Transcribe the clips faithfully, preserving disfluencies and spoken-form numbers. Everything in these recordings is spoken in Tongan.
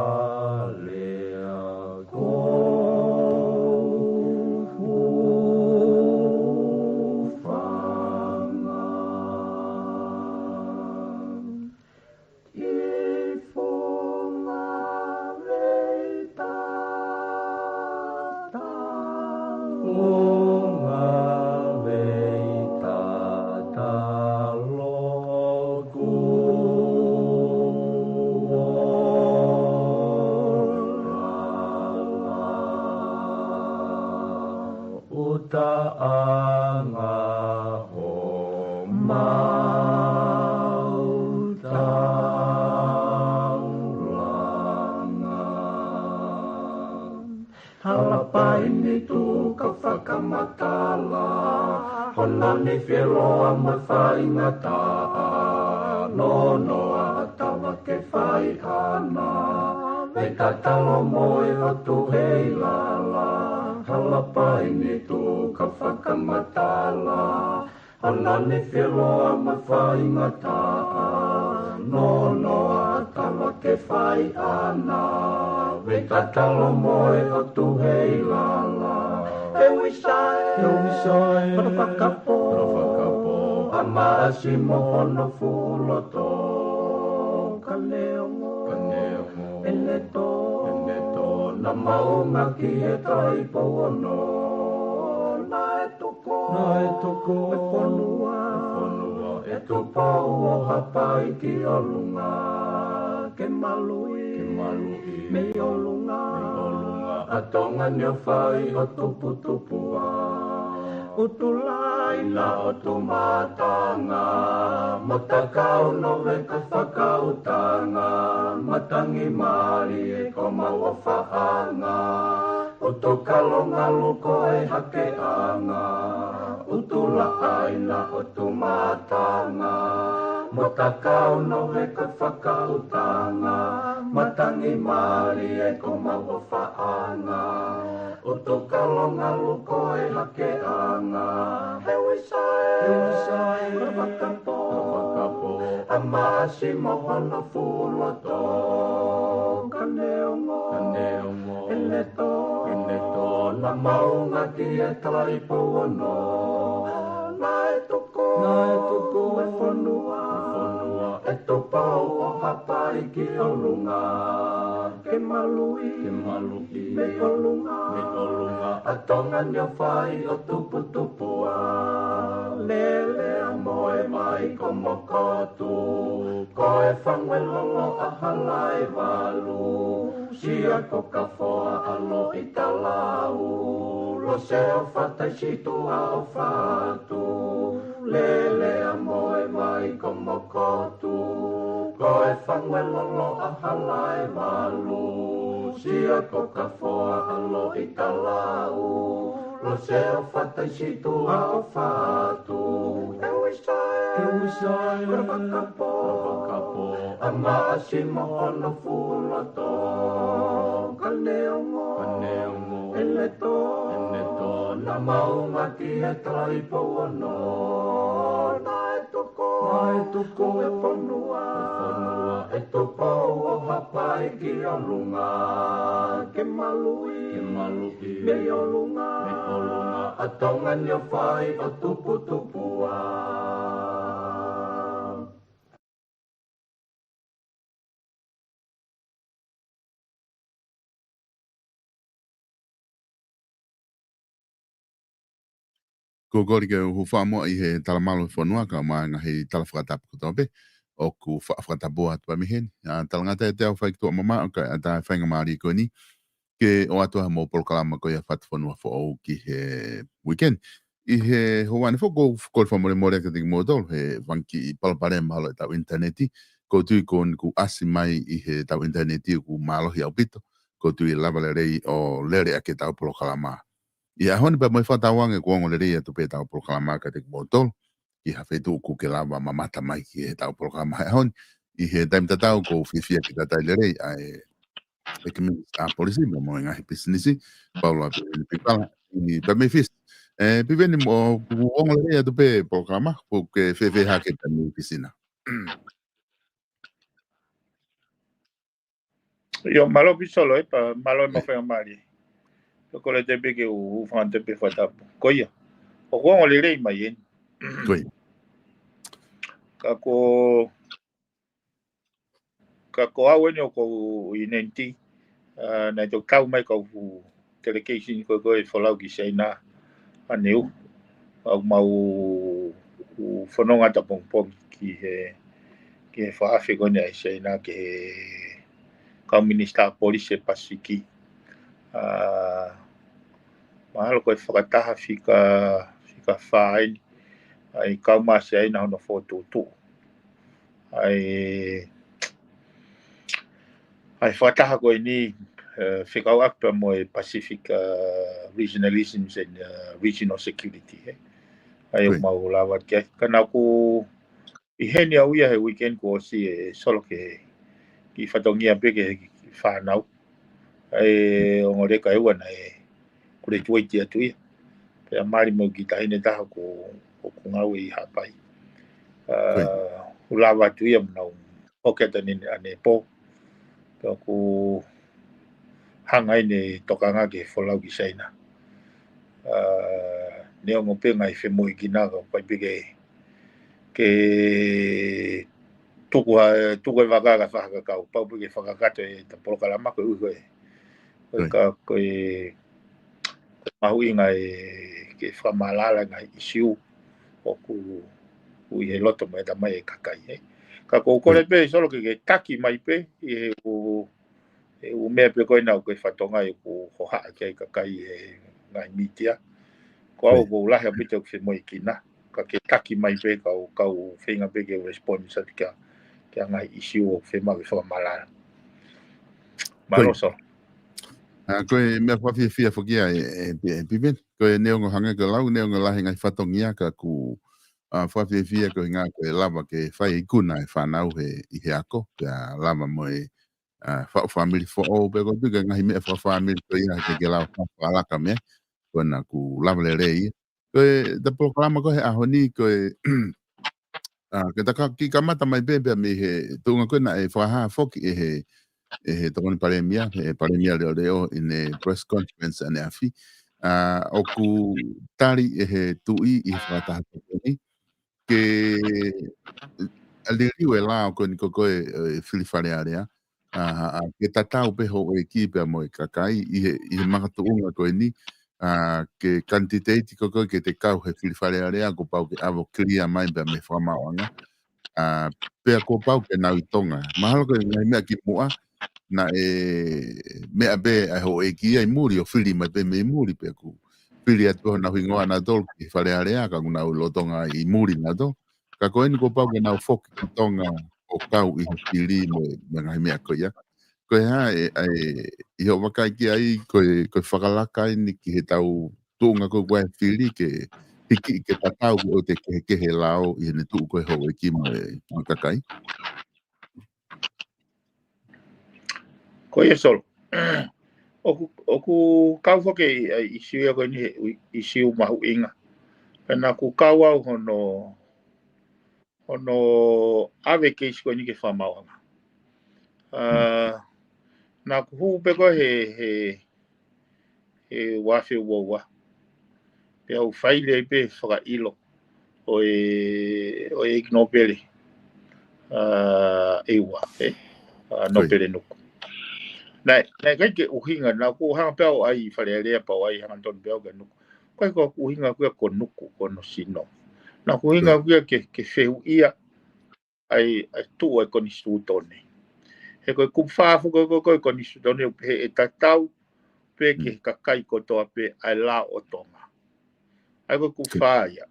Halahalea ko Hufanga. Ki Funga Vei Tata, Funga Vei Tata loku ʻo lala. ʻUtaʻanga homau taulanga. Halapaini tuʻu ka fakamatala, hono nifi ʻe loa mo e faingataʻa, nonoa ʻatava ke fai ʻana, vei tatalo mo e ʻOtu hei lala. Halapaini tuʻu ka fakamatala, hono nifi ʻe loa mo e faingataʻa, nonoa ʻatava ke fai ʻana, vei tatalo mo e ʻOtu hei lala. ʻE Uisae, ʻe Uisae, hono fakapō, hono fakapō, ʻa Maʻasi mo hono fuʻu loto. Ka neongo, ka neongo, ʻene tō, ʻene tō, naʻa mau ngāueʻaki e Taipou ono. Naʻe tuku, naʻe tuku e fonua, e fonua ʻe Tupou ʻo Haʻapai ki ʻolunga, ke maluʻi, ke maluʻi mei ʻolunga, mei ʻolunga ʻa Tonga ni ʻo fai ʻo tuputupuʻa. ʻUtulai na ʻo Tumatanga, mo Takau Nove ka fakautanga, Matangi Malie ko mau ʻofaʻanga, ʻUtukalongalu ko e hakeʻanga, ʻUtulaʻaina ʻo Tumatanga, mo Takau Nove ka fakautanga, Matangi Malie ko mau ʻofaʻanga, ʻUtukalongalu ko e hakeʻanga. ʻE Uisae, ʻe Uisae, hono fakapō, hono fakapō, ʻa Maʻasi mo hono fuʻu loto. Ka neongo, ka neongo, ʻene tō, ʻene tō, naʻa mau ngāueʻaki e Taipou ono. Naʻe tuku, naʻe tuku e fonua, e fonua ʻe Tupou ʻo Haʻapai ki ʻolunga, ke maluʻi, ke maluʻi mei ʻolunga, mei ʻolunga ʻa Tonga ni ʻo fai ʻo tuputupuʻa. Lele ʻa Moemai ko Mokotu, ko e Fanguelolo ʻa Halaevalu, Sia ko Kafoa ʻa Loʻitalau, Lose ʻo Fataisituʻa ʻo Fatu. Lele ʻa Moemai ko Mokotu, ko e Fanguelolo ʻa Halaevalu, Sia ko Kafoa ʻa Loʻitalau, Lose ʻo Fataisituʻa ʻo Fatu. ʻE Uisae, ʻe Uisae, hono fakapō, hono fakapō, ʻa Maʻasi mo hono fuʻu loto. Ka neongo, ka neongo, ʻene tō, ʻene tō, naʻa mau ngāueʻaki e Taipou ono. Naʻe tuku, naʻe tuku e fonua, e fonua ʻe Tupou ʻo Haʻapai ki ʻolunga, ke maluʻi, ke maluʻi mei ʻolunga, mei ʻolunga ʻa Tonga ni ʻo fai ʻo tuputupuʻa. Ko e kole ke u hūfanga muʻa ʻi he talamalu ʻo e fonua, kae ʻumaʻā e ngaahi tala fakatapu kotoa pē ʻoku fa-, fakatapua atu pē mei heni. ʻA, talangata ʻiate au fai ki tuʻa mamaʻo, kae ʻatā e faingamālie ko eni ke ʻoatu ai haʻamou polokalama ko ia Fatufonua Foʻou ki he weekend. ʻI he houa ni foki, ʻoku ou kole fakamolemole kiate kimoutolu he fanga kiʻi palopalema mahalo ʻetau ʻinitaneti. ʻOku ou tui ko eni kuo ʻasi mai ʻi heʻetau ʻinitaneti ʻoku mālohi ʻaupito. ʻOku ou tui ʻe lava lelei ʻo lele ʻaki ʻetau polokalama. ʻI he ʻaho ni pea mo e fakatauange kuo ongo lelei atu pē ʻetau polokalama kiate kimoutolu ki ha feituʻu ʻoku ke lava mamata mai ki heʻetau polokalama he ʻaho ni. ʻI he taimi tatau ʻoku ou fiefia ke talitali lelei ʻa e ʻEiki Minisitā Polisi pea mo e Ngaahi Pisinisi, Paula Piveni Pipala, ʻi Piveni Fisi. ʻE, Piveni, ʻoku ongo lelei atu pē polokalama, ʻoku ke fēfē hake ʻi he taimi ni? Fisi na. ʻIo, mālō Pisolo, ē, pea mālō e mafaingamālie. Ko e kole atu pē ke u, u fanga atu pē fakatapu. Ko ia. ʻOku ongo lelei mai eni. Ko ia. Ka ko, ka ko au eni ʻoku ou ʻi Nenti, ā, naʻe toki kau mai kau fu delegation ko ē ko ē folau ki Siaina ʻaneu. ʻOku mau fononga atu ʻapongipongi ki he, ki he fakaafe ko eni ʻa Siaina ki he kau minisitā polisi ʻo e Pasifiki. Ā, mahalo ko e fakataha fika, fika fā eni. ʻA e kau mai ʻa Siaina hono fokotuʻutuʻu ʻa e, ʻa e fakataha ko eni, ē, fekauʻaki pea mo e Pacific, ā, Regionalisms and, ā, Regional Security, ē. ʻA ia ʻoku mau lava ki ai. Ka naʻa ku ʻi heni au ia he weekend kuo ʻosi ē Solo ke kiʻi fatongia pē ki he fānau. ʻA e ongo leka ʻe ua naʻe graduate atu ia. Pea mali mo e kiʻi taʻahine taha ʻoku, ʻoku ngāue ʻi Haʻapai. Ā, ʻoku lava atu ia mo nau ʻoke atu ʻanepō. Pea ʻoku hanga ʻene tokanga ke folau ki Siaina. Ā, neongo pē ngaahi femoʻuekina ka ʻoku ʻikai pē ke, ke tuku ha, tuku e vaka ka fakakakau. Pau pē ke fakakakato ʻeta polokalama ko e ʻuhi ko e, ko e ka, ko e, ko e mahuʻinga ē ke fakamaʻalaʻala ngaahi ʻisiū ʻoku, ʻoku ʻi he loto mo e ʻatamai ʻo e kakai, ē. Ka ʻoku ou kole pē Solo ke, ke taki mai pē ʻi he ʻū, ʻū meʻa pē ko ena ʻoku ke fatongia ʻoku hohaʻa ki ai e kakai he ngaahi mītia. Ko au ʻoku ou lahi ʻaupito ʻeku femoʻuekina. Ka ke taki mai pē kau, kau feinga pē ke respond atu kia, kia ngaahi ʻisiū ʻoku fiemaʻu ke fakamaʻalaʻala. Mālō Solo. Ā, ko e meʻa fakafiefia foki ia ē, ē, ē, Piven. Ko e neongo hangē ko e lau, neongo lahi e ngaahi fatongia ka ʻoku, ā, fakafiefia ko e ʻuhinga ko e lava ke fai ikuna e fānau he, ʻi he ako, pea lava mo e, ā, faʻu fāmili foʻou, pea ko e tuku e ngaahi meʻa fakafāmili ko ia ke, ke lava fakalaka mei ai. Ko ena ʻoku lava lelei ia. Ko ʻeta polokalama ko ē he ʻaho ni ko e, ā, ke ta kiʻi kamata mai pē pea mei he tuʻunga ko ē naʻe fakahā foki ʻe he, ʻe he Tokoni Palēmia, he Palēmia leʻoleʻo ʻi heʻene press conference ʻaneafi. Ā, ʻoku tali ʻe he Tuʻi ʻi he fakataha ko eni ke, ā, liliu e lao ko eni ko ē, ē, fili Fale Alea. Ā, ā, ke tatau pē houʻeiki pea mo e kakai ʻi he, ʻi he makatuʻunga ko eni, ā, ke kanititeiti ko ē ke te kau he fili Fale Alea kuo pau ke ʻave ʻo clear mai pea mei he fakamaauʻanga. Ā, pea kuo pau ke nau ʻi Tonga. Mahalo ko e ngaahi meʻa kimuʻa, naʻe meʻa pē ʻa e houʻeiki ia ʻi muli ʻo fili mai pē mei muli pea kuo fili atu honau hingoa nautolu ki Fale Alea ka kuo nau ʻi loto Tonga ʻi muli nautolu. Ka ko eni kuo pau ke nau foki ki Tonga ʻo kau ʻi he fili mo e, mo e ngaahi meʻa ko ia. Ko e hā e, ʻa e, ʻi hoʻo vakai ki ai, ko e, ko e fakalaka eni ki heʻetau tuʻunga ko ē ʻoku ʻi ai e fili ke hiki ke tatau ko ē ʻoku kehekehe e lao ʻi heʻene tuʻu ko ē houʻeiki mo e, mo e kakai. Ko ia Solo. ʻOku, ʻoku kau foki ʻa e ʻisiū ia ko eni he ʻisiū mahuʻinga. Pea naʻa ku kau au hono, hono ʻave e keisi ko eni ki he fakamaauʻanga. Ā, naʻa ku hū pē ko ē he, he, he ua afe ua ua. Pea u faili ai pē fakaʻilo ʻo e, ʻo e ʻEiki Nōpele, ā, ʻEua, ē? Ā, Nōpele Nuku. Naʻe, naʻe ʻikai ke ʻuhinga, naʻa ku hanga pē au ʻo ʻai Fale Alea pea u ʻai hangatonu pē au kia Nuku. ʻIkai ko e ʻuhinga ko ia ko Nuku, ko hono sino. Naʻa ku ʻuhinga ko ia ke, ke fehuʻia ʻa e, ʻa e tuʻu ʻa e konisitūtone. He ko e kupu fā foki ko ē ʻo e konisitūtone ʻoku pehē ʻe tatau pē ki he kakai kotoa pē ʻa e lao ʻo Tonga. ʻA ia ko e kupu fā ia.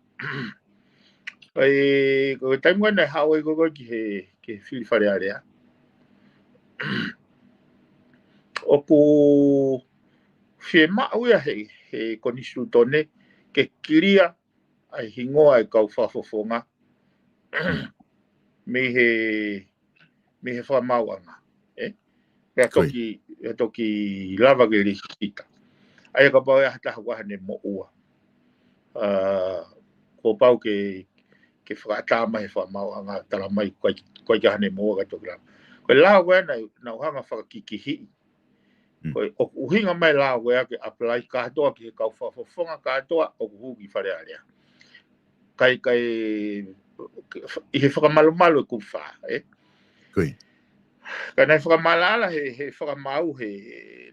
ʻA ia, ko e taimi ko ē naʻe haʻu ai ko ē ki he, ki he fili Fale Alea, ʻoku fiemaʻu ia he, he konisitūtone ke clear ʻa e hingoa ʻa e kau fakafofonga mei he, mei he fakamaauʻanga, ē? Pea toki, pea toki lava ke lēsisita. ʻA ia kapau ʻe ʻi ai ha taha ʻoku ʻi ai haʻane moʻua, ā, kuo pau ke, ke fakaʻatā mai he fakamaauʻanga, tala mai ko e, ko e ʻi ai haʻane moʻua ka toki lava. Ko e lao ko ē naʻa nau hanga fakakikihiʻi. Ko e ʻoku ʻuhinga mai lao ko ē ke apply kātoa ki he kau fakafofonga kātoa ʻoku hū ki Fale Alea. Kai, kai, ʻi he fakamalumalu e kupu fā, ē? Ka naʻe fakamaʻalaʻala he, he fakamaau he,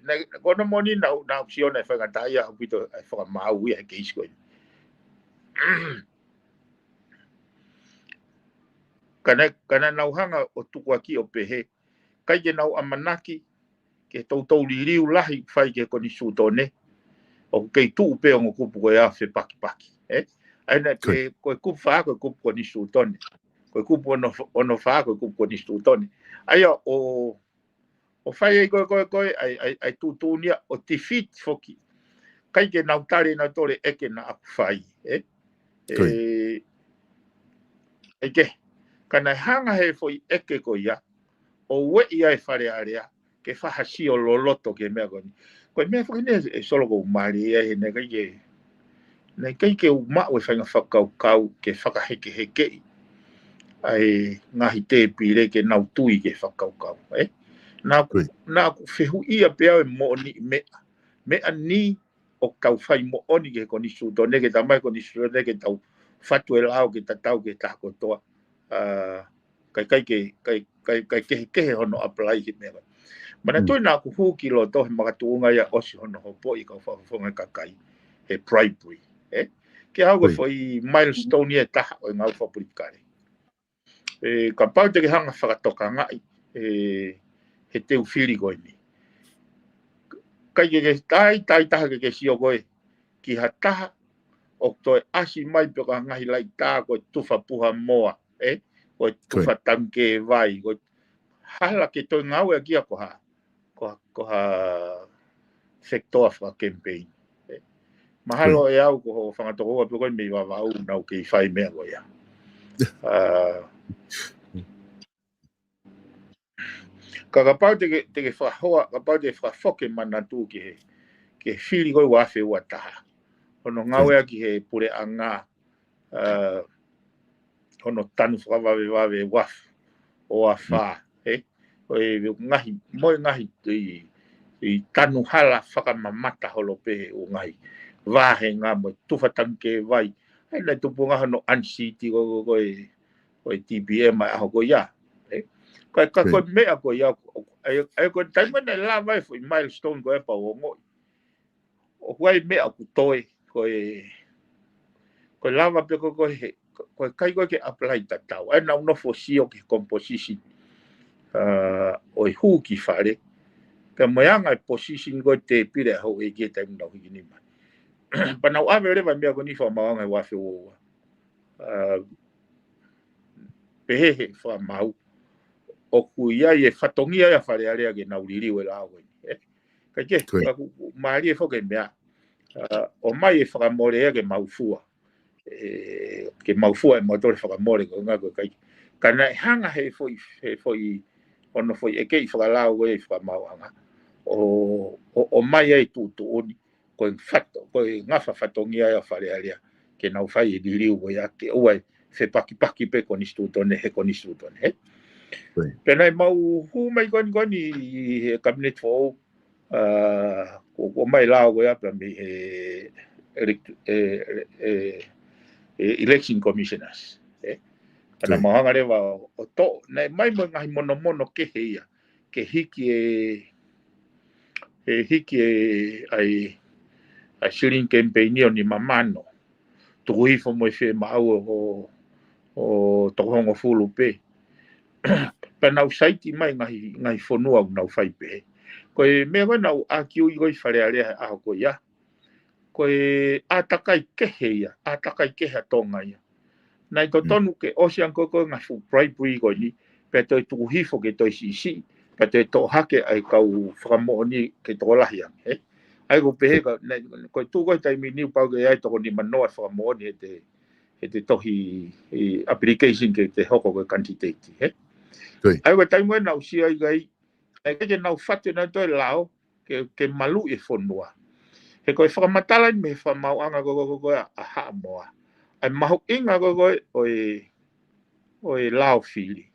naʻe, ko hono moʻoni naʻa ku, naʻa ku sio naʻe faingataʻaʻia ʻaupito e fakamaau ia he keisi ko ē. Ka naʻe, ka naʻa nau hanga ʻo tukuakiʻi ʻo pehē, ʻikai ke nau ʻamanaki ke toutou liliu lahi fai ki he konisitūtone, ʻoku kei tuʻu pē ongo kupu ko ia fepakipaki, ē? ʻA ia naʻe pehē, ko e kupu fā, ko e kupu konisitūtone. Ko e kupu ono, ono fā, ko e kupu konisitūtone. ʻA ia ʻo, ʻo fai ai ko ē, ko ē, ko ē, ʻa e, ʻa e, ʻa e tuʻutuʻuni ia ʻo defeat foki. ʻIkai ke nau tali ʻenautolu e ʻeke naʻa ku fai, ē? ʻE, ʻe ke, ka naʻe hanga he foʻi ʻeke ko ia ʻo ueʻi ai e Fale Alea ke fai ha sio loloto ki he meʻa ko eni. Ko e meʻa foki eni ʻe Solo ʻoku ou mālieʻia ai he naʻe ʻikai ke, naʻe ʻikai ke u maʻu e faʻahinga fakakaukau ke fakahekehekeʻi ʻa e ngaahi tēpile ke nau tui ki he fakakaukau, ē? Naʻa ku, naʻa ku fehuʻia pē au e moʻoni meʻa, meʻa ni ʻoku tau fai moʻoni ki he konisitūtone, ke tau mai konisitūtone ke tau fatu e lao ke tatau ki he taha kotoa. ʻA, ʻikai, ʻikai ke, ʻikai, ʻikai, ʻikai kehekehe hono apply ki he meʻa. Manatuʻi naʻa ku hū ki loto he makatuʻunga ia ʻosi hono hopoʻi e kau fakafofonga e kakai he bribery, ē? Ke aʻu ko e foʻi milestone ia ʻe taha ʻo e ngāue fakapolitikale. ʻE, kapau te ke hanga fakatokangaʻi, ʻe, he teu fili ko eni. ʻIkai ke, ke tai, tai taha ke ke sio ko ē ki ha taha ʻoku toe ʻasi mai pe ko ha ngaahi laʻitā ko e tufa puha moa, ē? Ko e tufa tangikē vai, ko e hala ke toe ngāueʻaki ia ko ha, ko ha, ko ha fekitoa fakakemipeini. Ē, mahalo ʻe au ko hoʻo fanga tokoua pē ko ē mei Vavaʻu naʻa ku kei fai meʻa ko ia. ʻA, ka kapau te ke, te ke fakahoa, kapau te ke fakafoki e manatu ki he, ki he fili ko ē ua afe ua taha. Hono ngāueʻaki he puleʻanga, ʻa, hono tanu fakavavevave ʻa e uafu ʻo afā, ē? Ko e ngaahi, mo e ngaahi ʻi, ʻi tanu hala fakamamata holo pē he ʻū ngaahi vāhenga mo e tufa tangikē vai. ʻA ia naʻe tupu ngā hono unseat ko, ko, ko e, ko e T P M ʻa e ʻaho ko ia, ē? Ka, ka ko e meʻa ko ia, ʻa ia, ʻa ia ko e taimi naʻe lava e foʻi milestone ko ē pea u ongoʻi ʻoku ʻi ai e meʻa ʻoku toe, ko e, ko e lava pē ko, ko e he, ko e ʻikai ko ē ke apply tatau. ʻA ia naʻa ku nofo ʻo sio ki he composition, ʻa, ʻo e hū ki Fale. Pea mo e anga e position ko ē tēpile ʻa e houʻeiki he taimi naʻa ku hikini mai. Pea naʻa ku ʻave leva e meʻa ko eni fakamaauʻanga he ua afe ua ua. ʻA, pehē he fakamaau ʻoku ʻi ai e fatongia ia ʻa Fale Alea ke nau liliu e lao ko eni, ē? Kae kehe, ka ʻoku, ʻoku mālie foki e meʻa. ʻA, ʻomai e fakamole ia ke mau fua. Ē, ke mau fua ʻe mautolu e fakamole ko e ʻuhinga ko e ʻikai. Ka naʻe hanga he foʻi, he foʻi, hono foʻi ʻekeʻi fakalao ko ē ʻi he fakamaauʻanga ʻo, ʻo, ʻomai ai e tuʻutuʻuni ko e fato, ko e ngafa fatongia ia ʻa Fale Alea ke nau fai e liliu ko ia ke ʻoua ʻe fepakipaki pē konisitūtone he konisitūtone, ē? Pea naʻe mau hū mai ko eni, ko eni ʻi he Cabinet foʻou, ʻa, ko, ko e ʻomai lao ko ia pea mei he elect-, ʻe, ʻe, ʻe, ʻe election commissioners, ē? Ka naʻa mau hanga leva ʻo, ʻo toʻo, naʻe ʻomai mo e ngaahi monomono kehe ia ke hiki e, ʻe hiki e, ʻa e, ʻa e ceiling campaign ʻo nima mano. Tuku hifo mo e fiemaʻu ʻo, ʻo toko hongofulu pē. Pea nau saiti mai ngaahi, ngaahi fonua ʻoku nau fai pē. Ko e meʻa ko ē naʻa ku ʻākiuʻi ko ē ʻi Fale Alea he ʻaho ko ia, ko e ʻātakai kehe ia, ʻātakai kehe ʻa Tonga ia. Naʻe totonu ke ʻosi ange ko ē ko e ngaahi fuʻu bribery ko eni, pea toe tuku hifo ke toe siʻisiʻi, pea toe toʻo hake ʻa e kau fakamoʻoni ke tokolahi ange, ē? ʻA ia ʻoku pehē ka, naʻe, ko e tuʻu ko ē he taimi ni ʻoku pau ke ʻi ai e toko nima noa e fakamoʻoni he te, he te tohi, ʻi application ke te hoko ko e candidate, ē? ʻA ia ko e taimi ko ē naʻa ku sio ai ki ai, ʻikai ke nau fatu ʻenautolu e lao ke, ke maluʻi e fonua. He ko e fakamatala eni mei he fakamaauʻanga ko, ko, ko, ko ē ʻa Haʻamoa, ʻa e mahuʻinga ko, ko ē ʻo e, ʻo e lao fili.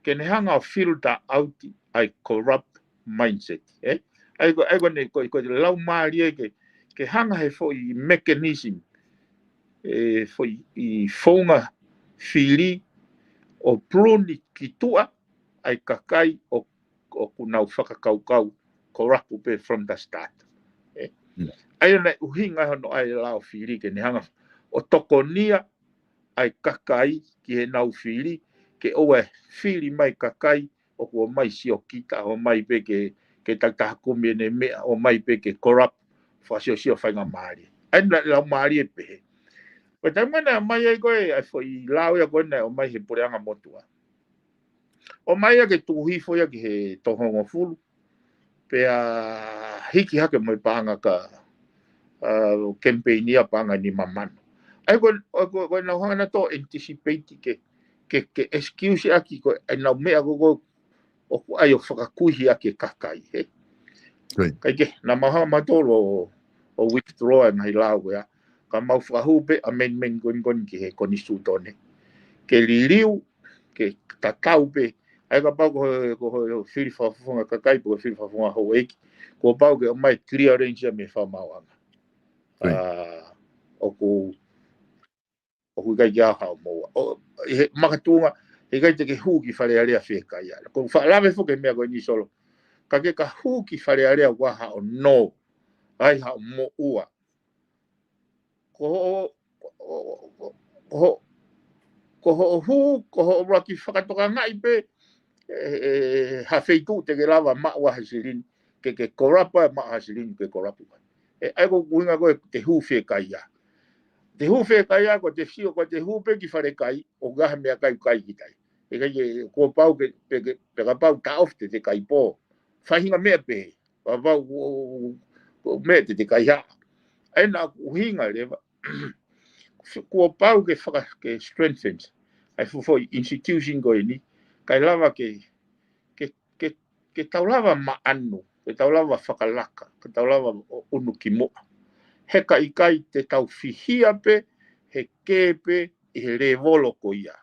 ke ne hanga ʻo filter out ʻa e corrupt mindset, ē? ʻA ia ko, ʻa ia ko ʻene, ko, ko e laumālie ke, ke hanga he foʻi mechanism, ē, foʻi founga fili ʻo prune ki tuʻa ʻa e kakai ʻo, ʻoku nau fakakaukau corrupt pē from the start. Ē? Mm. ʻA ia naʻe ʻuhinga hono ʻai e lao fili ke ne hanga ʻo tokonia ʻa e kakai ki heʻenau fili, ke ʻoua ʻe fili mai kakai ʻoku ō mai siokita, ō mai pē ke, ke takitaha kumi ʻene meʻa, ō mai pē ke corrupt, fakasiosio faingamālie. ʻA ia naʻe laumālie pehē. Ko e taimi naʻe ō mai ai ko ē, ʻa e foʻi lao ia ko ē naʻe ō mai he puleʻanga motuʻa. ʻO mai ia ke tuku hifo ia ki he toko hongofulu. Pea hiki hake mo e paʻanga ka, ʻa, campaign ia paʻanga nima mano. ʻA ia ko, ko, ko ʻenau hanga nautolu ʻo anticipate ke, ke, ke excuse ʻaki ko ʻenau meʻa ko, ko, ʻoku ʻai ʻo fakakuihi ʻaki e kakai, ē? Right. Kae kehe, naʻa mau hanga mautolu ʻo, ʻo withdraw e ngaahi lao ia. Ka mau fakahū pē amendment ko eni ko eni ki he konisitūtone. Ke liliu, ke tatau pē. ʻA ia kapau ko e, ko e fili fakafofonga kakai, pe ko e fili fakafofonga houʻeiki, kuo pau ke ʻomai clearance ia mei he fakamaauʻanga. Right. ʻA, ʻoku, ʻoku ʻikai ke ʻi ai haʻo moʻua. ʻO, ʻi he makatuʻunga, heʻikai te ke hū ki Fale Alea fiekaia. Ko e faʻa lave foki e meʻa ko eni Solo. Ka ke ka hū ki Fale Alea ʻoku ʻi ai haʻo nō, ʻi ai haʻo moʻua. Ko hoʻo, ko, ko, ko, ko hoʻo hū, ko hoʻo ʻuluaki fakatokangaʻi pē, ē, ē, ha feituʻu te ke lava maʻu ai ha silini, ke, ke corrupt ai maʻu ha silini ke corrupt ai. Ē, ʻa ia ko e ʻuhinga ko e te hū fiekaia. Te hū fiekaia ko e te sio, ko e te hū pē ki Falekai, ʻoku ʻi ai ha meʻakai ʻoku ʻikai ke tai. ʻIkai ke, kuo pau ke, pe ke, pe kapau taʻofi te te kai pō. Faʻahinga meʻa pē, kapau ko, ko, ko e meʻa te te kai haʻa. ʻA ia naʻa ku ʻuhinga leva, kuo pau ke faka, ke strengthen ʻa e fuʻu foʻi institution ko eni, kae lava ke, ke, ke, ke tau lava maʻanu, ke tau lava fakalaka, ke tau lava ʻo ʻunu ki muʻa. He ka ʻikai te tau fihia pē, he kē pē ʻi he lēvolo ko ia.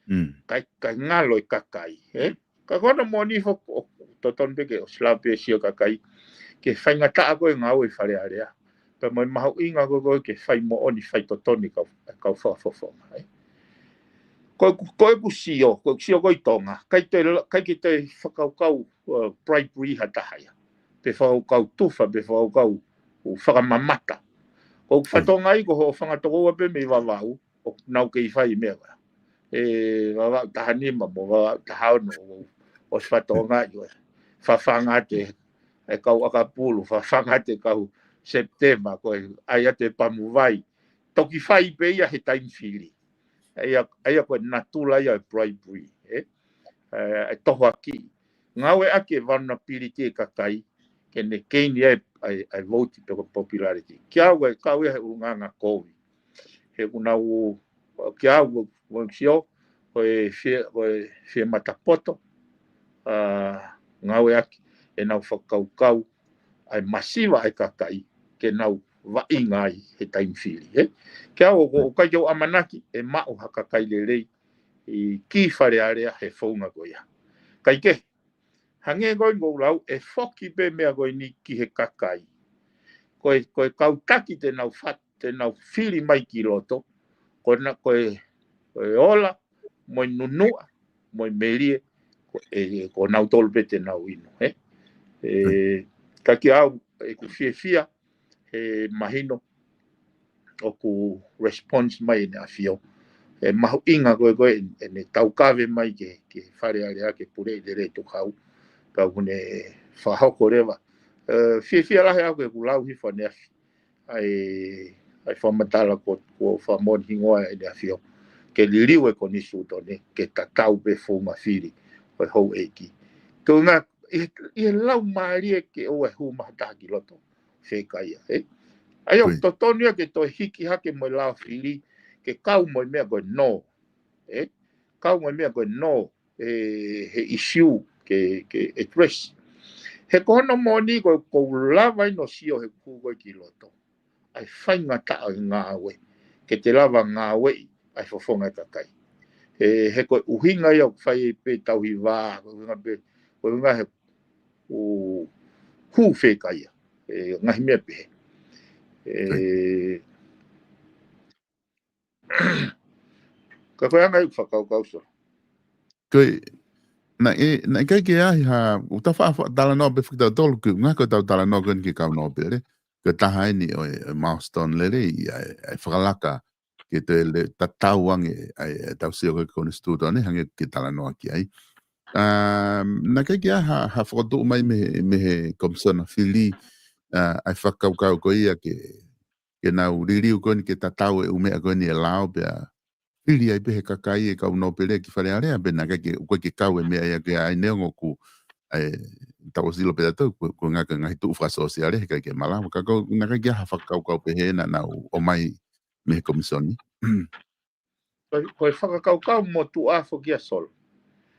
Mm. Kae, kae ngalo e kakai, ē? Ka ko hono moʻoni foki ʻoku totonu pē ke ʻosi lava pē sio kakai, ke faingataʻa ko e ngāue ʻi Fale Alea. Pea mo e mahuʻinga ko e, ko e ke fai moʻoni, fai totonu kau, kau fakafofonga, ē? Ko ʻeku, ko ʻeku sio, ko ʻeku sio ko ē ʻi Tonga, ʻikai te, ʻikai ke te fakakaukau, uh, bribery ha taha ia. Pe fakakaukau tufa, pe fakakaukau ʻo fakamamata. Ko ʻeku fatongia ko hoʻo fanga tokoua pē mei Vavaʻu, ʻoku nau kei fai meʻa. ʻE Vavaʻu taha nima mo Vavaʻu taha ono ʻo, ʻosi fatongia ʻo e. Fafanga atu e kau ʻakapulu, fafanga atu e kau Sepitema, ko e ʻai atu e pamu vai. Toki fai pē ia he taimi fili. ʻA ia, ʻa ia ko e natula ia e bribery, ē? ʻE, e tohoakiʻi. Ngāueʻaki e vulnerability e kakai, ke ne keini ai, ai, ai vote pe ko e popularity. Kiate au ʻe kau ia he ʻulungaanga kovi. He ʻoku nau, kiate au, ʻoku ou sio, ko e fie, ko e fie matapoto, ʻa, ngāueʻaki ʻenau fakakaukau, ʻa e masiva ʻa e kakai, ke nau vaʻinga ai he taimi fili, ē? Kiate au ʻoku, ʻoku ʻikai ke u ʻamanaki ʻe maʻu ha kakai lelei ʻi ki Fale Alea he founga ko ia. Kae kehe, hangē ko eni ʻoku ou lau, ʻe foki pē meʻa ko eni ki he kakai. Ko e, ko e kau taki te nau fat, te nau fili mai ki loto, ko na, ko e, ko e ola, mo e nunuʻa, mo e melie, ko e, ko nautolu pē te nau inu, ē? ʻE, ka kiate au, ʻeku fiefia, he mahino, ʻoku response mai ʻEne ʻAfio. ʻE mahuʻinga ko e, ko e, ʻene taukave mai ke, ke Fale Alea ke puleʻi lelei e tukuhau. Ka ʻoku ne fakahoko leva. ʻE, fiefia lahi au ke u lau hifo ʻaneafi ʻa e, ʻa e fakamatala ko, ko fakamoʻoni hingoa ʻEne ʻAfio. Ke liliu e konisitūtone, ke tatau pē founga fili ʻo e houʻeiki. Ko e ʻuhinga, ʻi, ʻi he laumālie ke ʻoua ʻe hū mai ha taha ki loto. Fiekaia, ē? ʻA ia ʻoku totonu ia ke toe hiki hake mo e lao fili, ke kau mo e meʻa ko e nō, ē? Kau mo e meʻa ko e nō, ē, he issue ke, ke address. He ko hono moʻoni ko, ʻoku ou lava ʻeni ʻo sio he kuku ko ē ki loto. ʻA e faingataʻa e ngāue, ke te lava ngāueʻi ʻa e fofonga e kakai. He, he ko e ʻuhinga ia ʻoku fai ai pē tauhi vā, ko e ʻuhinga pē, ko e ʻuhinga he ʻū hū fekaia. He ngaahi meʻa pehē. He, ka ko e anga ʻeku fakakaukau, Solo. Ko e, naʻe, naʻe ʻikai ke ʻi ai ha, ʻoku tau faʻa, faʻa talanoa pē fakatautolu, ko e ʻuhinga ko ʻetau talanoa ko eni ki he kau nōpele. Ko e taha eni ʻo e, ʻo e milestone lelei, ʻa e, ʻa e fakalaka ke toe lele tatau ange ʻa e, ʻa e tau sio ko e konisitūtone hangē ko e talanoa ki ai. Um, naʻe ʻikai ke ʻi ai ha, ha fokotuʻu mai mei, mei he Komisona Fili, uh, ʻa e fakakaukau ko ia ke, ke nau liliu ko eni ke tatau e ʻū meʻa ko eni ʻe lao pea fili ai pē he kakai e kau nōpele ki Fale Alea, pe naʻe ʻikai ke, ʻoku ʻikai ke kau e meʻa ia ki ai neongo ʻoku, ʻa e, tau ʻosi ʻilo pē tautolu, ko, ko e ngaahi, ngaahi tuʻu fakasōsiale, he ʻikai ke malava, ka ko, naʻe ʻikai ke ʻi ai ha fakakaukau pehē naʻa nau ʻomai mei he Komisoni. Ko, ko e fakakaukau motuʻa foki ia, Solo.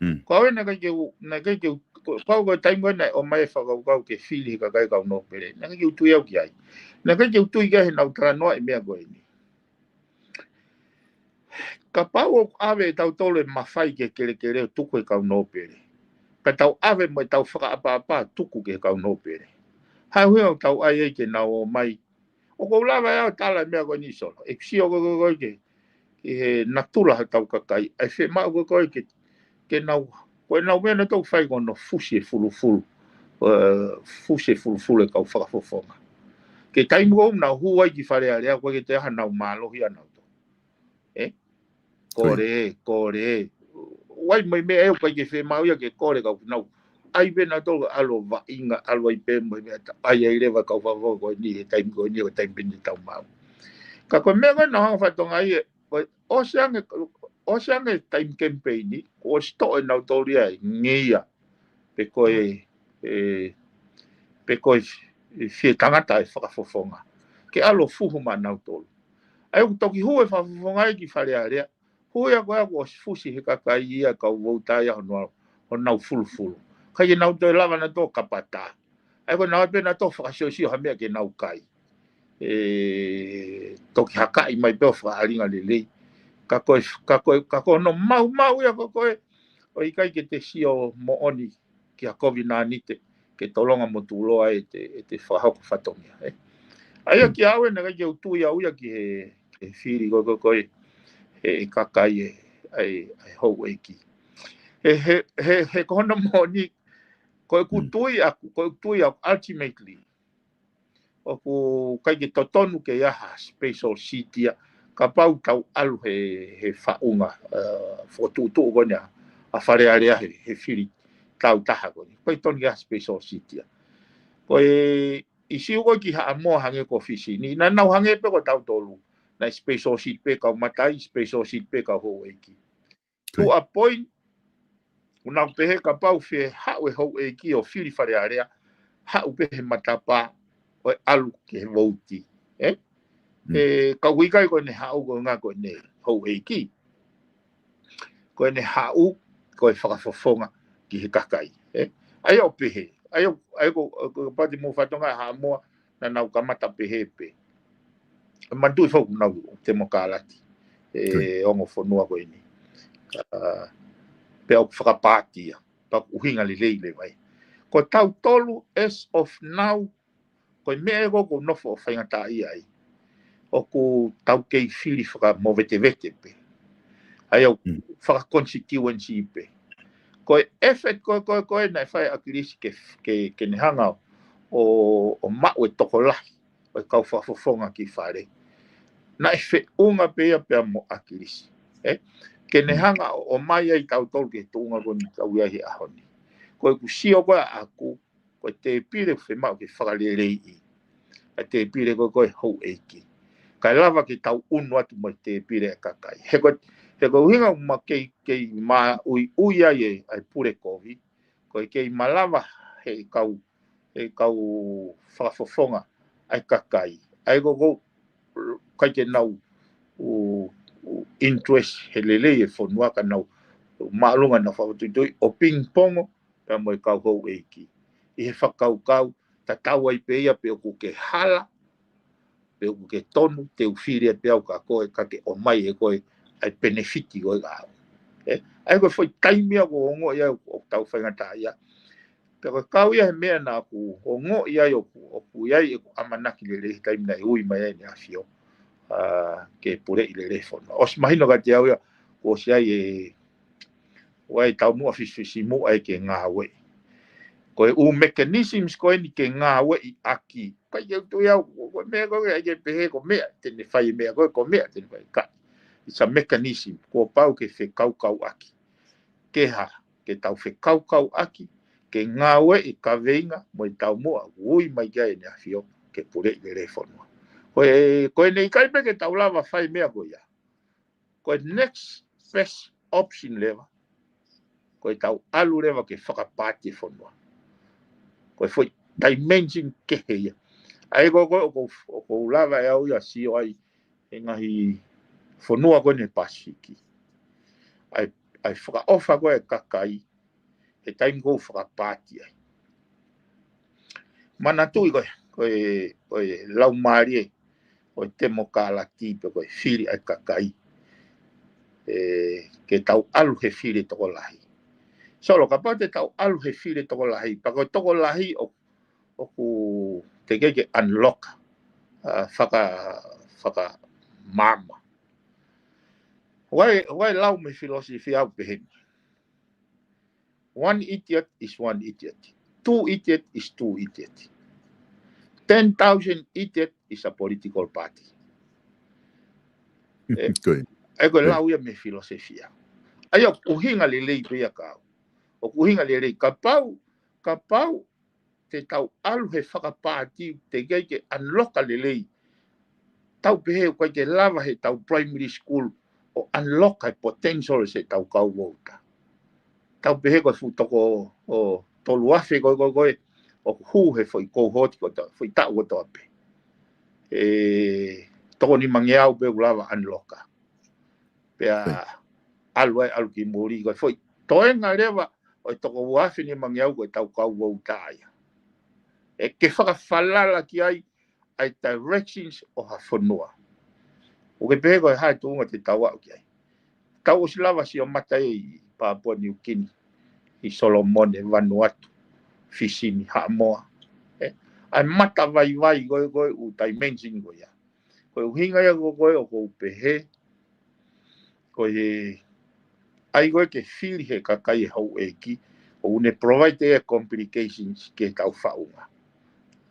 Mm. Ko au ē naʻe ʻikai ke u, naʻe ʻikai ke u, ko, ko au ko e taimi ko ē naʻe ʻomai e fakakaukau ke fili he kakai kau nōpele. Naʻe ʻikai ke u tui au ki ai. Naʻe ʻikai ke u tui ki ai he naʻa nau talanoa e meʻa ko eni. Kapau ʻoku ʻave ʻe tautolu e mafai ki he kelekele ʻo tuku e kau nōpele. Ka tau ʻave mo ʻetau fakaʻapaʻapa tuku ki he kau nōpele. Hā e ʻuhinga ʻoku tau ʻai ai ke nau ō mai. ʻOku ou lava ʻe au ʻo tala e meʻa ko eni, Solo. ʻE sio ko, ko, ko, ki he, ki he natula hotau kakai. ʻA e fiemaʻu ko, ko, ke, ke nau, ko ʻenau meʻa naʻa nau fai ko hono fusi e fulufulu. Uh, fusi e fulufulu e kau fakafofonga. Ki he taimi ko ē naʻa nau hū ai ki Fale Alea, ʻoku ʻikai ke toe ʻi ai hanau mālohi ʻanautolu. ʻE? Kole, kole. ʻOku ʻi ai mo e meʻa ʻe ʻikai ke fiemaʻu ia ke kole, ka ʻoku nau ʻai pē ʻanautolu ʻalu ʻo vaʻinga, ʻalu ai pē mo e meʻa ta-, ʻai ai leva kau fakafofonga ko eni he taimi ko eni, ko e taimi pē eni ʻoku tau maʻu. Ka ko e meʻa ko ē naʻa nau hanga ʻo fatongia ai ē, ko e ʻosi ange, ʻosi ange taimi kemipeini, kuo ʻosi toʻo ʻe nautolu ia e ngeia. Pe ko e, ʻe, pe ko e, ʻe fie tangata e fakafofonga. Ke ʻalu ʻo fuhu maʻanautolu. ʻA ia ʻoku toki hū e fakafofonga ia ki Fale Alea. Hū ia ko ē kuo ʻosi fusi he kakai ia kau vouti ia honau, honau fulufulu. ʻIkai ke nau toe lava ʻanautolu ʻo kapata. ʻA ia ko ʻenau ʻai pē ʻanautolu ʻo fakasiosio ha meʻa ke nau kai. ʻE toki hakaʻi mai pē ʻo fakaʻalinga lelei. Ka ko e, ka ko e, ka ko hono maumau ia ko ē, ʻoku ʻikai ke te sio moʻoni ki ha kovinānite, ke tolonga mo tuʻuloa ʻete, ʻete fakahoko fatongia, ē. ʻA ia kia au ē naʻe ʻikai ke u tui au ia ki he, he fili ko ē, ko ē, ko ē, he kakai ē, ʻa e, ʻa e houʻeiki. He, he, he, he ko hono moʻoni, ko ʻeku tui ʻaku, ko ʻeku tui ʻaku ultimately. ʻOku ʻikai ke totonu ke ʻi ai ha special seat ia, kapau tau ʻalu he, he faʻunga, uh, fokotuʻutuʻu ko eni ʻa, ʻa Fale Alea he, he fili tau taha ko eni. ʻIkai totonu ke ʻi ai ha special seat ia. Ko e ʻisiū ko ē ki Haʻamoa hangē ko Fisi ni, naʻa nau hangē pē ko tautolu. Naʻe special seat pē kau matai, special seat pē kau houʻeiki. To a point, ʻoku nau pehē kapau fie haʻu e houʻeiki ʻo fili Fale Alea, haʻu pē he matapā ʻo e ʻalu ki he vouti, ē? ʻE, ka ʻoku ʻikai ko ʻene haʻu ko e ʻuhinga ko ʻene houʻeiki. Ko ʻene haʻu, ko e fakafofonga ki he kakai, ē? ʻA ia ʻoku pehē, ʻa ia ʻoku, ʻa ia ko, ko Pāti mo Fatonga Haʻamoa, naʻa nau kamata pehē pē. Manatuʻi foki ʻoku nau temokalati, ʻe, ongo fonua ko eni. Ka, pea ʻoku fakapātia, pea ʻoku ʻuhinga lelei leva ia. Ko tautolu as of now, ko e meʻa ē ko ē ʻoku ou nofo ʻo faingataʻaʻia ai. ʻOku tau kei fili fakamovetevete pē. ʻA ia ʻoku fakaconstituency pē. Ko e effort ko ē, ko ē, ko ē naʻe fai ʻe ʻAkilisi ke, ke, ke ne hanga ʻo, ʻo maʻu e tokolahi ʻo e kau fakafofonga ki Fale. Naʻe feʻunga pē ia pea mo ʻAkilisi. Ē? Ke ne hanga ʻo, ʻo ʻomai ai tautolu ki he tuʻunga ko eni ʻoku tau ʻi ai he ʻaho ni. Ko ʻeku sio ko ē ʻaku, ko e tēpile ʻoku fiemaʻu ke fakaleleiʻi. ʻA e tēpile ko ē, ko e houʻeiki. Kae lava ke tau ʻunu atu mo e tēpile ʻa e kakai. He ko, he ko e ʻuhinga ʻoku ma kei, kei ma ui, ui ai e, ʻa e pule kovi. Ko e kei malava he kau, he kau fakafofonga ʻa e kakai. ʻA ia ko, ko, ʻikai ke nau ʻū, ʻū interest he lelei e fonua ka nau māʻolunga nau fakatuitui ʻo pingpongo pea mo e kau houʻeiki. ʻI he fakakaukau, tatau ai pē ia pe ʻoku ke hala, pe ʻoku ke tonu, te u fili ai pē au kia koe, ka ke ʻomai ʻe koe ʻa e penefiti ko ē kia au. ʻE, ʻa ia ko e foʻi taimi ia ʻoku ongoʻi ai ʻoku tau faingataʻaʻia. Pea ko e kau ia he meʻa naʻa ku ongoʻi ai ʻoku, ʻoku ʻi ai ʻeku ʻamanaki lelei he taimi naʻe ui mai ai ʻEne ʻAfio, ʻa, ke puleʻi lelei fonua. ʻOsi mahino kiate au ia, kuo ʻosi ʻi ai e, ʻoku ʻi ai e taumuʻa fisifisimuʻa ia ke ngāueʻi. Ko e ʻū mechanisms ko eni ke ngāueʻi ʻaki. ʻIkai ke u tui au, ko, ko e meʻa ko ē ʻai ke pehē ko e meʻa te ne fai e meʻa ko ē, ko e meʻa te ne fai e kaʻi. It's a mechanism, kuo pau ke fekaukauʻaki. Ke hā, ke tau fekaukauʻaki, ke ngāueʻi e kaveinga mo e taumuʻa ʻoku ui mai ki ai ʻEne ʻAfio ke puleʻi lelei fonua. Ko e, ko ʻene ʻikai pē ke tau lava fai e meʻa ko ia. Ko e next best option leva, ko e tau ʻalu leva ke fakapaati e fonua. Ko e foʻi dimension kehe ia. ʻA ia ko, ko, ko, ʻoku ou lava ʻe au ia ʻo sio ai he ngaahi fonua ko eni he Pasifiki. ʻA e, ʻa e fakaʻofa ko ē ʻa e kakai, he taimi ʻoku fakapaati ai. Manatuʻi ko e, ko e, ko e laumālie ʻo e temokalati pe ko e fili ʻa e kakai. ʻE, ke tau ʻalu he fili tokolahi. Solo, kapau te tau ʻalu he fili tokolahi, pea ko e tokolahi ʻo, ʻoku teʻeki ke unlock, ʻa, faka, fakamaama. ʻOku ʻi ai, ʻoku ʻi ai e lau mei he filosofia ʻoku pehē ni. One idiot is one idiot. Two idiot is two idiot. Ten thousand idiot is a political party. ʻE, ko e, ʻa ia ko e lau ia mei he filosofia. ʻA ia ʻoku ʻuhinga lelei pē ia kiate au. ʻOku ʻuhinga lelei kapau, kapau te tau ʻalu he fakapaati teʻeki ke unlock lelei. Tau pehē ʻoku ʻikai ke lava he tau primary school ʻo unlock e potential ʻo e tau kau vouta. Tau pehē ko e fuʻu toko ʻo tolu afe ko ē, ko ē, ko ē, ʻoku hū he foʻi cohort kotoa, foʻi taʻu kotoa pē. ʻE, toko nimangeau pē ʻoku lava unlock. Pea ʻalu ai, ʻalu ki muli, ko e foʻi toenga leva ʻo e toko ua afe nimangeau ko e tau kau vouta ia. ʻE ke fakafalala ki ai, ʻa e directions ʻo ha fonua. ʻOku ke pehē ko e hā e tuʻunga te tau aʻu ki ai. Tau ʻosi lava sio mata ʻi Papua New Guinea, ʻi Solomone, Vanuatu, Fisi ni, Haʻamoa. ʻE, ʻa e matavaivai ko ē, ko e ʻū dimension ko ia. Ko e ʻuhinga ia ko ē ʻoku ou pehē, ko e ʻai ko ē ke fili he kakai e houʻeiki, ʻoku ne provide e complications ki he tau faʻunga.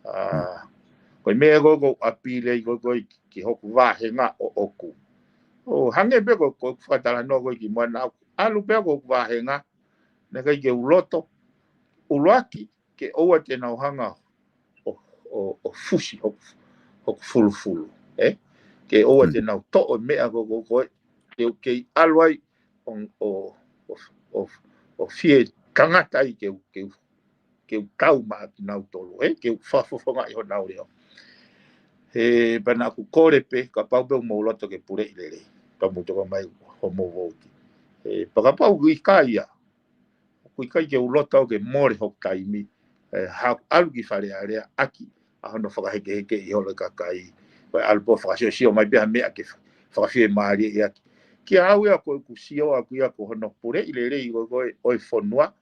ʻA, ko e meʻa ko ē ʻoku ou ʻapili ai ko ē ki hoku vāhenga ʻoʻoku. ʻO hangē pē ko, ko e fakatalanoa ko ē ki muʻa naʻa ku ʻalu pē ʻa hoku vāhenga, naʻe ʻikai ke u loto, ʻuluaki, ke ʻoua te nau hanga ʻo, ʻo, ʻo fusi hoku, hoku fulufulu, ʻe? Ke ʻoua te nau toʻo e meʻa ko, ko, ko ē, ke, ke ʻalu ai ʻo, ʻo, ʻo, ʻo, ʻo fie tangata ai ke, ke, ke u tau maʻa kinautolu, ʻe? Ke u fakafofongaʻi honau leʻo. He pea naʻa ku kole pē, kapau pē ʻoku mou loto ke puleʻi lelei, pea mou toka mai hoʻomou vouti. He pea kapau ʻoku ʻikai ia, ʻoku ʻikai ke u loto au ke mole hoku taimi, ʻe, haʻaku ʻalu ki Fale Alea ʻaki ʻa hono fakahekeheke ʻi holo e kakai, ko e ʻalu pē ʻo fakasiosio mai pē ha meʻa ke fa-, fakafiemālieʻi ʻaki. Kiate au ia ko ʻeku sio ʻaʻaku ia ko hono puleʻi lelei ko, ko ē ʻo e fonua,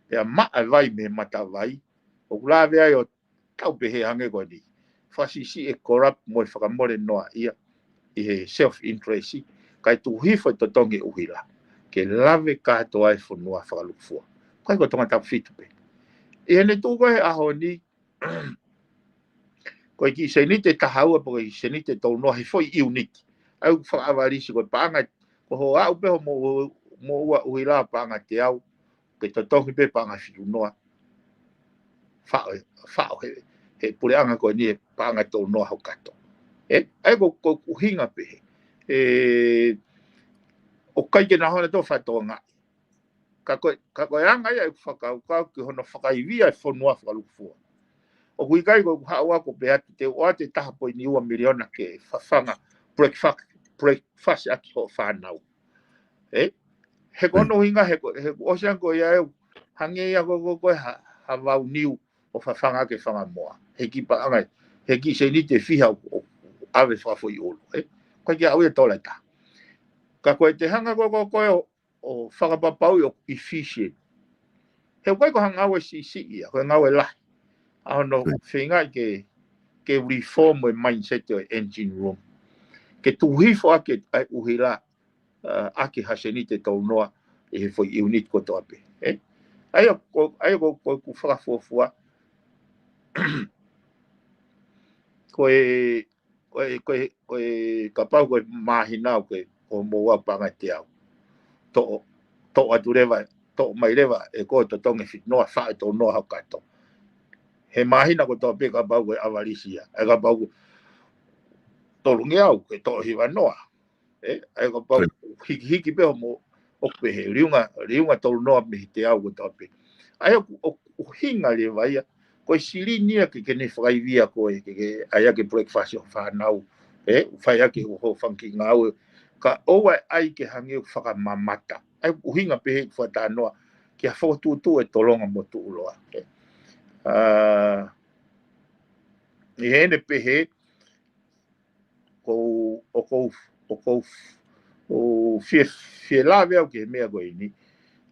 pea maʻa e vai mei he matavai, ʻoku lave ai ʻo tau pehē hangē ko eni. Fakasiʻisiʻi e corrupt mo e fakamole noa ia ʻi he self interest, kae tuku hifo e totongi ʻuhila ke lave kātoa e fonua fakalūkufua. ʻIkai ko Tonga Tapu Fitu pē. ʻI heʻene tuʻu ko ē he ʻaho ni, ko e kiʻi sēniti ʻe taha ua pe ko e sēniti ʻe tolu noa he foʻi unit. ʻA ia ʻoku fakaʻavalisi ko e paʻanga, ko hoʻo aʻu pē hoʻo mo, mo ua ʻuhila paʻanga teau, ke totongi pē paʻanga fitu noa. Faʻo, faʻo he, he puleʻanga ko eni e paʻanga tolu noa hoʻo kato. ʻE, ʻa ia ko, ko e ʻuhinga pē he. ʻE, ʻoku ʻikai ke na hona tō fatonga. Ka ko e, ka ko e anga ia ʻeku fakakaukau ki hono fakaivia e fonua fakalūkufua. ʻOku ʻikai ko ʻeku haʻu au ʻo pehē atu te u ʻoatu e taha poini ua miliona ke fafanga breakfast, breakfast ʻaki hoʻo fānau. ʻE? He ko hono ʻuhinga, he ko, he ko ʻosi ange ko ia ʻe hangē ia ko, ko, ko e ha, ha vau niu ʻo fafanga ke fanga moa. He kiʻi paʻanga, he kiʻi sēniti ʻe fiha ʻo, ʻo ʻave fakafoʻi ʻulu. ʻE? Ko e kiʻi ʻau ia tola ʻe taha. Ka ko e te hanga ko, ko, ko e ʻo, ʻo fakapapauʻi ʻoku efficient. He ʻoku ʻikai ko ha ngāue siʻisiʻi ia, ko e ngāue lahi. ʻA hono feingaʻi ke, ke reform e mindset ʻo e engine room. Ke tuʻu hifo ʻaki ʻa e ʻuhila, ʻa, ʻaki ha seniti ʻe tolu noa ʻi he foʻi unit kotoa pē. ʻE? ʻA ia ko, ʻa ia ko, ko ʻeku fakafuofua. Ko e, ko e, ko e, ko e kapau ko e māhina ʻoku ke, ʻoku mou ʻalu paʻanga ʻe teau. Toʻo, toʻo atu leva, toʻo mai leva ʻe koe totongi fitu noa, fā ʻe tolu noa hao kato. He māhina kotoa pē kapau ko e ʻavalisi ia. ʻE kapau ko e tolungeau, ke toʻo hiva noa. ʻE, ʻa ia kapau hiki, hiki pē hoʻomo, ʻoku pehē, liunga, liunga tolu noa mei he teau kotoa pē. ʻA ia ʻoku, ʻoku ʻuhinga leva ia, ko e silini ia ke, ke ne fakaivia koe, ke, ke ʻai ʻaki e breakfast ʻo e fānau, ʻe, fai ʻaki hoʻo, hoʻo fanga kiʻi ngāue, kae ʻoua ʻe ʻai ke hangē ʻoku fakamamata. ʻA ia ʻoku ʻuhinga pehē ʻeku fakatalanoa, ki ha fokotuʻutuʻu ʻe tolonga mo tuʻuloa, ʻe. ʻA, ʻi heʻene pehē, ʻoku ou, ʻoku ou, ʻoku ou, ʻoku ou fie, fie lave au ki he meʻa ko eni.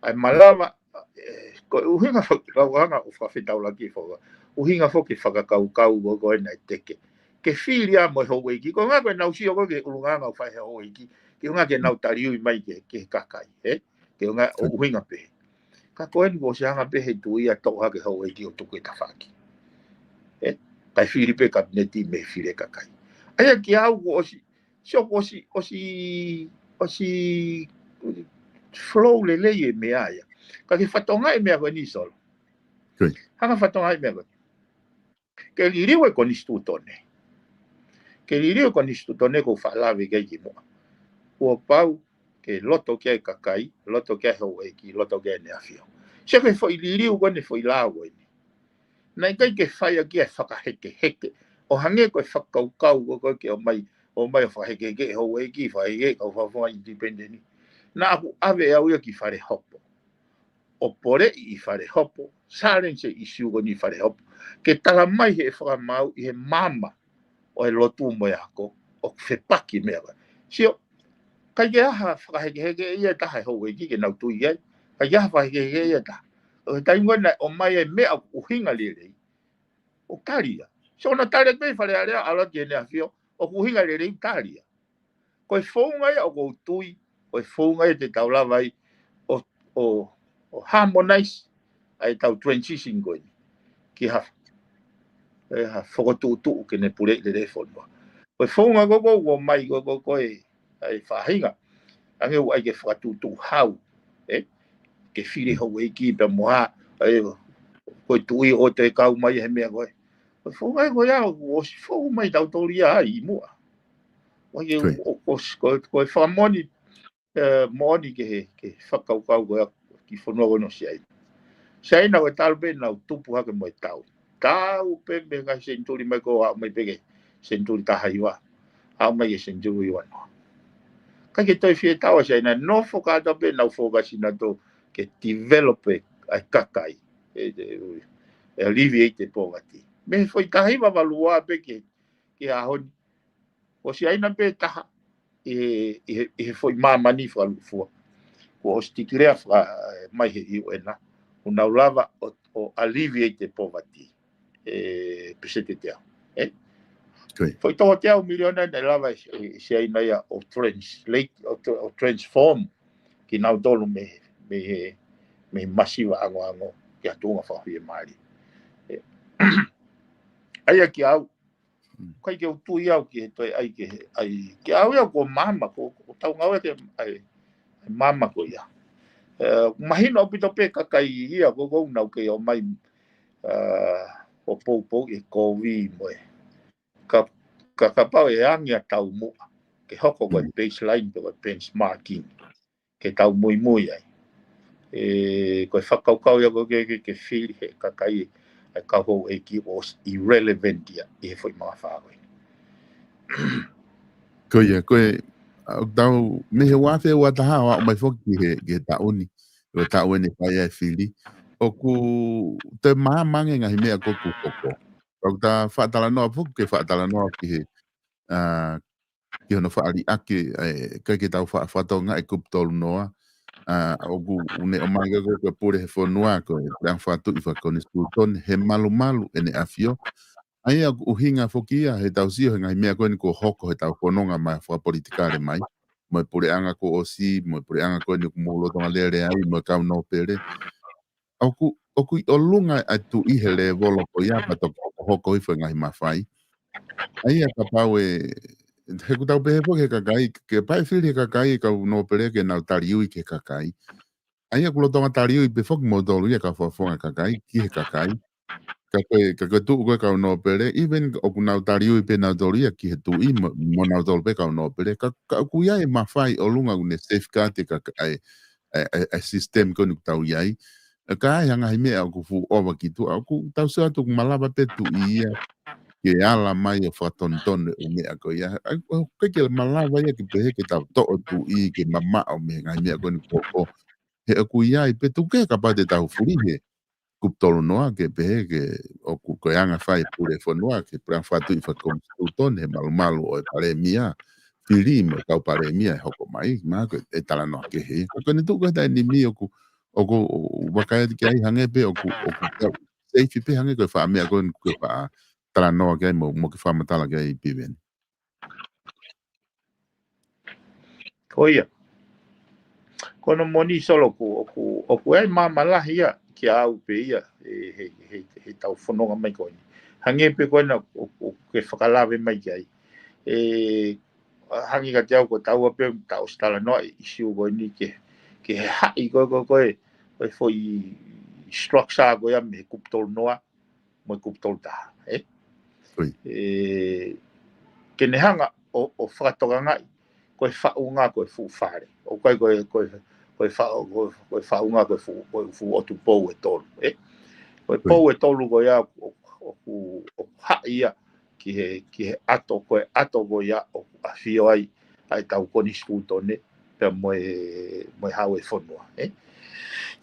ʻA e malava, ʻe, ko e ʻuhinga fo-, ʻuhinga ʻoku fakafetaulaki foki. ʻUhinga foki e fakakaukau ko, ko ena ʻe teke. Ke fili ʻa e mo e houʻeiki. Ko e ʻuhinga ko ʻenau sio ko ē ki he ʻulungaanga ʻoku fai ʻe he houʻeiki. Ke ʻuhinga ke nau taliui mai ki he, ki he kakai, ʻe? Ke ʻuhinga, ʻo ʻuhinga pē. Ka ko eni kuo ʻosi hanga pē ʻe he tuʻi ia ʻo toʻo hake houʻeiki ʻo tuku ʻi tafaʻaki. ʻE, kae fili pē kapineti mei he fili ʻa e kakai. ʻA ia kiate au kuo ʻosi, sio kuo ʻosi, ʻosi, ʻosi flow lelei e meʻa ia. Ka ke fatongia e meʻa ko eni Solo. Hanga fatongia e meʻa ko eni. Ke liliu e konisitūtone. Ke liliu e konisitūtone ʻoku ou faʻa lave ki ai kimuʻa. Kuo pau ke loto ki ai e kakai, loto ki ai e houʻeiki, loto ki ai ʻEne ʻAfio. Sio ki he foʻi liliu ko eni, foʻi lao ko eni. Naʻe ʻikai ke fai ʻaki ia e fakahekeheke. ʻO hangē ko e fakakaukau ko, ko ē ke ʻomai, ʻomai ʻo fakahekeheke e houʻeiki, fakahekeheke e kau fakafofonga independent. Naʻa ku ʻave ʻe au ia ki Fale Hopo. ʻO poleʻi ʻi Fale Hopo, challenge e ʻisiū ko eni ʻi Fale Hopo. Ke tala mai ʻe he fakamaau ʻi he maama ʻo e lotu mo e ako, ʻoku fepaki e meʻa ko ē. Sio, ʻikai ke ʻi ai ha fakahekeheke ia ʻe taha e houʻeiki ke nau tui ai. ʻIkai ke ʻi ai ha fakahekeheke ia ʻe taha. ʻO he taimi ko ē naʻe ʻomai e meʻa ʻoku ʻuhinga lelei, ʻoku tali ia. Sio, naʻa tali ʻe Fale Alea, ʻalu ki ʻEne ʻAfio, ʻoku ʻuhinga lelei, tali ia. Ko e founga ia ʻoku ou tui, ko e founga ia te tau lava ai ʻo, ʻo, ʻo harmonize ʻa ʻetau transition ko eni. Ki ha, ʻe, ha fokotuʻutuʻu ke ne puleʻi lelei e fonua. Ko e founga ko ē ʻoku ʻomai ko ē, ko ē, ko ē, ʻa e faʻahinga. Hangē ʻoku ʻai ke fakatuʻutuʻu hau, ʻe? Ke fili houʻeiki pea mo ha, ʻe, ko e tuʻi ʻoku toe kau mai he meʻa ko ē. Ko e founga ia ko ia, ʻoku ʻosi fou mai tautolu ia ai ʻi muʻa. ʻO ia, ko e, ʻo, ʻo, ko e, ko e fakamoʻoni, ʻe, moʻoni ki he, ki he fakakaukau ko ia ki he fonua ko eni ʻo Siaina. Siaina ko e talu pē ʻenau tupu hake mo e tau. Tau pē mei he ngaahi senituli mai ko ē ʻo aʻu mai pē ki he senituli taha hiva. Aʻu mai ki he senituli hiva noa. ʻIkai ke toe fie tau ʻa Siaina, nofo kātoa pē ʻenau focus ʻanautolu ke develop e, ʻa e kakai. ʻE, ʻe, ʻe alleviate e poverty. Mei he foʻi taha hiva valu ua pē ki he, ki he ʻaho ni. Ko Siaina pē taha ʻi he, ʻi he, ʻi he foʻi māmani fakalūkufua. Kuo ʻosi tikilea faka-, mai he U N ʻoku nau lava ʻo, ʻo alleviate e poverty. ʻE, peseti ʻe teau. ʻE? Ko ia. Foʻi toko teau miliona naʻe lava ʻe, ʻe Siaina ia ʻo translate, ʻo, ʻo transform kinautolu mei, mei he, mei he masiva angoango ki ha tuʻunga fakafiemālie. ʻE. ʻA ia kiate au, Mm. ʻIkai ke u tui au ki he toe ʻai ke, ʻai, kiate au ia ko e maama, ko, ko ʻetau ngāue ke ʻai, ʻai maama ko ia. ʻE, mahino ʻaupito pē kakai ia, ko, ko ʻenau kei ō mai, ʻa, ʻo poupou e kovi mo e. Ka, ka, kapau ʻe angi ʻa taumuʻa, ke hoko ko e Mm. baseline pe ko e benchmarking. Ke tau muimui ai. ʻE, ko e fakakaukau ia ko ē ke, ke, ke fili he kakai ʻa e kau houʻeiki ʻoku ʻosi irrelevant ia ʻi he foʻi mafai ko eni. Ko ia, ko e, ʻa, tau, mei he ua afe ua taha ʻo aʻu mai foki ki he, ki he taʻu ni, ʻo e taʻu eni fai ai e fili. ʻOku toe maama ange ngaahi meʻa ko ē ʻoku hoko. Kau ta faʻa talanoa foki, ke faʻa talanoa ki he, ʻa, ki hono faʻa liʻaki, ʻe, ʻikai ke tau faʻa, faʻa tokangaʻi e kupu tolu noa, ʻa, ʻoku ne ʻomai ko e, ko e pule he fonua, ko e Puleʻanga Fakatuʻi fakakonisitūtone, he malumalu ʻEne ʻAfio. ʻA ia ʻoku ʻuhinga foki ia, he tau sio he ngaahi meʻa ko eni kuo hoko he tau fononga mai fakapolitikale mai, mo e puleʻanga kuo ʻosi, mo e puleʻanga ko eni ʻoku mou lolotonga lele ai, mo e kau nōpele. ʻOku, ʻoku ʻi ʻolunga ʻa e tuʻi he lēvolo ko ia, pea toki hokohoko hifo e ngaahi mafai. ʻA ia kapau ʻe, he ʻoku tau pehē foki he kakai, ke pau ʻe fili he kakai e kau nōpele ke nau taliui ki he kakai. ʻA ia ʻoku lolotonga taliui pē foki moutolu ia kau fakafofonga kakai, ki he kakai. Ka ko e, ka ko e tuʻu ko e kau nōpele, even ʻoku nau taliui pē nautolu ia ki he tuʻi mo, mo nautolu pē kau nōpele. Ka, ka ʻoku ʻi ai e mafai ʻi ʻolunga ʻoku ne safeguard e kakai, e, e, e system ko eni ʻoku tau ʻi ai. ʻE, ka ʻi ai ha ngaahi meʻa ʻoku fuʻu ʻova ki tuʻa, ʻoku tau sio atu ʻoku malava pē tuʻi ia ke ala mai ʻo fakatonutonu e ʻū meʻa ko ia. ʻA, ʻoku ʻikai ke malava ia ke pehē ke tau toʻo tuʻi ke mamaʻo mei he ngaahi meʻa ko eni kuo hoko. He ʻoku ʻi ai pē tuku kehe kapau te tau fili he kupu tolu noa ke pehē ke ʻoku ko e anga fai pule fonua ke Puleʻanga Fakatuʻi fakakonisitūtone he malumalu ʻo e palēmia, fili mo e kau palēmia ʻe hoko mai, ma ko e talanoa kehe. Ka ko eni tuku he taimi ni ʻoku, ʻoku vakai atu ki ai hangē pē ʻoku, ʻoku tau seifi pē hangē ko e faʻa meʻa ko eni ke faʻa talanoa ki ai mo, mo ke fakamatala ki ai Piveni. Ko ia. Ko hono moʻoni Solo ʻoku, ʻoku, ʻoku ʻi ai māmani lahi ia, kia au pē ia, ʻe, he, he, he tau fononga mai ko eni. Hangē pē ko ena ʻoku, ʻoku ke fakalave mai ki ai. ʻE, hangē kiate au ko taua pē, tau ʻosi talanoa e ʻisiū ko eni ke, ke he haʻi ko e, ko e, ko e, ko e foʻi structure ko ia mei he kupu tolu noa, mo e kupu tolu taha, ē? ʻIo. ʻE, ke ne hanga ʻo, ʻo fakatokangaʻi, ko e faʻunga ko e fuʻu fale. ʻOku ʻikai ko e, ko e, ko e fa-, ko e, ko e faʻunga ko e fuʻu, ko e fuʻu ʻotu pou ʻe tolu, ē? Ko e ʻIo. pou ʻe tolu ko ia ʻoku, ʻoku, ʻoku haʻi ia ki he, ki he ʻato, ko e ʻato ko ia ʻoku ʻafio ai ʻa e tau konisitūtone, pea mo e, mo e hau e fonua, ē?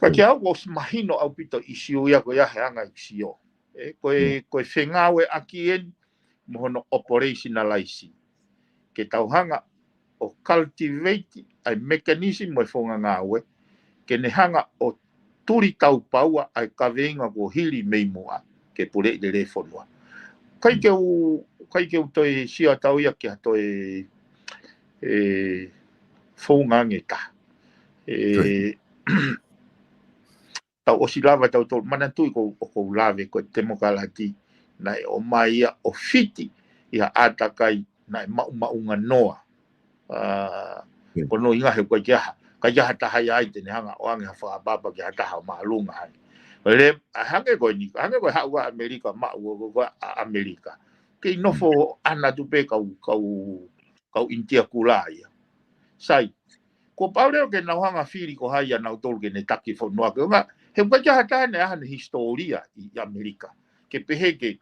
Ka ʻIo. kia au ʻosi mahino ʻaupito ʻisiū ia ko ia he anga e ʻisiū. ʻE, ko e, Mm. ko e fengāueʻaki eni mo hono operationalize. Ke tau hanga ʻo cultivate ʻa e mechanism mo e founga ngāue, ke ne hanga ʻo tuli taupaua ʻa e kaveinga kuo hili mei muʻa, ke puleʻi lelei e fonua. ʻIkai Mm. ke u, ʻikai ke u toe sio atu au ia ki ha toe, ʻe, founga ange taha. ʻE, ʻIo. tau ʻosi lava tautolu, manatuʻi ko, ʻoku ou lave ko e temokalati, naʻe ʻomai ia ʻo fiti ʻi ha ʻātakai naʻe maʻumaʻunga noa. ʻA, ʻIo. ko hono ʻuhinga he ʻoku ʻikai ke ʻi ai ha, ʻikai ke ʻi ai ha taha ia ai te ne hanga ʻo ʻoange ha fakaʻapaʻapa ki ha taha ʻo māʻolunga ai. ʻO le, ʻa, hangē ko eni, hangē ko e haʻu ʻa ʻAmelika maʻu, ko, ko, ko ʻa ʻAmelika. Kei nofo Mm. ʻana atu pē kau, kau, kau ʻInitia Kula ia. Sai, kuo pau leva ke nau hanga fili ko hai ʻa nautolu ke ne taki fonua ke ʻuhinga, he ʻoku ʻikai ke ʻi ai ha taha naʻe ʻi ai haʻane hisitōlia ʻi, ʻi ʻAmelika. Ke pehē ke,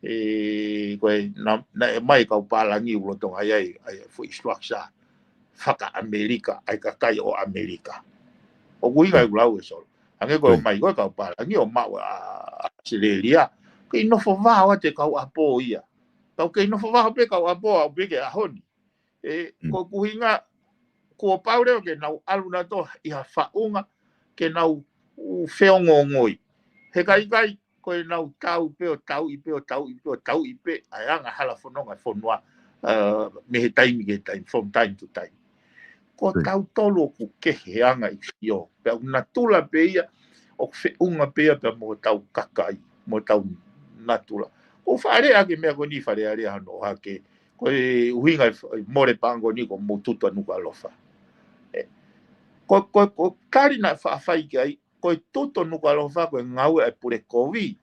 ʻe, ko e na, naʻe ʻomai e kau pālangi ʻoku lolotonga ʻi ai, ʻa e foʻi structure faka-ʻAmelika, ʻa e kakai ʻo ʻAmelika. ʻOku ʻuhinga ʻIo. ʻeku lau ē Solo. Hangē ko e ʻIo. ʻomai ko e kau pālangi ʻo maʻu ʻa, ʻa ʻAositelēlia. Kei nofo vao atu e kau ʻapo ia. Kau kei nofo vao pē kau ʻapo, ʻalu pē ki he ʻaho ni. ʻE, Mm. ko e ʻuhinga, kuo pau leva ke nau ʻalu nautolu ʻi ha faʻunga, ke nau feongoongoi. He ʻikai, ʻikai, ko ʻenau tau pē ʻo tauʻi pē, ʻo tauʻi pē, ʻo tauʻi pē, ʻa e anga hala fononga e fonua, ʻa, mei he taimi ki he taimi, from time to time. Ko Mm. tautolu ʻoku kehe he anga ʻIsiō, pea ʻoku natula pē ia, ʻoku feʻunga pē ia pea mo hotau kakai, mo hotau natula. ʻOku ou faʻa lea ʻaki e meʻa ko eni, faʻa lea lea hano hake, ko e ʻuhinga e f-, e mole pangoni ko mou tutu ʻa Nukuʻalofa. ʻE, ko, ko, ko e tali naʻe faʻa fai ki ai, ko e tutu ʻa Nukuʻalofa, ko e ngāue ʻa e pule kovi.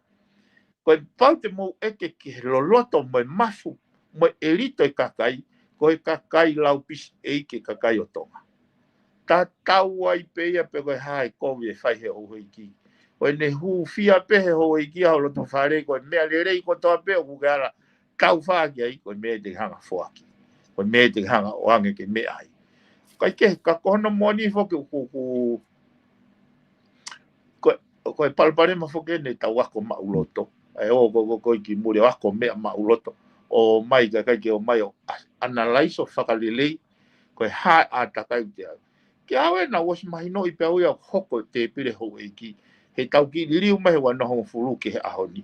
Ko e pau te mou ʻeke ki he loloto mo e mafu, mo e ʻelito e kakai, ko e kakai lau pisi ʻeiki e kakai ʻo Tonga. Tatau ai pē ia pe ko e hā e kovi ʻe fai he houʻeiki. Ko ʻene hūfia pē he houʻeiki ʻa ho loto fale, ko e meʻa lelei kotoa pē ʻoku ke ala taufā ki ai, ko e meʻa te ke hanga foaki. Ko e meʻa te ke hanga ʻoange ke meʻa ai. Kae kehe, ka ko hono moʻoni foki ʻoku, ʻoku, ko, ko e palopalema foki eni ʻetau ako maʻuloto. ʻE ō ko, ko, ko e ki muli ʻo ako meʻa maʻuloto. ʻOmai ka ʻikai ke ō mai ʻo a-, analyze ʻo fakalelei, ko e hā e ʻātakai ʻoku te ʻai. Ke au ē naʻa ku ʻosi mahinoʻi pē au ia ʻoku hoko e tēpile houʻeiki, he tau kiʻi liliu mai he ua noa hongofulu ki he ʻaho ni.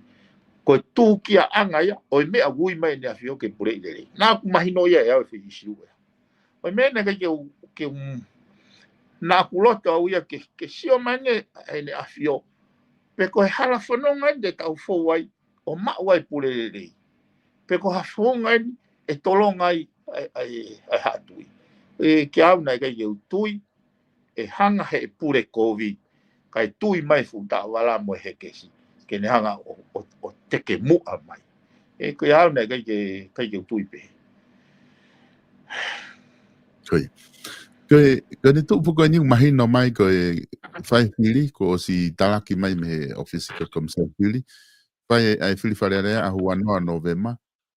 Ko e tūkiaʻanga ia ʻo e meʻa ʻoku ui mai ʻEne ʻAfio ke puleʻi lelei. Naʻa ku mahinoʻi ia ʻe au e foʻi ʻīsiu ia. ʻO e meʻa naʻe ʻikai ke u, ke u, naʻa ku loto au ia ke, ke sio mai ange ʻEne ʻAfio pe ko e hala fononga eni te tau fou ai ʻo maʻu ai e pule lelei, pe ko ha founga eni ʻe tolonga ai ʻa e, ʻa e, ʻa e haʻa tui. ʻE, kiate au naʻe ʻikai ke u tui ʻe hanga ʻe he pule kovi, kae tui mai e fuʻu taʻovala mo e hekesi ke ne hanga ʻo, ʻo, ʻo teke muʻa mai. ʻE, kiate au naʻe ʻikai ke, ʻikai ke u tui pehē. Ko ia. Ko e, ko ʻene tuʻu pē ko eni ʻoku mahino mai ko e fai e fili kuo ʻosi talaki mai mei he ʻōfisi ʻo e Komisini Fili. Fai ʻa e fili Fale Alea ʻaho ua noa Nōvema.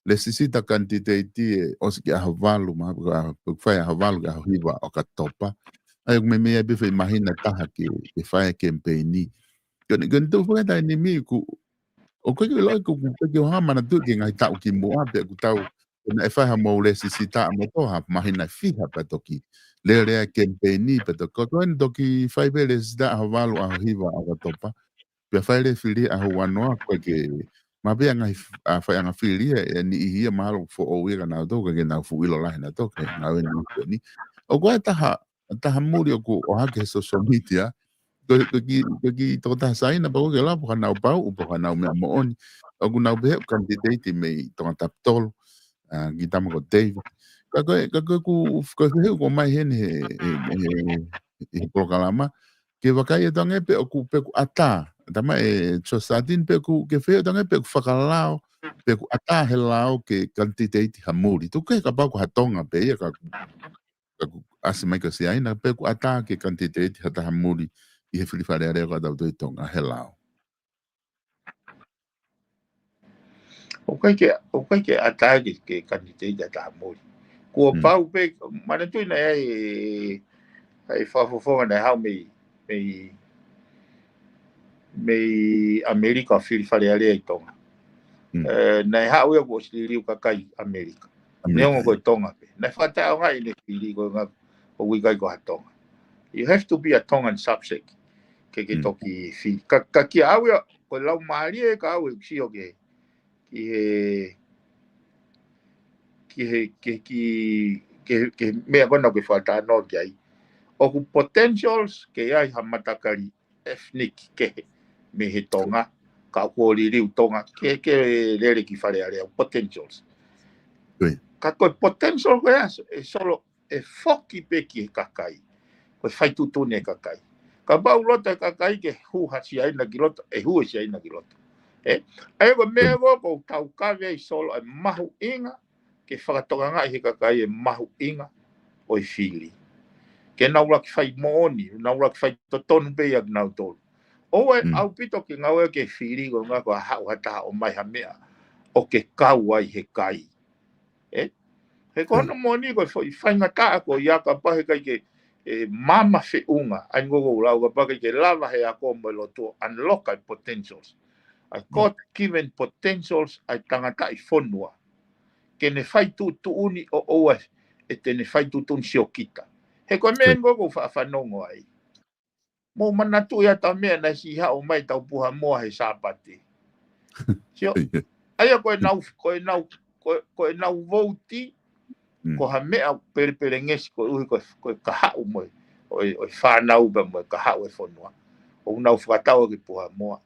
Lēsisita kanititeiti ʻe ʻosi ki he ʻaho valu, mahalo ko e ʻaho, ko e fai ʻaho valu ki he ʻaho hiva ʻOkatopa. ʻA ia ʻoku meimei ʻi ai pē foʻi māhina ʻe taha ke, ke fai e kemipeini. Ko ʻene, ko ʻene tuʻu pē ko e taimi ni ʻoku, ʻoku ʻikai ke u ʻilo, ʻoku ʻikai ke u hanga ʻo manatuʻi ki he ngaahi taʻu kimuʻa pe ʻoku tau, naʻe fai haʻamou lēsisita ʻamoutolu ha māhina ʻe fiha pea toki lele ai e kemipeini pea toki, ko ʻene toki fai pē lēsisita ʻaho valu ʻaho hiva ʻOkatopa. Pea fai leva e fili ʻaho ua noa, ko e ke, mahalo pē ʻa e ngaahi f-, ʻa e faiʻanga fili ʻa e, ʻa e niʻihi ia mahalo foʻou ia kia nautolu, ʻikai ke nau fuʻu ʻilo lahi nautolu ki he ngāue ni ko eni. ʻOku ʻi ai e taha, taha muli ʻoku ʻohake he social media. Ko, ko e kiʻi, ko e kiʻi tokotaha Siaina pē ʻoku ke lava, pe ko haʻanau pauʻu, pe ko haʻanau meʻa moʻoni. ʻOku nau pehē ʻoku kanititeiti mei Tongatapu tolu, ʻa, kiʻi tama ko David. Ka ko e, ka ko e ʻoku, ko e fehuʻi ʻoku ʻomai heni he, he, he, he, he polokalama. Ke vakai atu ange pe ʻoku, pe ʻoku ʻatā. Talamai ʻe Josh Sardine pe ʻoku, ke fehuʻi atu ange pe ʻoku fakalao, pe ʻoku ʻatā he lao ke kanititeiti ha muli. Tuku kehe kapau ko ha Tonga pē ia ka, ka ʻoku ʻasi mai ko Siaina, pe ʻoku ʻatā ke kanititeiti ha taha muli ʻi he fili Fale Alea ko ʻatautolu ʻi Tonga he lao. ʻOku ʻikai ke, ʻoku ʻikai ke ʻatā ke, ke kanititeiti ha taha muli. Kuo Mm. pau pē, manatuʻi naʻe ʻi ai e, ʻa e fakafofonga naʻe haʻu mei, mei, mei ʻAmelika ʻo fili Fale Alea ʻi Tonga. Mm. ʻE, naʻe haʻu ia kuo ʻosi liliu kakai ʻAmelika. ʻAmelika, Neongo ko e ia. Tonga pē. Naʻe fakataʻeʻaongaʻi ʻene fili ko e ʻuhinga ʻoku ʻikai ko ha Tonga. You have to be a Tongan subject ke, ke Mm. toki fili. Ka, ka kiate au ia, ko e laumālie ka au ʻeku sio ki he, ki he, ki he, ki he, ki, ki he, ki he meʻa ko ena ʻoku ke fakatalanoa ki ai. ʻOku potentials ke ʻi ai ha matakali ethnic kehe mei he Tonga, ka kuo liliu Tonga, ke, ke lele ki Fale Alea, potentials. Ko ia. Ka ko e potential ko ia, ʻe Solo, ʻe foki pē ki he kakai. Ko e fai tuʻutuʻuni e kakai. Kapau ʻoku loto e kakai ke hū ha Siaina ki loto, ʻe hū e Siaina ki loto. ʻE, ʻa ia ko e meʻa Mm. ko ē ʻoku ou taukaveʻi ai Solo e mahuʻinga ke fakatokangaʻi he kakai e mahuʻinga ʻo e fili. Ke nau lava ke fai moʻoni, nau lava ke fai totonu pē ia kia nautolu. ʻOua ʻe Mm. ʻaupito ke ngāue ke fili ko e ʻuhinga ko e haʻu ha taha ʻo ʻomai ha meʻa ʻoku ke kau ai he kai. ʻE? He ko Mm. hono moʻoni ko e foʻi faingataʻa ko ia kapau he ʻikai ke, ʻe, maama feʻunga, ʻa ia ʻoku ou lau kapau he ʻikai ke lava he ako mo e lotu ʻo unlock ʻa e potentials. ʻA e Mm. God-given potentials ʻa e tangataʻi fonua. Ke ne fai tuʻutuʻuni ʻo ʻoua ʻe te ne fai tuʻutuʻuni siokita. He ko e meʻa Ko ia. ʻoku ou faʻa fanongo ai. Mou manatuʻi atu ʻa e meʻa naʻe siʻi haʻu mai tau puha moa he Sāpate. Sio, Ko ia. ʻA ia ko ʻenau, ko ʻenau, ko, ko ʻenau vouti, Mm. ko ha meʻa pelepelengesi koeʻuhi ko, ko e kahaʻu mo e, ʻo e, ʻo e fānau pea mo e kahaʻu e fonua. ʻOku nau fakatau ke puha moa.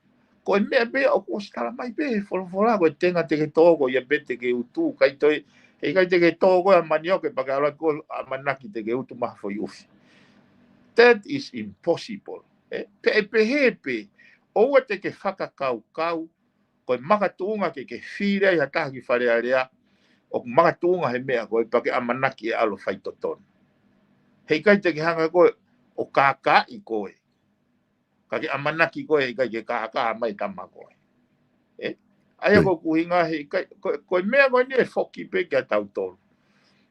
Ko e meʻa pē ʻoku ʻosi talamai pē he folofola, ko e tenga te ke tō, ko ia pē te ke utu, ʻikai toe, he ʻikai te ke tō ko e ʻamanaki ke pake ala ko e ʻamanaki te ke utu mai ha foʻi ʻufi. That is impossible. ʻE, pea ʻe pehē pē, ʻoua te ke fakakaukau, ko e makatuʻunga ke ke fili ai ha taha ki Fale Alea, ʻoku makatuʻunga he meʻa ko e pake ʻamanaki ʻe ʻalu ʻo fai totonu. He ʻikai te ke hanga ko ē ʻo kākaaʻi koe. Ka ke ʻamanaki koe, ʻikai ke kākā mai tama koe. ʻE? ʻA ia Mm. ko e ʻuhinga he ʻikai, ko, ko e meʻa ko eni ʻe foki pē kia tautolu.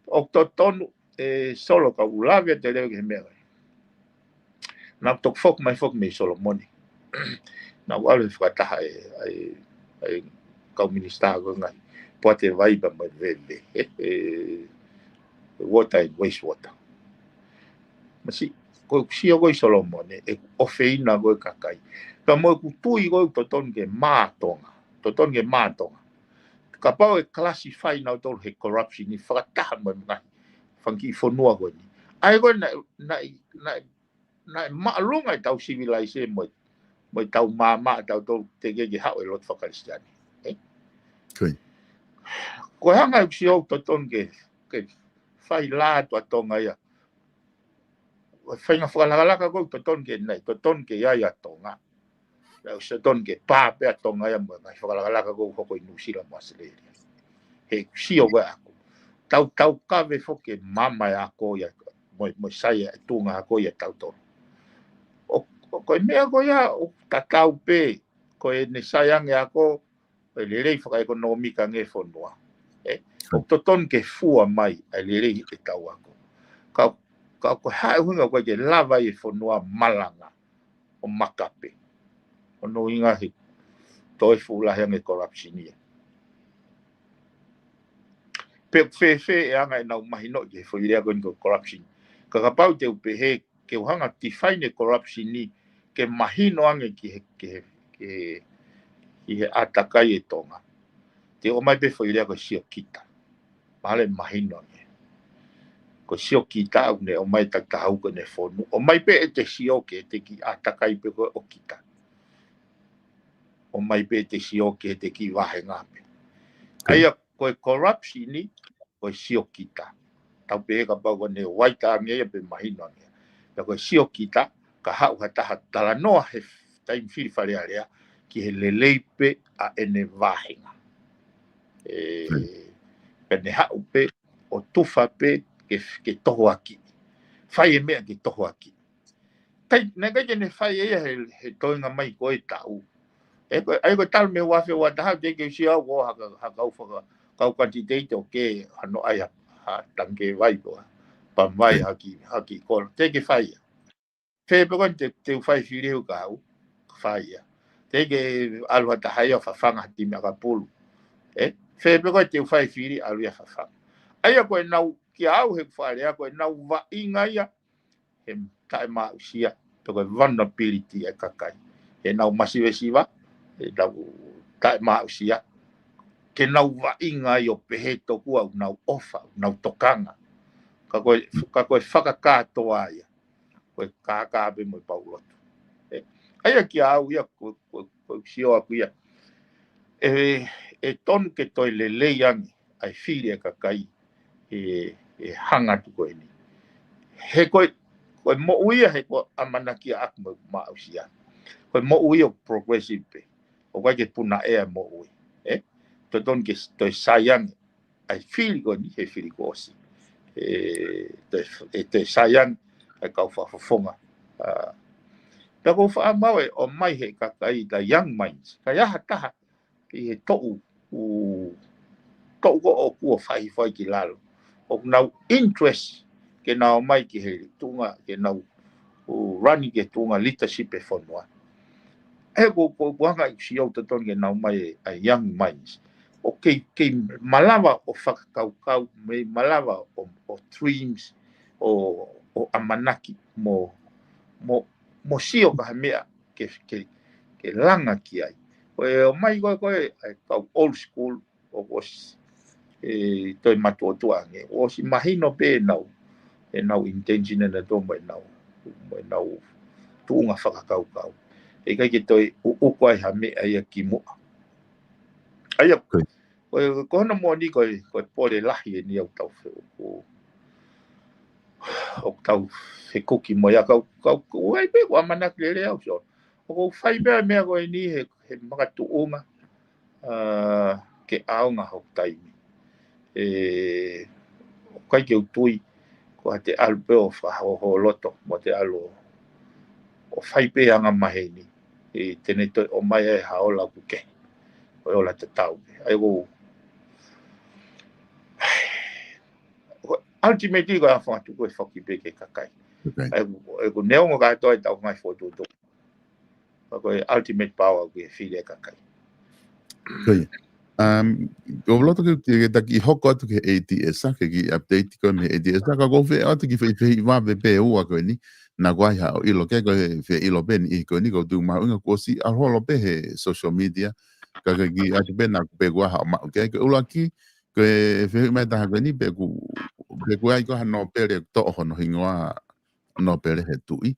ʻOku totonu, ʻe Solo ka u lave atu leva ki he meʻa ko ē. Naʻa ku toki foki mai foki mei Solomone. Naʻa ku ʻalu he fakataha ʻa e, ʻa e, ʻa e kau minisitā ko e ngaahi poate vai pea mo e veve, ʻe, ʻe, water and waste water. Masiʻi, Ko ʻeku sio ko ē Solomone, ʻeku ʻofeina ko ē kakai. Ka mo ʻeku tui ko ē totonu ke mā Tonga. Totonu ke mā Tonga. Kapau ʻe classify nautolu he corruption ʻi fakataha mo e ngaahi fanga kiʻi fonua ko eni. ʻA ia ko ē naʻe, naʻe, naʻe, naʻe māʻolunga ʻetau civilization mo e, mo ʻetau maama ʻa tautolu teʻeki ke haʻu e lotu fakakalisitiane. ʻE? Ko e hanga ʻeku sio totonu ke, ke fai lā atu ʻa Tonga ia. Ko e faʻahinga fakalakalaka ko ē totonu ke, naʻe totonu ke ʻi ai ʻa Tonga. Naʻe ʻosi totonu ke pā pē ʻa Tonga ia mo e ngaahi fakalakalaka ko ē hoko ʻi Nuʻusila mo ʻAositelēlia. He sio ko ē ʻaku. Tau, tau kave foki e maama e ako ia, mo, mo e sai e tuʻunga ako ia ʻa tautolu. ʻO, ʻo ko e meʻa ko ia, ʻoku tatau pē, ko ʻene sai ange ako, ʻe lelei fakaʻekonōmika ange e fonua. ʻE, ʻoku totonu ke fua mai ʻa e lelei ʻetau ako. Ka, ka ko e hā e ʻuhinga ko ē ke lava e fonua malanga ʻo makape. Ko hono ʻuhinga he toe fuʻu lahi ange corruption ia. Pe ʻoku fēfē e anga ʻenau mahinoʻi ki he foʻi lea ko eni ko e corruption. Ka kapau te u pehē ke u hanga define e corruption ni ke mahino ange ki he, ki he, ki he, ki he ʻātakai e Tonga. Te u ʻomai pē foʻi lea ko e siokita. Mahalo ʻe mahino ange. Ko e siokita ʻoku ne ʻomai takitaha ko ʻene fonu. ʻOmai pē ʻete sio ki heʻete kiʻi ʻātakai pē ko ē ʻo kita. ʻOmai pē ʻete sio ki heʻete kiʻi vāhenga pē. ʻA ia ko e corruption ni, ko e siokita. Tau pehē kapau ko ʻene vaita ange ia pe mahino ange. Pea ko e siokita, ka haʻu ha taha talanoa he taimi fili Fale Alea, ki he lelei pē ʻa ʻene vāhenga. ʻE, pea ne haʻu pē, ʻo tufa pē, ke, ke tohoakiʻi. Fai e meʻa ke tohoakiʻi. Kai, naʻe ʻikai ke ne fai ia he, he toenga mai ko ē taʻu. ʻE ko, ʻa ia ko e talu mei he ua afe ua taha, teʻeki ke u sio au ko ha ka, ha kau faka, kau kanititeiti ʻoku ke hano ʻai ha, ha tangikē vai ko ha, pam vai ha kiʻi, ha kiʻi kolo. Teʻeki ke fai ia. Fēfē pē ko ē te, te u fai fili he ʻoku ou fai ia. Teʻeki ke ʻalu ha taha ia ʻo fafanga ha timi ʻakapulu. ʻE, fēfē pē ko ē te u fai fili ʻalu ia ʻo fafanga. ʻA ia ko ʻenau, kia au he ʻoku ou fakalea, ko ʻenau vaʻinga ia, he taʻemaʻusia, pe ko e vulnerability e kakai. He nau masivesiva, he nau taʻemaʻusia, ke nau vaʻinga ai ʻo pehē tokua ʻoku nau ʻofa, ʻoku nau tokanga. Ka ko e, ka ko e fakakātoa ia, ko e kākā pē mo e paulotu. ʻE, ʻa ia kia au ia, ko, ko, ko e sio ʻaku ia. ʻE, ʻe tonu ke toe lelei ange, ʻa e fili e kakai, ʻe, ʻe hanga atu ko eni. He ko e, ko e moʻui ia he ko e ʻamanaki ʻaku mo ʻeku maʻusia. Ko e moʻui ʻoku progressive pē. ʻOku ʻikai ke puna ʻea e moʻui. ʻE? Totonu ke s-, toe sai ange. ʻA e fili ko eni, he fili kuo ʻosi. ʻE, toe, ʻe toe sai ange, ʻa e kau fakafofonga. ʻA, pea ʻoku ou faʻa maʻu ʻe ʻomai he kakai the young minds. Ka ʻi ai ha taha, ʻi he toʻu, ʻū, toʻu ko ē ʻoku ʻo fai fai ki lalo. ʻOku nau interest ke nau ō mai ki he tuʻunga, ke nau, ʻū, rani ki he tuʻunga leadership e fonua. ʻE ko, ko, ko e anga ʻeku sio totonu ke nau ō mai ʻa e young minds. ʻO kei, kei malava ʻo fakakaukau, mei malava ʻo, ʻo dreams, ʻo, ʻo ʻamanaki mo, mo, mo sio ki ha meʻa ke, ke, ke langa ki ai. Ko e ō mai ko ē, ko e, ʻa e kau old school, ʻoku ʻosi, ʻe, toe matuʻotuʻa ange. ʻOsi mahino pē ʻenau, ʻenau intention ʻe nautolu mo ʻenau, mo ʻenau tuʻunga fakakaukau. ʻE ʻikai ke toe ʻuʻuku ai ha meʻa ia ki muʻa. ʻA ia, ko e, ko hono moʻoni ko e, ko e pole lahi eni ʻoku tau fe-, ʻoku, ʻoku tau fekuki mo ia kau, kau, kau ai pē ko e ʻamanaki lelei au, so. ʻOku ou fai pē ʻa e meʻa ko eni he, he makatuʻunga, ʻa, ke ʻaonga hoku taimi. ʻE, ʻoku ʻikai ke u tui, ko haʻate ʻalu pē ʻo fakahoholoto, mo te ʻalu ʻo, ʻo fai pē anga maheni. ʻE, te ne toe ō mai ai ha ola ʻoku kehe. Ko e ola tatau. ʻA ia ʻoku, ultimately ko e ʻaonga tuku e foki pē ki he kakai. ʻA ia ʻoku, ʻoku neongo kātoa ʻetau ngaahi fokotuʻutuʻu. Ka ko e ultimate power ʻoku ʻi he fili e kakai. Um, ʻoku ou loto ke, ke, ke ta kiʻi hoko atu ki he ATS, ke kiʻi update ko ē mei he ATS, ka ʻoku ou fehuʻi atu kiʻi fehuʻi, fehuʻi vave pē ʻe ua ko eni, naʻa ʻoku ʻi ai haʻo ʻilo ki ai, ko e feʻilo pē eni ko eni, ʻoku ou tui mahuʻinga kuo ʻosi ʻalu holo pē he social media, ka ke kiʻi ʻoatu pē naʻa ʻoku pē kuo ʻi ai haʻo maʻu ki ai, ko e ʻuluaki, ko e fehuʻi mai taha ko eni pe ʻoku, pe ʻoku ʻi ai ko ha nōpele toʻo hono hingoa nōpele he tuʻi.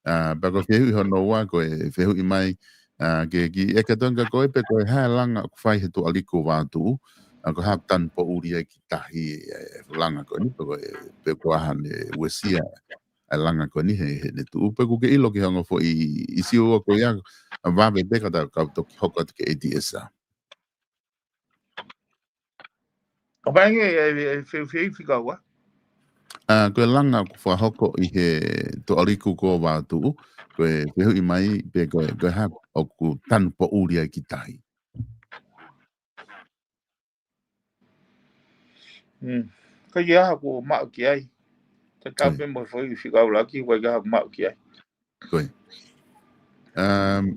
ʻA, pea ko e fehuʻi hono ua ko e fehuʻi mai, ʻa, ke kiʻi ʻeke atu ange kia koe pe ko e hā e langa ʻoku fai he Tuʻa Liku Vavaʻu. ʻA, ko e hā ʻoku tanu poʻuli ai ki tahi e, e langa ko eni pe ko e, pe ko e hā ʻene uesia e langa ko eni he, heʻene tuʻu. Pe ʻoku ke ʻilo ki he ongo foʻi ʻīsiu ko ia, ʻa, vave pē ka ta, ka toki hoko atu ki he ATS. ʻA. ʻO pehē ange, e, e, e, fe-, fe-, fika ua. ʻA, ko e langa ʻoku fakahoko ʻi he Tuʻa Liku ko Vavaʻu, ko e fehuʻi mai pe ko e, ko e hā ʻoku tanu poʻuli ai ki tahi. Mm. Ko ia ha ʻoku maʻu ki ai. Tatau Ko ia. pē mo e foʻi fika ʻuluaki, ko ia ha ʻoku maʻu ki ai. Ko ia. Um,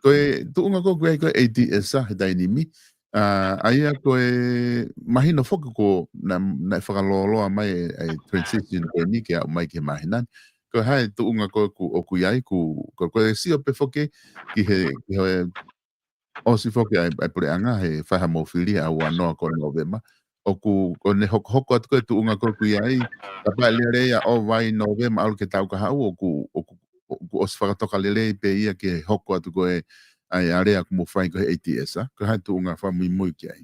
ko e tuʻunga ko ē ʻoku ʻi ai ko e ATS he taimi ni. ʻA, ʻa ia ko e mahino foki ko ē naʻe, naʻe fakalōloa mai e, e transition ko eni ke aʻu mai ki he māhina ni. Ko e hā e tuʻunga ko ē ʻoku, ʻoku ʻi ai ʻoku, ko, ko e sio pē foki ki he, ki he ʻosi foki ʻa e, ʻa e puleʻanga he fai ha mou fili ʻa ua noa ko Nōvema. ʻOku, ʻoku ne hokohoko atu ko e tuʻunga ko ē ʻoku ʻi ai, kapau ʻe lelei ʻa ʻo vai Nōvema ʻalu ki he taʻu kahaʻu ʻoku, ʻoku, ʻoku ʻosi fakatoka lelei pē ia ke hoko atu ko ē ʻa e alea ʻoku mou fai ko ē he ATS, ʻa? Ko e hā e tuʻunga fakamuimui ki ai.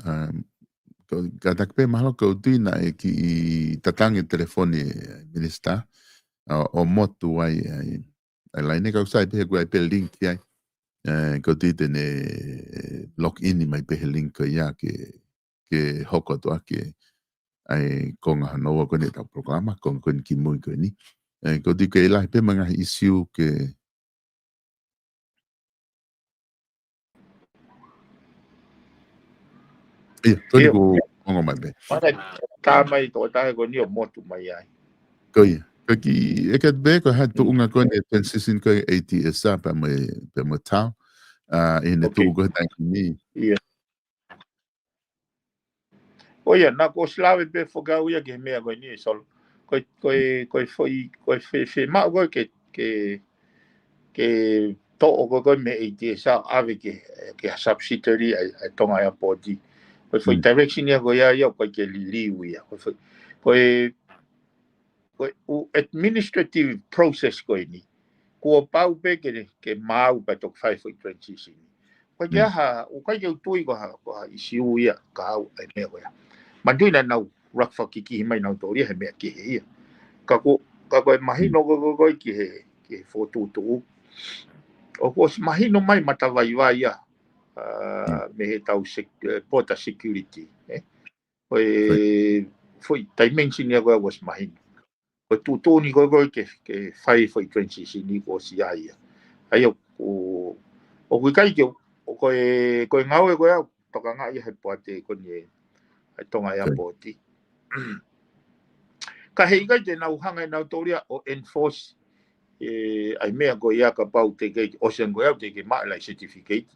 Um, ko, kātaki pē mahalo ʻoku ou tui naʻe kiʻi tatangi e telefoni e minisitā, ʻa, ʻo motu ai, ai, ʻa e laine ka ʻoku sai pē he ʻoku ʻi ai pē link ai. Eh, ʻoku ou tui te ne log in mai pē he link ko ia ke, ke hoko atu ʻaki ʻa e konga hono ua ko eni ʻetau polokalama, konga ko eni kimui ko eni. Eh, ʻoku ou tui ʻoku lahi pē mo e ngaahi ʻīsiu ke ʻIa, ko eni ʻIo. ʻoku ongo mai pē. Mana tā mai tō tahe ko eni ʻo motu mai ai. Ko ia. Ka kiʻi ʻeke atu pē ko e hā e tuʻunga ko eni e transition ko ē ATS pea mo e, pea mo e tau. ʻA, ʻi heʻene Okay. tuʻu ko ē he taimi ni. ʻIa. ʻO ia, naʻa ku ʻosi lave pē foki au ia ki he meʻa ko eni ʻe Solo. Ko e, ko e, ko e foʻi, ko e fe-, fe-, maʻu ko ē ke, ke, ke toʻo ko ē ko ē mei he ATS ʻave ki he, ki he subsidiary ʻa e, ʻa e Tonga Airport. Ko e foʻi Mm. direction ia ko ia ia ʻoku ʻikai ke liliu ia. Ko e foʻi, ko e, ko e ʻū administrative process ko eni. Kuo pau pē ke, ke maau pea toki fai foʻi transition. ʻOku ʻikai ke Mm. ʻi ai ha, ʻoku ʻikai ke u tui ko ha, ko ha ʻīsiu ia ka au ʻa e meʻa ko ia. Manatuʻi naʻa nau laka fakakikihi mai nautolu ia he meʻa kehe ia. Ka ko, ka ko e mahino Mm. ko, ko, ko ē ki he, ki he fokotuʻutuʻu. ʻOku ʻosi mahino mai matavaivai ia, ʻa, Mm. mei he tau sec-, eh, border security, eh. Ko e Right. foʻi dimension ia ko ē ʻoku ʻosi mahino. Ko e tuʻutuʻuni ko ē ko ē ke, ke fai foʻi transition ʻoku ʻosi ʻi ai ia. ʻA ia ʻoku, ʻoku ʻikai ke, ʻo ko e, ko e ngāue ko ē ʻoku tokangaʻi ia he poate ko eni ʻa e Tonga Right. Airport. Ka heʻikai te nau hanga ʻe nautolu ia ʻo enforce e, ʻa e meʻa ko ia kapau te ke, ʻosi ange ko ia te ke maʻu e certificate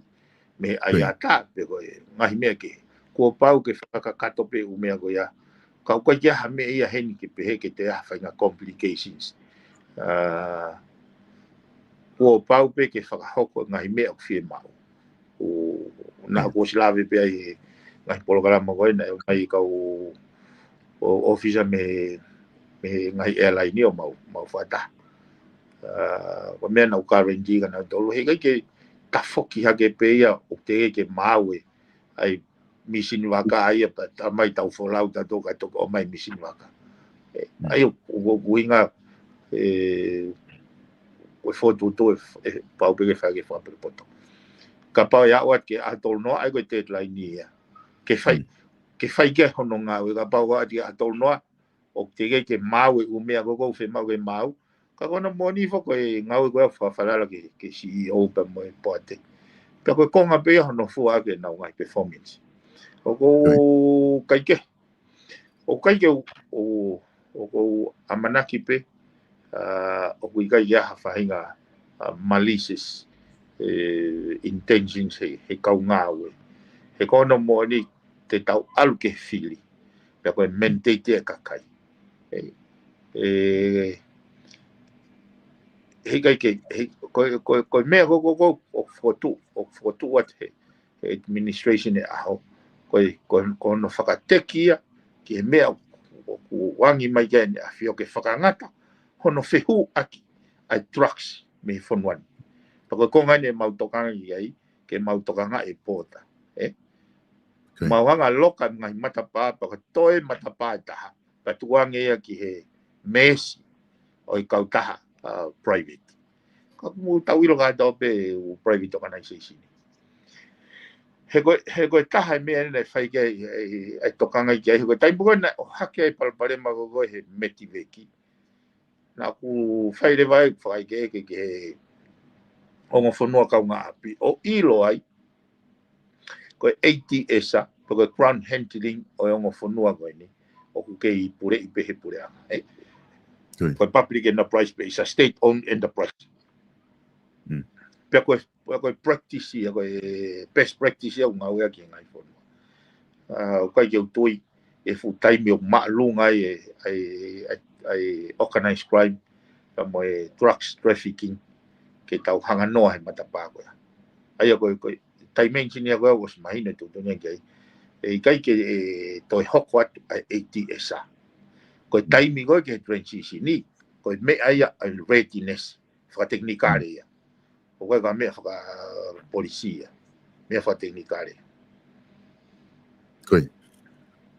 mei he Right. ʻaiata pe ko e ngaahi meʻa kehe. Kuo pau ke fakakakato pē ʻū meʻa ko ia. Ka ʻoku ʻikai ke ʻi ai ha meʻa ia heni ke pehē ke toe ʻi ai ha faʻahinga complications. ʻA, kuo pau pē ke fakahoko e ngaahi meʻa ʻoku fiemaʻu. ʻO, naʻa Yeah. ku ʻosi lave pē ai he ngaahi polokalama ko ē naʻe ʻomai kau ʻo, officer mei, mei he ngaahi airline ʻo mau, mau fakataha. ʻA, ko e meʻa naʻa ku guarantee kia nautolu, heʻikai ke tafoki hake pē ia ʻo teʻeki ke maau e, ʻa e mīsini vaka ia pea tā mai tau folau tautolu kae toki ʻomai mīsini vaka. ʻE, Mm. ʻa ia ʻoku, ʻoku, ʻuhinga, ʻe, ko e fokotuʻutuʻu ʻe, ʻe pau pē ke fai ke fakapotopoto. Kapau ʻe aʻu atu ki he ʻaho tolu noa, ʻa ia ko e deadline ia. Ke fai, Mm. ke fai ki ai hono ngāue, kapau ʻe aʻu atu ki he ʻaho tolu noa, ʻoku teʻeki ke maau e ʻū meʻa ko ē ʻoku fiemaʻu ke maau. Ka ko hono moʻoni foki ko e ngāue ko ē ʻoku fakafalala ki he, ki he C E O pea mo e poate. Pea ko e konga pē ia hono fua ʻaki ʻenau ngaahi performance. ʻOku ou ʻikai ke, ʻoku ʻikai ke u, ʻoku ou ʻamanaki pē, ʻoku ʻikai ke ʻi ai ha faʻahinga malicious intentions he kau ngāue. He ko hono moʻoni te tau ʻalu ke fili. Pea ko e mandate ʻa e kakai. ʻE, ʻe, he ʻikai ke, he, ko, ko, ko e meʻa ko, ko, ko, ʻoku fokotuʻu, ʻoku fokotuʻu atu he, he administration ʻe ʻaho. Ko e, ko, ko hono fakateki ia, ki he meʻa ʻoku, ʻoku ʻange mai ki ai ʻEne ʻAfio ke fakangata, hono fehuʻaki ʻa e drugs mei he fonua ni. Pea ko e konga ʻeni ʻemau tokanga ki ai, ke mau tokanga ʻi he pōta. ʻE? Mau hanga loka ngaahi matapā, pea ko e toe matapā ʻe taha. Pea tuku ange ia ki he meesi ʻo e kautaha private. Ka ʻoku mou tau ʻilo kātoa pē ʻū private organization. He ko e, he ko e taha e meʻa ʻeni naʻe fai ki ai, ʻe, ʻe tokanga ki ai, he ko e taimi ko ē naʻe ʻohake ai palopalema ko ē he Metiveki. Naʻa ku fai leva ai, fakaʻekeʻeke ki he ongo fonua kaungāʻapi. ʻO ʻilo ai, ko e ATS, pe ko e ground handling ʻo e ongo fonua ko eni, ʻoku kei puleʻi pē he puleʻanga. Ko e public enterprise pē, it's a state-owned enterprise. Pea ko e, pea ko e practice ia, ko e best practice ia ʻoku ngāueʻaki he ngaahi fonua. ʻOku ʻikai ke u tui, he fuʻu taimi ʻoku māʻolunga ai e, e, e, e organized crime, pea mo e drugs trafficking, ke tau hanga noa he matapā ko ia. ʻA ia ko e, ko e dimension ia ko ē ʻosi mahino e tuʻutuʻuni ki ai. ʻE ʻikai ke, ʻe, toe hoko atu ʻa e ATS. Ko e taimi ko ē ki he transition ni, ko e meʻa ia ʻa e readiness, fakatekinikale ia. ʻOku ʻikai ko ha meʻa fakapolisi ia. Meʻa fakatekinikale. Ko e,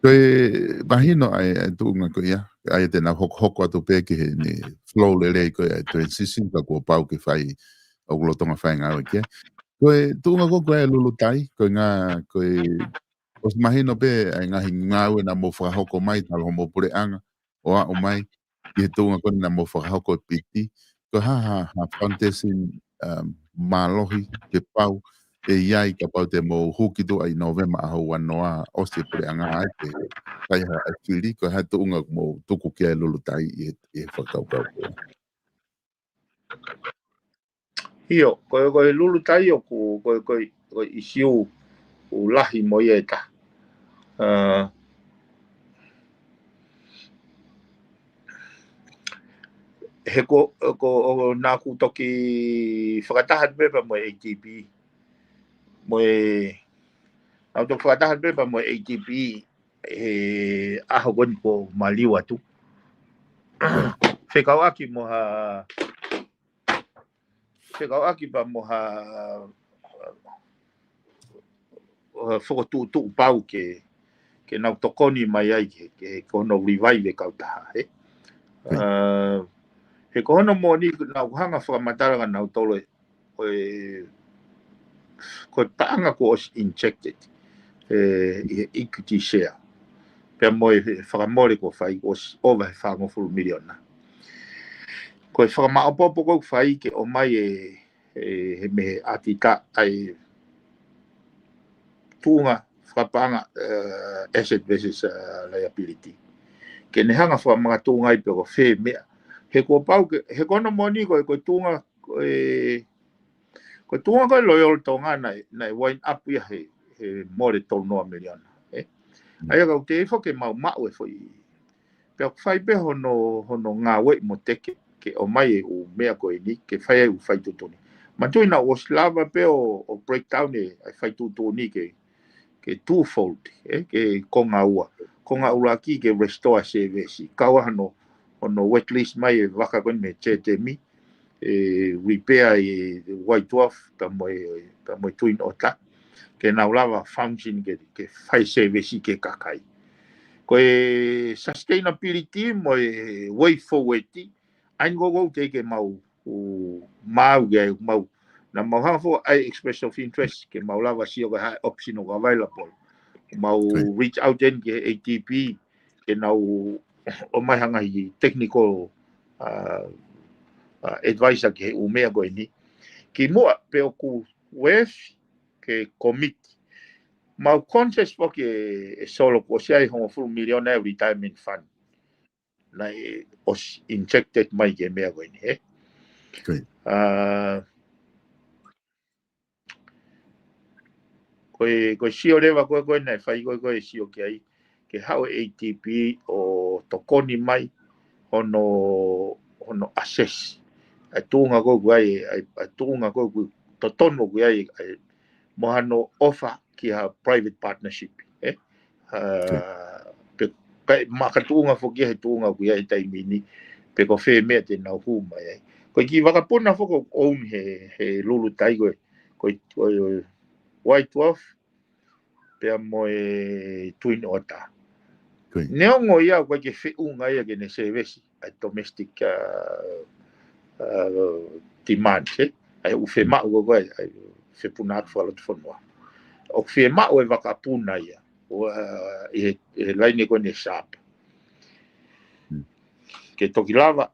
ko e mahino ʻa e, ʻa e tuʻunga ko ia, ʻa ia te nau hokohoko atu pē ki heʻene flow lelei ko ē ʻa e transition ka kuo pau ke fai ʻoku lolotonga fai ngāue ki ai. Ko e tuʻunga ko ē ʻa e Lulutai, ko e ngā, ko e ʻosi mahino pē ʻa e ngaahi ngāue naʻa mou fakahoko mai, talu hoʻomou puleʻanga, ʻo aʻu mai ki he tuʻunga ko eni naʻa mou fakahoko e piti. Ko e hā ha, ha foundation, um, mālohi ke pau ʻe ʻi ai kapau te mou huki tuʻa ʻi Nōvema ʻaho ua noa ʻosi e puleʻanga ai ke fai ha ʻai fili, ko e hā e tuʻunga ʻoku mou tuku ki ai e Lulutai ʻi he, ʻi he fakakaukau ko ē. ʻIo, ko e, ko e Lulutai ʻoku, ko e, ko e, ko e ʻisiū ʻoku lahi mo ia ʻe taha. ʻA, he ko, ko, ʻo, naʻa ku toki fakataha pē pea mo e ADB. Mo e, naʻa ku toki fakataha pē pea mo e ADB he ʻaho ko eni kuo maliu atu. Fekauʻaki mo ha, fekauʻaki pea mo ha, ha fokotuʻutuʻu pau ke, ke nau tokoni mai ai ke, ke ko hono revive e kautaha, he. ʻA, he ko hono moʻoni naʻa ku hanga fakamatala kia nautolu ʻe, ko e, ko e paʻanga kuo ʻosi injected, ʻe, ʻi he equity share. Pea mo e fakamole kuo fai kuo ʻosi ʻova he fāngofulu miliona. Ko e fakamaʻopoʻopo kuo fai ke ʻomai e, e, he mei he ʻatita ʻa e tuʻunga fakapaʻanga, ʻe, asset versus, ʻe, liability. Ke ne hanga fakamakatuʻunga ai pe ko fē meʻa. He kuo pau ke, he ko hono moʻoni ko e, ko e tuʻunga, ko e, ko e tuʻunga ko e Loyal Tonga naʻe, naʻe wind up ia he, he mole tolu noa miliona, ʻe. ʻA ia ka ʻoku teʻeki foki ke mau maʻu e foʻi. Pea ʻoku fai pē hono, hono ngāueʻi mo teke, ke ʻomai e ʻū meʻa ko eni, ke fai ai e ʻū faituʻutuʻuni. Manatuʻi naʻa ku ʻosi lava pē ʻo, ʻo breakdown e, ʻa e faituʻutuʻuni ke, ke twofold, ʻe, ke konga ua. Konga ʻuluaki ke restore service. Kau ai hono, hono wet lease mai e vaka ko eni mei he JTM, ʻe, repair e White Dwarf, pea mo e, pea mo e Twin Otter. Ke nau lava function ke, ke fai service ki he kakai. Ko e sustainability mo e way forward, ʻa eni ko ē ʻoku teʻeki ke mau, ʻo, maʻu ke mau. Naʻa mau hanga foki ʻa e express of interest, ke mau lava sio ko e hā e option ʻoku available. Mau reach out eni ki he ADB, ke nau ʻomai ha ngaahi technical, ʻa, ʻa, advisor ki he ʻū meʻa ko eni. Kimuʻa pē ʻoku worth ke komiti. Mau conscious foki e, e Solo kuo ʻosi ʻi ai hongofulu miliona e retirement fund. Naʻe ʻosi injected mai ki he meʻa ko eni, ē? Ko e, ko e sio leva ko e, ko e naʻe fai ko e, ko e sio ki ai, ke haʻu e A D P ʻo tokoni mai, hono, hono assess. ʻA e tuʻunga ko e ʻoku ʻi ai, ʻa e, ʻa e tuʻunga ko e ʻoku totonu ʻoku ʻi ai, ʻa e, mo hano ʻofa ki ha private partnership, ē? Ha, pe, kae makatuʻunga foki he tuʻunga ʻoku ʻi ai he taimi ni, pe ko fē meʻa te nau hū mai ai. Ko e kiʻi vakapuna foki ʻoku own he, he Lulutai ko e, ko e, ko e White Dwarf, pea mo e Twin Otter. Neongo ia ʻoku ʻikai ke feʻunga ia ke ne service ʻa e domestic, uh, uh, demand, ē? ʻA e ʻū fiemaʻu ko e, ʻa e fepuna atu fakalotofonua. ʻOku fiemaʻu e vakapuna ia, ʻo, uh, ʻi he, ʻi he laine ko eni ʻa e SARP. Ke toki lava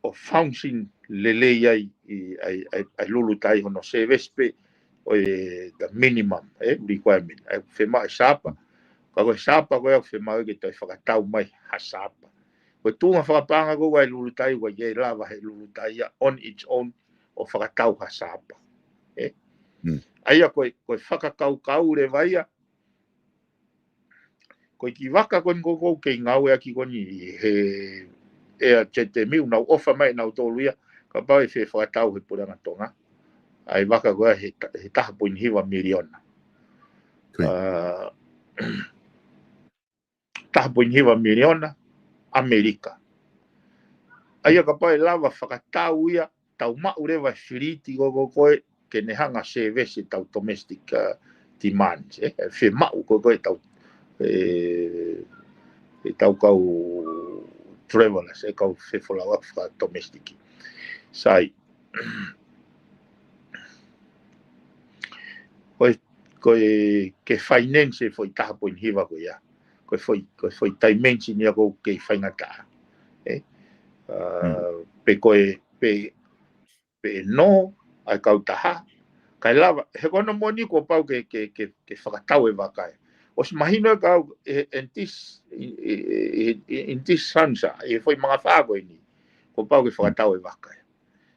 ʻo function lelei ai ʻi, ʻa e, ʻa e, ʻa e Lulutai hono service pē ʻo e the minimum, ē, requirement. ʻA e fiemaʻu e SARP, ka ko e SARP ko e ʻoku fiemaʻu ke toe fakatau mai ha SARP. Ko e tuʻunga fakapaʻanga ko e ʻa e Lulutai, ʻoku ʻikai ke lava he Lulutai ia on its own ʻo fakatau ha SARP. Ē? ʻA ia ko e, ko e fakakaukau leva ia, ko e kiʻi vaka ko eni ʻoku ou kei ngāueʻaki ko eni he ʻEa Jetemi, ʻoku nau ʻofa mai nautolu ia, kapau ʻe fie fakatau he Puleʻanga Tonga. ʻA e vaka ko e he ta-, he taha poini hiva miliona. Ā, taha poini hiva miliona ʻAmelika. ʻA ia kapau ʻe lava fakatau ia, tau maʻu leva e filiti ko e, ko e, ko e, ke ne hanga service ʻetau domestic, uh, demands, ē? ʻE fiemaʻu ko e, ko e ʻetau, ē, ʻetau kau travelers, ʻe kau fefolauʻaki fakadomestic. Sai. Ko e, ko e ke finance e foʻi taha poini hiva ko ia. Ko e foʻi, ko e foʻi dimension ia ʻoku kei faingataʻa. Ē? Ā, pe ko e, pe, pe ʻe nō ʻa e kautaha. Kae lava, he ko hono moʻoni kuo pau ke, ke, ke, ke fakatau e vaka ia. ʻOsi mahino e kau, e, in this, in, in, in this juncture, ʻi he foʻi mangafā ko eni, kuo pau ke fakatau e vaka ia.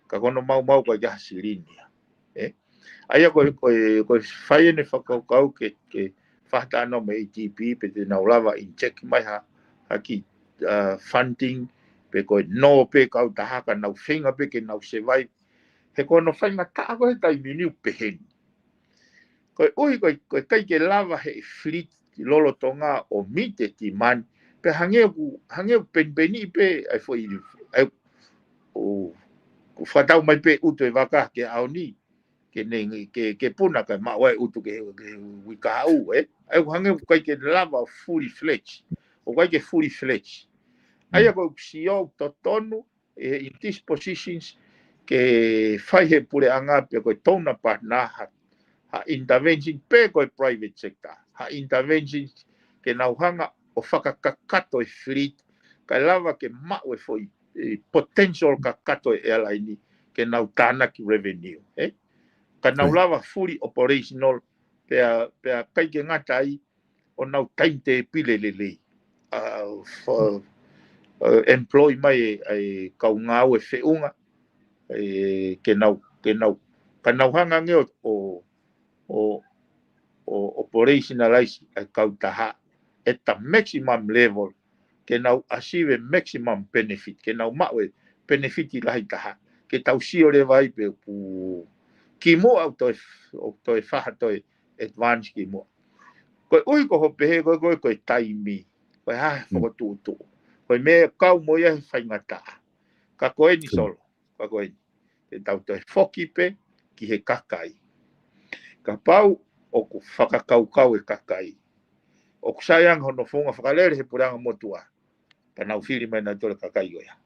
Ka ko hono maumau ko e ʻikai ha silini ia. Ē? ʻA ia ko e, ko e, ko e fai ʻene fakakaukau ke, ke fakataha mo e A D P pe te nau lava inject mai ha, ha kiʻi, uh, funding, pe ko e nō pē kautaha ka nau feinga pē ke nau survive. He ko hono faingataʻa ko e he taimi ni ʻoku pehē ni. Ko e ʻuhi ko e, ko e ʻikai ke lava he fleet lolotonga ʻo meet e demand, pea hangē ʻoku, hangē ʻoku penipeni pē ʻa e foʻi, ʻa e, ʻo, ʻoku fakatau mai pē ʻutu e vaka ki he ʻaho ni, ke ne, ke, ke puna kae maʻu ai e ʻutu ki he, ki he uike kahaʻu, ē? ʻA ia ʻoku hangē ʻoku ʻikai ke lava fully fledged, ʻoku ʻikai ke fully fledged. ʻA ia ko e ʻoku sio totonu, ē, in these positions, ke fai he Puleʻanga pe ko e donor partner ha, ha intervention pe ko e private sector, ha intervention ke nau hanga ʻo fakakakato e fleet, kae lava ke maʻu e foʻi, e, potential kakato e airline ke nau tānaki revenue, ē? Ka nau lava fully operational, pea, pea ʻikai ke ngata ai, ʻo nau timetable lelei. Ā, fa-, ā, employ mai e, e kau ngāue feʻunga, ē, ke nau, ke nau, ka nau hanga ange ʻo, ʻo, ʻo, ʻo operationalize e kautaha at the maximum level, ke nau achieve e maximum benefit, ke nau maʻu e benefit lahi taha, ke tau sio leva ai pe ʻoku kimuʻa ʻo toe, ʻo toe faha toe advance kimuʻa. Ko e ʻuhi ko hoʻo pehē ko e, ko e, ko e taimi, ko e hā e fokotuʻutuʻu. Ko e meʻa ʻoku kau mo ia he faingataʻa. Ka ko eni Solo, ka ko eni. Te tau toe foki pē ki he kakai. Kapau ʻoku fakakaukau e kakai, ʻoku sai ange hono founga fakalele he Puleʻanga Motuʻa, pea nau fili mai nautolu e kakai ko ia,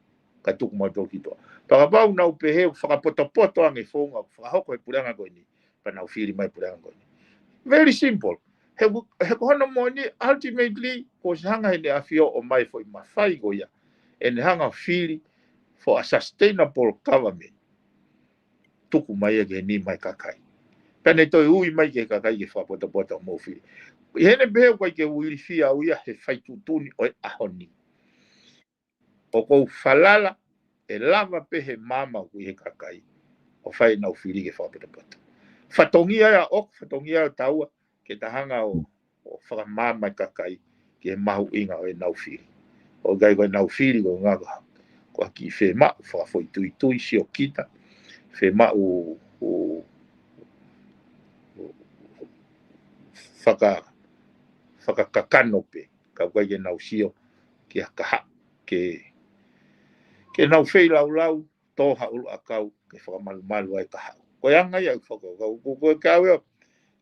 kae tuku mautolu ki tuʻa. Pea kapau nau pehē ʻoku fakapotopoto ange e founga ʻoku fakahoko he Puleʻanga ko eni, pea nau fili mai e Puleʻanga ko eni. Very simple. He, he ko hono moʻoni, ultimately, kuo ʻosi hanga heʻene ʻAfio ʻo ʻomai e foʻi mafai ko ia, ʻene hanga ʻo fili for a sustainable government. Tuku mai ia ki he nima e kakai. Pea ne toe ui mai ki he kakai ke fakapotopoto hoʻomou fili. ʻI heʻene pehē ʻoku ʻikai ke u ilifia au ia he fai tuʻutuʻuni ʻo e ʻaho ni. ʻOku ou falala ʻe lava pē he maama ʻoku ʻi he kakai ʻo fai ʻenau fili ke fakapotopoto. Fatongia ia ʻoku, fatongia ia ʻo taua, ke ta hanga ʻo, ʻo fakamaama e kakai ki he mahuʻinga ʻo ʻenau fili. ʻOku ʻikai ko ʻenau fili ko e ʻuhinga ko ha kiʻi fiemaʻu fakafoʻituitui siokita, fiemaʻu ʻo, ʻo faka-, fakakakano pē, ka ʻoku ʻikai ke nau sio ki ha kahaʻu, ke, ke nau feilaulau, tō ha ʻuluʻakau ke fakamalumalu ai e kahaʻu. Ko e anga ia ʻeku fakakaukau, ko, ko e kau ia,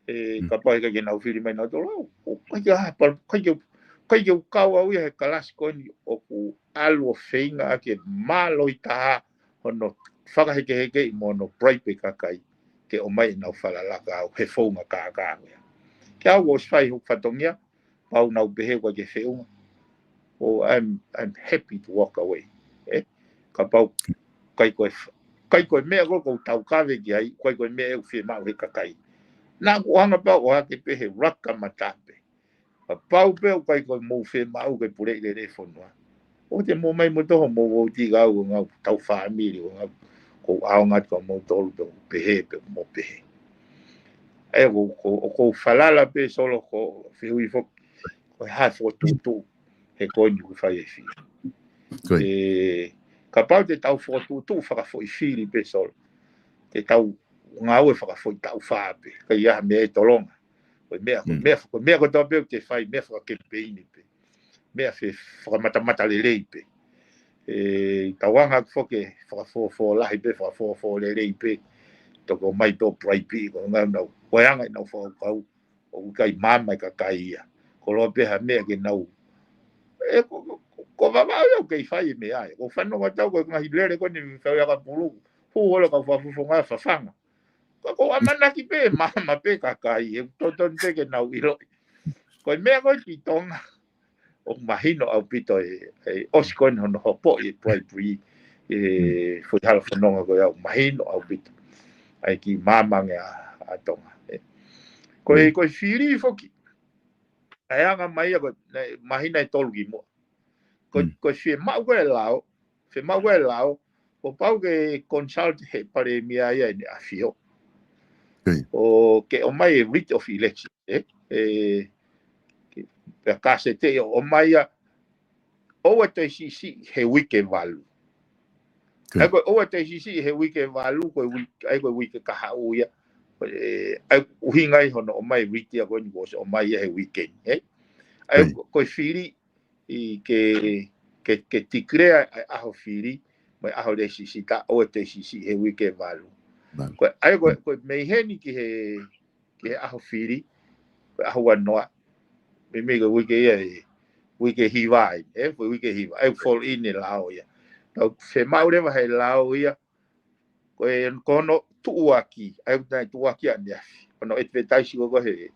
ʻe, kapau ʻikai ke nau fili mai nautolu, ʻoku ʻikai ke ha, pa-, ʻikai ke, ʻikai ke u kau au ia he kalasi ko eni ʻoku ʻalu ʻo feinga ʻaki e mālohi taha hono fakahekehekeʻi mo hono bribe e kakai ke ʻomai ʻenau fakalaka au he founga kākā ia. Ke au ʻosi fai hoku fatongia, pau nau pehē ʻoku ʻikai ke feʻunga. Oh, I'm, I'm happy to walk away. Eh? Kapau, ʻikai ko e f-, ʻikai ko e meʻa ko ē ʻoku ou taukave ki ai, ʻikai ko e meʻa ʻoku fiemaʻu he kakai. Naʻa ku ʻohanga pē au ʻo ʻohake pē he raka matape. Kapau pē ʻoku ʻikai ko e mou fiemaʻu ke puleʻi lelei e fonua, ʻoua te mou ō mai mo toho mou vouti au ʻo ngau tau fāmili ʻo ngau ko au ngati ko moutolu pē ʻoku pehē pē ʻoku mou pehē. ʻE, ʻoku, ʻoku, ʻoku ou falala pē Solo ko e fehuʻi foki, ko e hā e fokotuʻutuʻu he ko eni ʻoku fai e fili. Ko ia. ʻE, kapau te tau fokotuʻutuʻu fakafoʻi fili pē Solo, te tau ngāue fakafoʻi taʻu fā pē, ʻikai ha meʻa ʻe tolonga. Ko e meʻa, ko e meʻa, ko e meʻa kotoa pē ʻoku te fai, meʻa fakakemipeini pē. Meʻa fe-, fakamatamata lelei pē. ʻE, tauange foki e fakafōfō lahi pē, fakafōfō lelei pē. Toko mai tō praipi, ko e ngaahi nau, ko e anga ʻenau fakakaukau, ʻoku ʻikai maama e kakai ia. Ko e ʻilo pē ha meʻa ke nau. ʻE, ko, ko, ko Vavaʻu ia ʻoku kei fai e meʻa ia. Ko e fanongo atu au ko e ngaahi lele ko eni fai aka pulu. Hū holo kau fakafofonga fafanga. Ko, ko e ʻamanaki pē, maama pē kakai, ʻe totonu pē ke nau ʻiloʻi. Ko e meʻa ko ē ki Tonga, ʻoku mahino ʻaupito e, e ʻosi ko eni hono hopoʻi e bribery, e foʻi hala fononga ko ia ʻoku mahino ʻaupito. ʻAi ki māmani ʻa, ʻa Tonga. ʻE. Ko e, ko e fili foki. ʻAi anga mai ia ko e, naʻe mahina ʻe tolu kimuʻa. Ko, ko e fiemaʻu ko ē lao, fiemaʻu ko ē lao, kuo pau ke consult he palēmia ia ʻEne ʻAfio. ʻO ke ʻomai e writ of election, ē? ʻE, ke, pea ka se te ʻomai ia, ʻoua toe siʻisiʻi he uike valu. ʻAi ko e ʻoua toe siʻisiʻi he uike valu, ko e uike, ʻai ko e uike kahaʻu ia. ʻE, ʻai ʻuhinga ia hono ʻomai e writ ia ko eni kuo ʻosi ʻomai ia he uike ni, ē? ʻAi ko, ko e fili, ʻi ke, ke, ke declare ʻa e ʻaho fili, mo e ʻaho lēsisita ʻoua toe siʻisiʻi he uike valu. Ko e, ʻai ko e, ko e mei heni ki he, ki he ʻaho fili, ko e ʻaho ua noa. Meimei ko e uike ia ʻe, uike hiva ai, ē, ko e uike hiva, ʻai fall in e lao ia. Tau fiemaʻu leva he lao ia, ko e, ko hono tuʻuaki, ʻai ko e tuʻuaki ʻaneafi. Hono advertise ko ē he,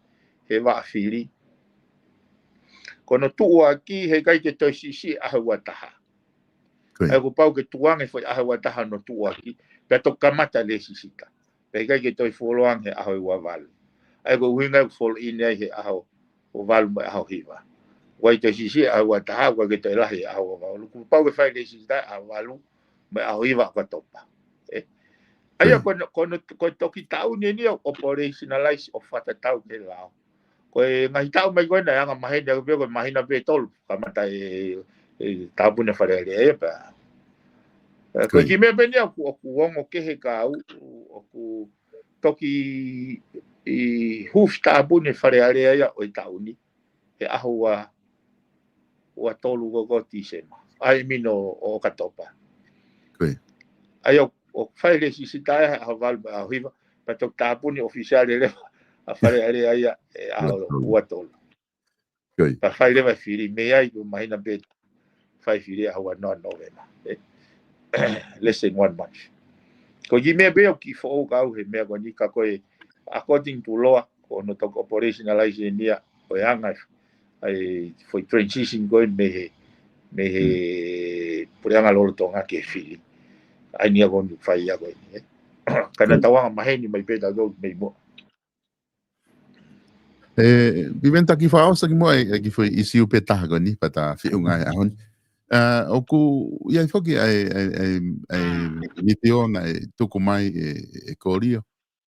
he vaʻa fili. Ko hono tuʻuaki heʻikai ke toe siʻisiʻi ʻaho ua taha. ʻAi kuo pau ke tukuange foʻi ʻaho ua taha hono tuʻuaki. Pea toki kamata lēsisita. Pea heʻikai ke toe fuoloange he ʻaho ua valu. ʻAi ko e ʻuhinga ʻoku fall in ai he ʻaho ua valu mo e ʻaho hiva. ʻOua toe siʻisiʻi ʻaho ua taha, ʻoua ke toe lahi he ʻaho ua valu. Kuo pau ke fai lēsisita ʻaho valu mo e ʻaho hiva ʻOkatopa. ʻE. ʻAi ia ko hono, ko hono, ko e toki taʻu ni eni ʻo operationalize ʻo fakatatau ki he lao. Ko e ngaahi taʻu mai ko ena ʻe anga maheni ʻaku pē ko e mahina pē tolu. Kamata e, e tāpuni Fale Alea ia pea. ʻE, ko e kiʻi meʻa pē eni ʻoku, ʻoku ongo kehe kia au, ʻoku toki ʻi huufi tāpuni Fale Alea ia ʻo e taʻu ni. He ʻaho ua, ua tolu ko ē ʻo Tīsema. ʻAi mino ʻo ʻOkatopa. ʻAi ʻo, ʻo fai lēsisita he ʻaho valu mo e ʻaho hiva. Pea toki tāpuni ʻōfisiale leva ʻa Fale Alea ia he ʻaho ua tolu. Pea fai leva e fili mei ai ko e mahina pē fai fili ʻaho ua noa Nōvema. ʻE, less than one month. Ko e kiʻi meʻa pē ʻoku kiʻi foʻou kia au he meʻa ko eni ka ko e according to law, ko hono toki operationalize eni ia, ko e anga ai foʻi transition ko ē mei he, mei he puleʻanga lolotonga ki he fili. ʻAi ni ia ko eni fai ia ko eni, ē. Ka naʻa tau anga maheni mai pē tautolu mei muʻa. ʻE, Piveni, taki fakaʻosi ki muʻa e, e kiʻi foʻi ʻisiū pē taha ko eni, pea ta feʻunga he ʻaho ni. ʻA, ʻoku ʻi ai foki ʻa e, ʻa e, ʻa e, ʻa e vitiō naʻe tuku mai ʻe, ʻe Kolio.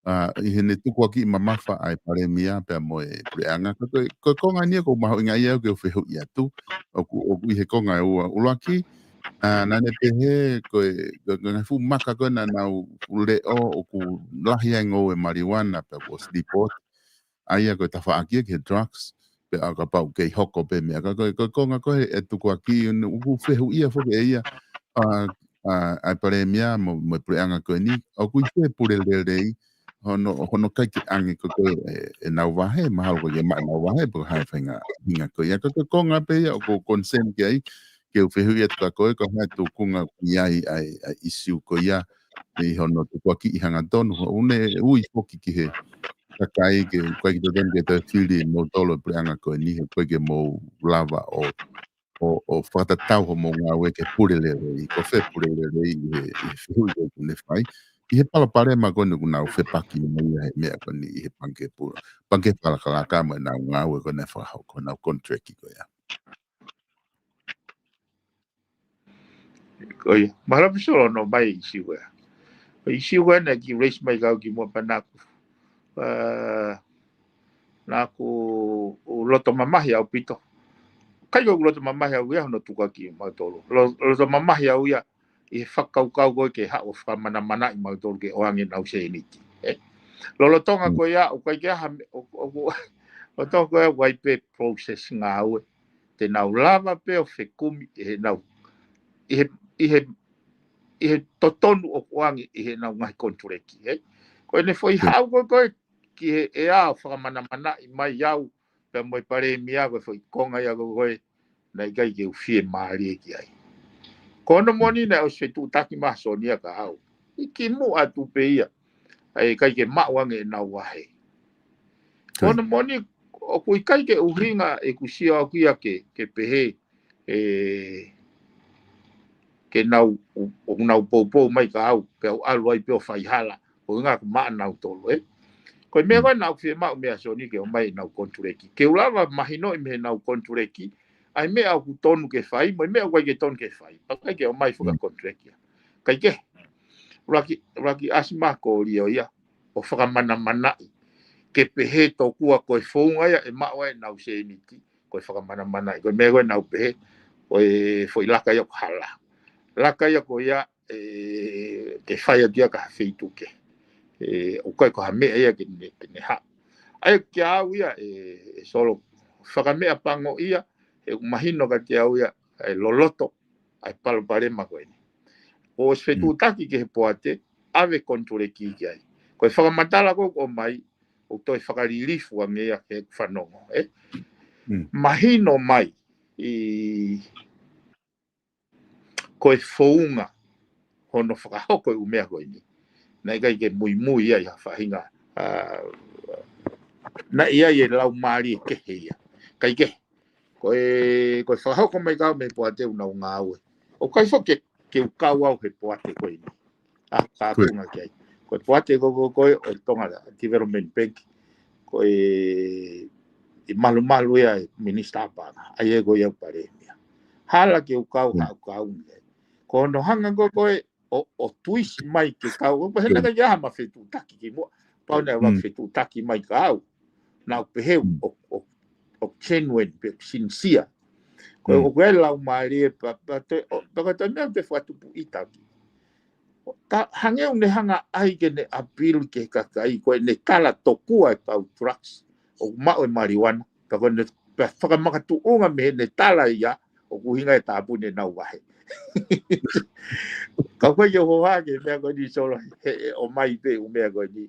ʻA, ʻi heʻene tukuakiʻi mamafa ʻa e Palēmia pea mo e Puleʻanga. Ko, ko, ko e konga eni ʻoku ou mahuʻingaʻia au ke u fehuʻi atu. ʻOku, ʻoku ʻi he konga ʻe ua. ʻUluaki, ʻa, naʻá ne pehē ko e, ko e, ko e ngaahi fuʻu maka ko ē naʻa nau leʻo ʻoku lahi ai ngoue maliuana pea kuo ʻosi lipooti. ʻA ia ko e tafaʻaki ia ki he drugs, pea ʻa kapau kei hoko pē meʻa. Ka ko e, ko e konga ko ē ʻe tukuakiʻi, ʻoku fehuʻia foki ʻe ia, ʻa, ʻa, ʻa e Palēmia mo, mo e Puleʻanga ko eni, ʻoku ʻi fē Pule Lelei, hono, hono ʻikai ke ʻange ko ē ʻe, ʻenau vahe, mahalo ʻoku ʻikai ke maʻu ʻenau vahe, pe ko e hā e faʻahinga, hinga ko ia. Ka ko e konga pē ia ʻoku ou concern ki ai, ke u fehuʻi atu kia koe, ko e hā e tūkunga ʻoku ʻi ai ʻa e, ʻa e ʻisiū ko ia, ʻi hono tukuakiʻi hangatonu, ʻoku ne ui foki ki he kakai ke, ʻoku ʻikai ke totonu ke toe fili moutolu e Puleʻanga ko eni, he ʻoku ʻikai ke mou lava ʻo, ʻo, ʻo fakatatau hoʻomou ngāue ki he Pule Lelei, ko fē Pule Lelei ʻi he, ʻi he fehuʻi ko ē ʻoku ne fai. ʻI he palopalema ko eni ʻoku nau fepaki mo ia he meʻa ko eni ʻi he Pangikē Pule, Pangikē Fakalakalaka mo ʻenau ngāue ko ē naʻe fakahoko, ʻenau contract ko ia. Ko ia. Mahalo pē Solo hono ʻomai e ʻisiū ko ia. Ko e ʻisiū ko ē naʻe kiʻi raise mai kiate au kimuʻa pea naʻá ku, ʻa, naʻá ku loto mamahi ʻaupito. ʻIkai ko ʻeku loto mamahi au ia hono tukuakiʻi mautolu. Lo-, loto mamahi au ia ʻi he fakakaukau ko ē ke haʻu ʻo fakamanamanaʻi mautolu ke ʻoange ʻenau sēniti. Ē? Lolotonga ko ia, ʻoku ʻikai ke ʻi ai ha me-, ʻo, ʻo, ʻo, lolotonga ko ia ʻoku ʻi ai pē process ngāue. Te nau lava pē ʻo fekumi ʻi heʻenau, ʻi he, ʻi he, ʻi he totonu ʻoku ʻoange ʻi heʻenau ngaahi konituleki, ē? Ko ʻene foʻi haʻu ko ē ko ē ki he ʻea ʻo fakamanamanaʻi mai au, pea mo e Palēmia, ko e foʻi konga ia ko ē ko ē naʻe ʻikai ke u fiemālie ki ai. Ko hono moʻoni naʻe ʻosi fetuʻutaki mai ʻa Soni ia kia au ʻi kimuʻa atu pē ia, ʻa e ʻikai ke maʻu ange ʻenau vahe. Ko hono moʻoni, ʻoku ʻikai ke ʻuhinga ʻeku sio au ia ke, ke pehē, ʻe, ke nau, ʻo, ʻo nau poupou mai kia au, pea u ʻalu ai pē ʻo fai hala, ko e ʻuhinga ko e maʻa nautolu, ē. Ko e meʻa ko ē naʻá ku fiemaʻu meia Soni ke ʻomai ʻenau konituleki. Ke u lava mahinoʻi mei heʻenau konituleki ʻa e meʻa ʻoku tonu ke fai, mo e meʻa ʻoku ʻikai ke tonu ke fai. Pea ʻikai ke ʻomai fakakonituleki ia. Kae kehe, ʻuluaki, ʻuluaki ʻasi mai ʻa Kolio ia ʻo fakamanamanaʻi ke pehē tokua ko e founga ia ʻe maʻu ai ʻenau sēniti, ko e fakamanamanaʻi. Ko e meʻa ko ē naʻá ku pehē, ko e foʻi laka ia ko e hala. Laka ia ko ia, ē, ke fai atu ia ki ha feituʻu kehe. Ē, ʻoku ʻikai ko ha meʻa ia ke ne, ke ne haʻu. ʻA ia kia au ia, ē, ʻe Solo, fakameʻapango ia, ʻoku mahino kiate au ia, ʻa e loloto ʻa e palopalema ko eni. Kuo ʻosi fetuʻutaki ki he poate, ʻave konituleki ki ai. Ko e fakamatala ko ē ʻoku ʻomai, ʻoku toe fakalilifu ange ia ki heʻeku fanongo, ē? Mahino mai ʻi, ko e founga hono fakahoko e ʻū meʻa ko eni, naʻe ʻikai ke muimui ia ʻi ha faʻahinga, ʻa, naʻe ʻi ai e laumālie kehe ia. Kae kehe, ko e, ko e fakahoko mai kia au mei he poate ʻoku nau ngāue. ʻOku ʻikai foki ke, ke u kau au he poate ko eni. ʻA, ka tunga ki ai. Ko e poate ko ē, ko ē, ʻo e Tonga Development Bank. Ko e, ʻi malumalu ia ʻe Minisitā Paʻanga. ʻA ia ko ia ʻoku Palēmia. Hala ke u kau, ka u kau ni. Ko hono hanga ko ē ko ē ʻo, ʻo tuisi mai ke kau. ʻO pehē naʻe ʻikai ke ʻi ai ha fetuʻutaki kimuʻa. Pau naʻe ʻi ai fetuʻutaki mai kia au. Naʻá ku pehē ʻoku, ʻoku, ʻoku genuine, pe ʻoku sincere. Ko e, ʻoku ʻi ai e laumālie pea, pea toe, ʻo, pea ko e toe meʻa te fakatupu ʻi taki. Ka hangē ʻoku ne hanga ʻai ke ne appeal ki he kakai, ko ʻene tala tokua e kau drugs ʻoku maʻu e maliuana, pea ko ʻene, pea fakamakatuʻunga mei heʻene tala ia, ʻoku ʻuhinga ʻe tāpuni ʻenau vahe. Ka ʻoku ʻikai ke u hohaʻa ki he meʻa ko eni Solo, he, he ʻomai pē ʻū meʻa ko eni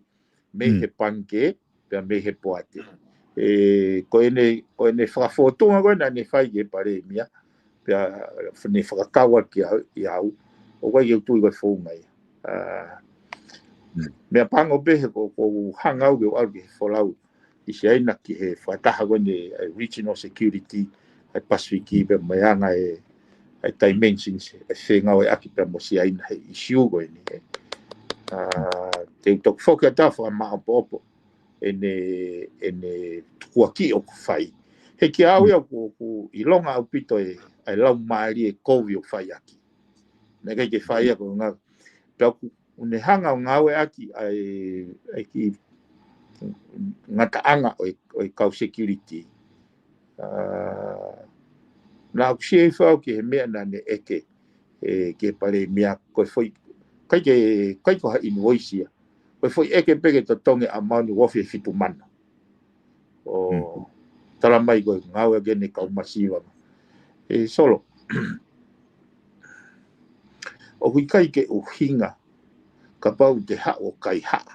mei he pangikē, pea mei he poate. Ē, ko ʻene, ko ʻene fakafōtunga ko ē naʻá ne fai ki he Palēmia, pea ne fakakau ʻaki au, ʻi au, ʻoku ʻikai ke u tui ko e founga ia. ʻA, meʻapango pē he ko, ʻoku ou hanga au ke u ʻalu ki he folau ʻi Siaina ki he fakataha ko eni ʻa e regional security ʻa e Pasifiki pea mo e anga e, ʻa e dimensions, ʻa e fengāueʻaki pea mo Siaina he ʻisiū ko eni, ē. ʻA, te u toki foki atu ʻo fakamāʻopoʻopo. ʻene, ʻene tukuakiʻi ʻoku fai. He kiate au ia ʻoku, ʻoku ʻilonga ʻaupito e, e laumālie kovi ʻoku fai ʻaki. Naʻe ʻikai ke fai ia ko e ngāue. Pea ʻoku ne hanga ʻo ngāueʻaki ʻa e, ʻa e kiʻi ngataʻanga ʻo e, ʻo e kau security. ʻA, naʻa ku sio hifo au ki he meʻa naʻa ne ʻeke, ē, ki he palēmia, ko e foʻi, ʻikai ke, ʻikai ko ha invoice ia. Ko e foʻi ʻeke pē ke totongi ʻa e ʻamauni ʻoku ofi e fitu mano. ʻO tala mai ko e ngāueʻaki ʻene kau masiva. ʻE Solo, ʻoku ʻikai ke ʻuhinga kapau te haʻu ʻo kaihaʻa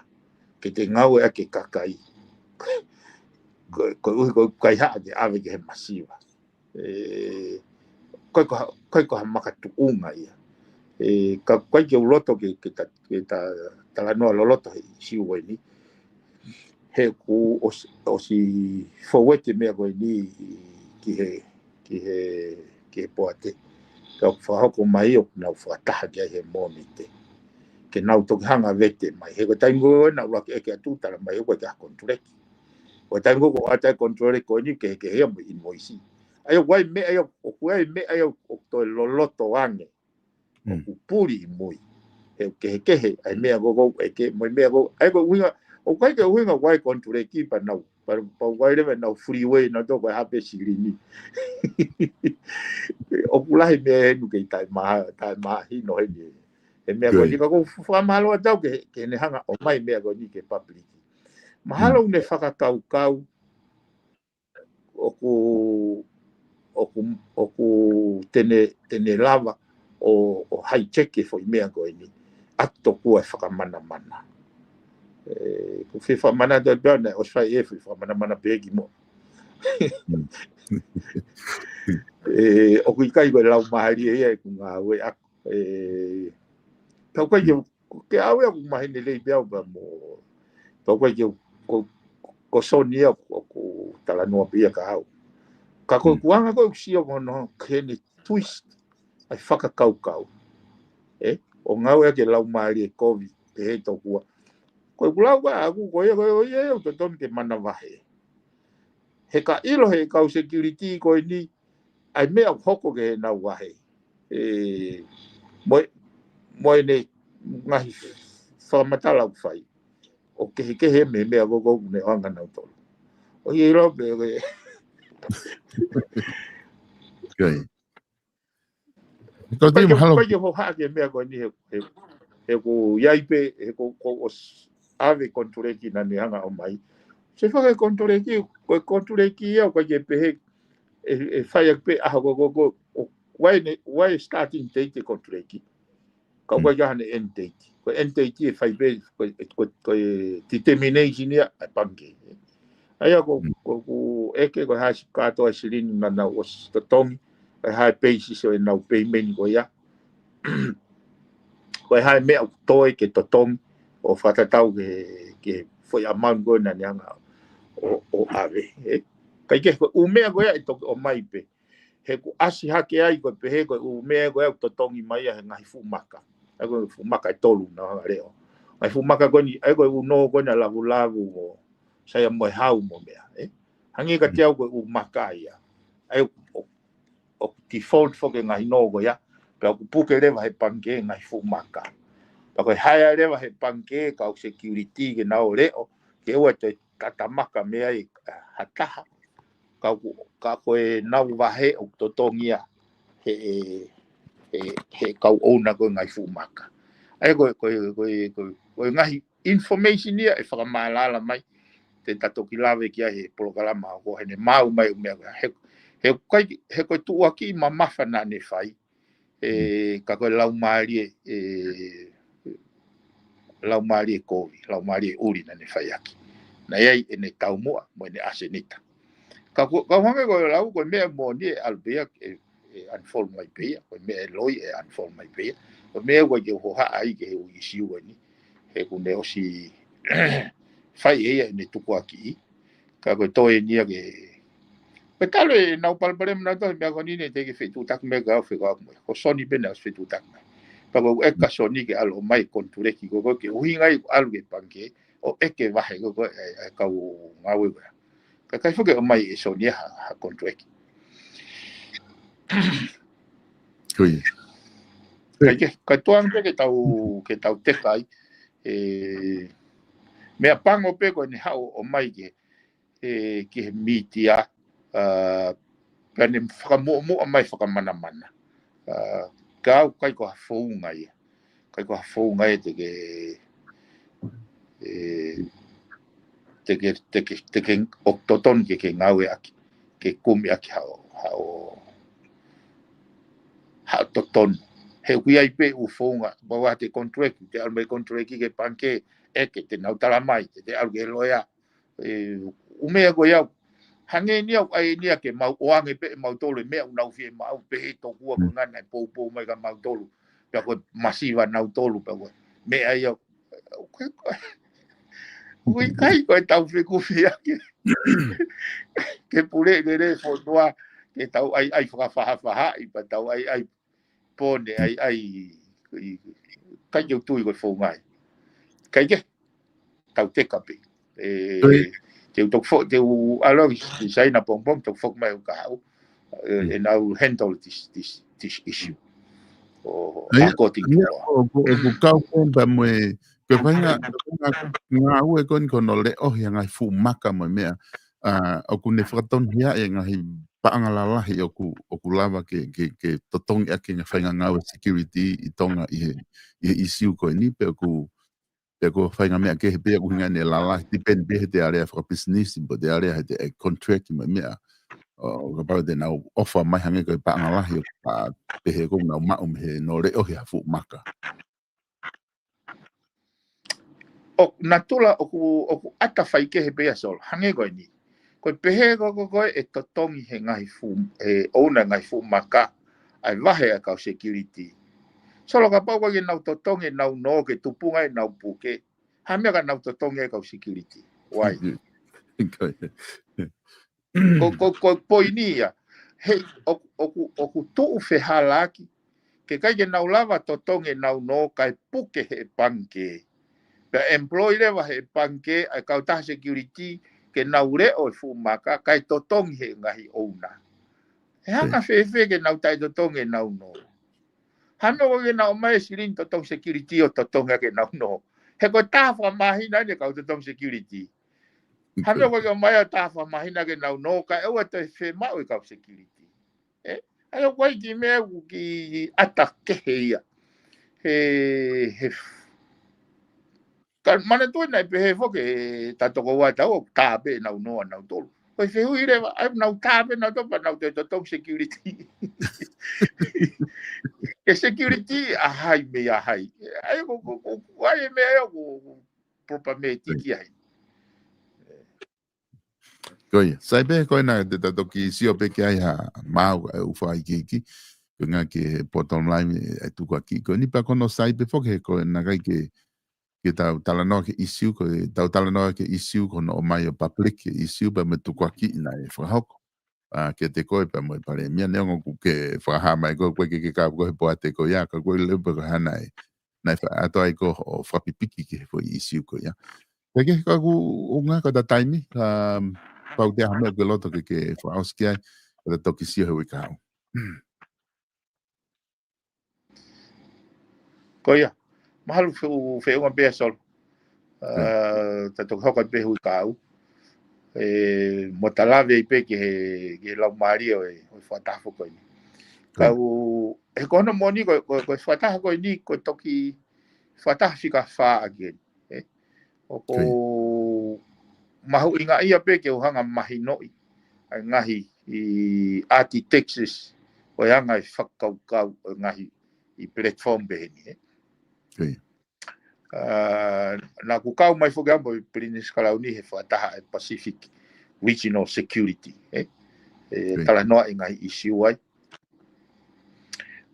ke te ngāueʻaki e kakai. Ko, ko e ʻuhi ko e kaihaʻa ke ʻave ki he masiva. ʻE, ʻikai ko ha, ʻikai ko ha makatuʻunga ia. ʻE, ka, ʻikai ke u loto ke, ke ta, ke ta talanoa loloto he ʻīsiu ko eni. He ʻoku ʻosi, ʻosi fouete meʻa ko eni ki he, ki he, ki he poate. Ka ʻoku fakahoko mai ʻoku nau fakataha ki ai he Mōnite. Ke nau toki hanga vete mai. He ko e taimi ko ē naʻa ku ʻuluaki ʻeke atu tala mai ʻoku ʻikai ke ʻi ai ha konituleki. Ko e taimi ko ē ʻoku ʻoatu ai e konituleki ko eni kehekehe ia mo e invoice. ʻA ia ʻoku ʻi ai e meʻa ia, ʻoku ʻi ai e meʻa ia ʻoku toe loloto ange. ʻOku puli ʻi mui. He ʻoku kehekehe ʻa e meʻa ko ē ʻoku ʻeke, mo e meʻa ko ē, ʻa ia ko e ʻuhinga, ʻoku ʻikai ke ʻuhinga ʻoku ʻi ai e konituleki pea nau, pea, pea ʻoku ʻi ai leva ʻenau freeway naʻa toko ʻi ai ha pē silini. ʻOku lahi meʻa heni kei taʻemaha, taʻemahino heni. He meʻa ko eni ka ʻoku ou fakamālō atu au ke, ke ne hanga ʻo ʻomai meʻa ko eni ki he public. Mahalo ʻoku ne fakakaukau ʻoku, ʻoku, ʻoku te ne, te ne lava ʻo, ʻo hijack e foʻi meʻa ko eni. ʻA ia ʻoku ou fakamanamana. ʻE, ʻoku ou fie fakamanatu atu pē au naʻe ʻosi fai e foʻi fakamanamana pē ki muʻa. ʻE, ʻoku ʻikai ko e laumālie ia ʻeku ngāueʻaki. ʻE, tau kai ke, ke au ia ʻoku maheni lelei pē au pea mo. Tau kai ke ko, ko Soni ia ʻoku, ʻoku talanoa pē ia kia au. Ka ko e kuanga ko ē ʻoku sio ko hono ke ne twist ʻa e fakakaukau. ʻE, ʻo ngāueʻaki e laumālie kovi, pehē tokua. Ko ʻeku lau ko ē ʻaʻaku ko ia, ko ia, ko ia, ʻoku totonu ke manavahē. He ka ʻilo he kau security ko eni, ʻa e meʻa ʻoku hoko ki heʻenau vahe. ʻE, mo e, mo ʻene ngaahi fakamatala ʻoku fai. ʻOku kehekehe mei he meʻa ko ē ʻoku ne ʻoange kia nautolu. ʻOku ʻi ai leva pē, ʻoku ʻi ai. Ko e ʻikai ke, mahalo ʻikai ke hohaʻa ki he meʻa ko eni he, he, he ʻoku ʻi ai pē, he ʻoku, ʻoku ʻosi ʻave konituleki naʻa ne hanga ʻo ʻomai. Se faka konituleki, ko e konituleki ia, ʻoku ʻikai ke pehē, ʻe, ʻe fai ʻaki pē ʻaho ko ē, ko ē, ko ē, ʻo, ʻoku ʻi ai ne, ʻoku ʻi ai e starting date e konituleki. Ka ʻoku ʻikai ke ʻi ai haʻane end date. Ko e end date ʻe fai pē, ko e, ko e, ko e determination ia ʻa e pangikē. ʻA ia ko, ko, ko e ʻeke ko e hā siʻi kātoa e silini naʻa nau ʻosi totongi, ko e hā e basis ʻo ʻenau payment ko ia. Ko e hā e meʻa ʻoku toe ke totongi, ʻo fakatatau ki he, ki he foʻi amount ko ē naʻa ne hanga ʻo, ʻo ʻave, ē? Kae kehe ko e ʻū meʻa ko ia ʻe toki ʻomai pē. He ʻoku ʻasi hake ai ko e pehē ko e ʻū meʻa ko ia ʻoku totongi mai ia he ngaahi fuʻu maka. ʻA ia ko e fuʻu maka ʻe tolu naʻa nau hanga ʻo leʻo. Ngaahi fuʻu maka ko eni, ʻa ia ko e ʻū nō ko eni ʻa Lavulavu mo Saia mo e Hau mo e meʻa, ē? Hangē kiate au ko e ʻū maka ia. ʻA ia ʻoku, ʻoku default foki e ngaahi nō ko ia. Pea ʻoku puke leva he pangikē ngaahi fuʻu maka. Pea ko e hire leva he pangikē kau security ke nau leʻo, ke ʻoua toe tata maka mei ai ha taha. Ka ʻoku, ka ko ʻenau vahe ʻoku totongi ia he, he, he, he kau ʻouna ko ē ngaahi fuʻu maka. ʻA ia ko e, ko e, ko e, ko e, ko e ngaahi information ia ʻe fakamālala mai, te ta toki lave ki ai he polokalama ko ē heʻene maʻu mai ʻū meʻa ko ē. He, he ʻoku ʻikai, he ko e tuʻuaki mamafa naʻa ne fai, ē, ka ko e laumālie, ē, laumālie kovi, laumālie ʻuli naʻa ne fai ʻaki. Naʻe ʻi ai ʻene taumuʻa mo ʻene ʻasenita. Ka ko, ka hangē ko e lau, ko e meʻa moʻoni ʻe ʻalu pē ia, ʻe, ʻe unfold mai pē ia, ko e meʻa ʻe loi ʻe unfold mai pē ia. Ko e meʻa ʻoku ʻikai ke u hohaʻa ai ki he ʻū ʻīsiu ko eni. He ʻoku ne ʻosi fai ʻe ia ʻene tukuakiʻi. Ka ko e toe eni ia ke, ko e talu ʻenau palopalema naʻa tau he meʻa ko eni ne teʻeki fetuʻutaki mai kia au fekauʻaki mo ia. Ko Soni pē naʻe ʻosi fetuʻutaki mai. Pea ko e ʻeke kia Soni ke ʻalu ʻo ʻomai konituleki ko ē ke ʻuhinga ai ʻalu ki he pangikē. ʻo ʻeke vahe ko ē ʻa e kau ngāue ko ē. Ka ʻikai foki ʻomai ʻe Soni ha, ha contract. Ko ia. Ka ke, ka tuang pē ke tau, ke tau teka ai, ē, meʻapango pē ko ʻene haʻu ʻomai ke, ē, ki he mītia, ā, pea ne fakamuʻomuʻa mai fakamanamana. Ā, ka ʻoku ʻikai ko ha founga ia. ʻIkai ko ha founga ia te ke, ē, te ke, te ke, te ke ʻoku totonu ke ke ngāueʻaki, ke kumi ʻaki haʻo, haʻo, haʻo totonu. He ʻoku ʻi ai pē ʻū founga, pau ʻa e contract, te ʻalu mai contract ki he pangikē, ʻeke, te nau tala mai, te, te ʻalu ki he loea, ē, ʻū meʻa ko ia, hangē ni au, ʻai ni ia ke mau ʻoange pē ʻe mautolu e meʻa ʻoku nau fiemaʻu, pehē tokua ko e ngana ʻe poupou mai kia mautolu, pea ko e masiva nautolu, pea ko e meʻa ia, ʻoku ʻikai ko e, ʻoku ʻikai ko e tau fekumi ʻaki ke pule lele fonua, ke tau ʻai, ʻai fakafaʻafaʻahi, pea tau ʻai, ʻai pone, ʻai, ʻai, ʻikai ke u tui ko e founga ia. ʻIkai ke, tau teka pē. Ē, te u toki fo-, te u ʻalu ki Saina pongipongi, toki foki mai ʻo ka haʻu. Ē, and I will handle this, this, this issue. ʻO, according to law. ʻOku, ʻoku kau pē pea mo e, ko e faʻahinga, ko e faʻahinga ngāue ko eni ko hono leʻohi ʻa e ngaahi fuʻu maka mo e meʻa. Ā, ʻoku ne fakatonuhiaʻi e ngaahi paʻanga lalahi ʻoku, ʻoku lava ke, ke, ke totongi ʻaki e ngaahi faʻahinga ngāue security ʻi Tonga ʻi he, ʻi he issue ko eni, pe ʻoku, pe ko e faʻahinga meʻa kehe pē ʻoku ʻuhinga ʻene lalahi, depend pē he te alea fakapisinisi, pe te alea he te contract mo e meʻa. ʻO kapau te nau ʻofa mai hangē ko e paʻanga lahi ʻoku pehē ʻoku nau maʻu mei he no leʻohi ha fuʻu maka. ʻOku natula ʻoku, ʻoku ʻata faikehe pē ia Solo. Hangē ko eni. Ko e pehē ko, ko, ko e totongi he ngaahi fuʻu, he ʻouna ngaahi fuʻu maka, ʻa e vahe ʻa e kau security. Solo kapau ko e ke nau totongi ʻenau nō ke tupunga ʻenau puke. Ha meʻa ka nau totongi e kau security. Why? Ko, ko, ko e poini ia. He, ʻoku, ʻoku, ʻoku tuʻu fehālaaki. Ke ʻikai ke nau lava totongi ʻenau nō kae puke he pangikē. Pea employ leva he pangikē, ʻa e kautaha security, ke nau leʻo e fuʻu maka, kae totongi he ngaahi ʻouna. He hanga fēfē ke nau taʻetotongi ʻenau nō. Ha meʻa ko e ke nau ʻomai e silini totongi security ʻo totongi ʻaki ʻenau nō. He ko e taha fakamāhina ʻeni e kau totongi security. Ha meʻa ko e ke ʻomai ʻo taha fakamāhina ke nau nō, kae ʻoua toe fiemaʻu e kau security. Ē? ʻA ia ʻoku ʻi ai e kiʻi meʻa ʻoku kiʻi ʻata kehe ia. He, he, ka manatuʻi naʻe pehē foki ʻe he toko ua tau ʻoku tā pē ʻenau nō ʻanautolu. Ko e fehuʻi leva, ʻa ia nau tā pē ʻanautolu pea nau toe totongi security. E security ʻa hai mei ʻa hai. ʻA ia ko, ko, ko, ʻa ia meʻa ia ko, ko problematic ia. Ko ia, sai pē ko ena te ta toki sio pē ki ai ha maau ʻa e ʻū fakaikiiki. Ko e ʻuhinga ki he bottom line ʻa e tukuakiʻi ko eni pea ko hono sai pē foki he ko ena ʻikai ke, ke tau talanoa ki he issue, ko e tau talanoa ki he issue ko hono ʻomai ʻo public ki he issue pea mo e tukuakiʻi naʻe fakahoko. Ā, kiate koe pea mo e Palēmia, neongo ʻoku ke fakahā mai ko e ʻikai ke ke kau ko e poate ko ia, ka ko e leo pē ko e hā naʻe, naʻe fa-, ʻa e toe ko hoʻo fakapipiki ki he foʻi issue ko ia. Pea ke ka ʻoku ʻuhinga ko ʻeta taimi, ā, pau te ha meʻa ʻoku ke loto ke ke fakaʻosi ki ai, ko ʻeta toki sio he uike kahaʻu. Ko ia, mahalo fe-, feʻunga pē ia Solo. Ā, ta toki hoko pē he uike kahaʻu. Ē, mo ta lave ai pē ki he, ki he laumālie ʻo e, ʻo e fakataha foki ko eni. Ka u, he ko hono moʻoni ko, ko, ko e fakataha ko eni, ko e toki fakataha fika fā ʻaki eni. Ē, ʻoku mahuʻinga ia pē ke u hanga mahinoʻi ʻa e ngaahi ʻi ʻAti Texas, ʻo e anga e fakakaukau ʻo e ngaahi ʻi platform peheni, ē. Ā, naʻa ku kau mai foki au mo e Pilinisi Kalauni he fakataha ʻa e Pacific Regional Security, ē. ʻE talanoa ʻi he ngaahi issue ai.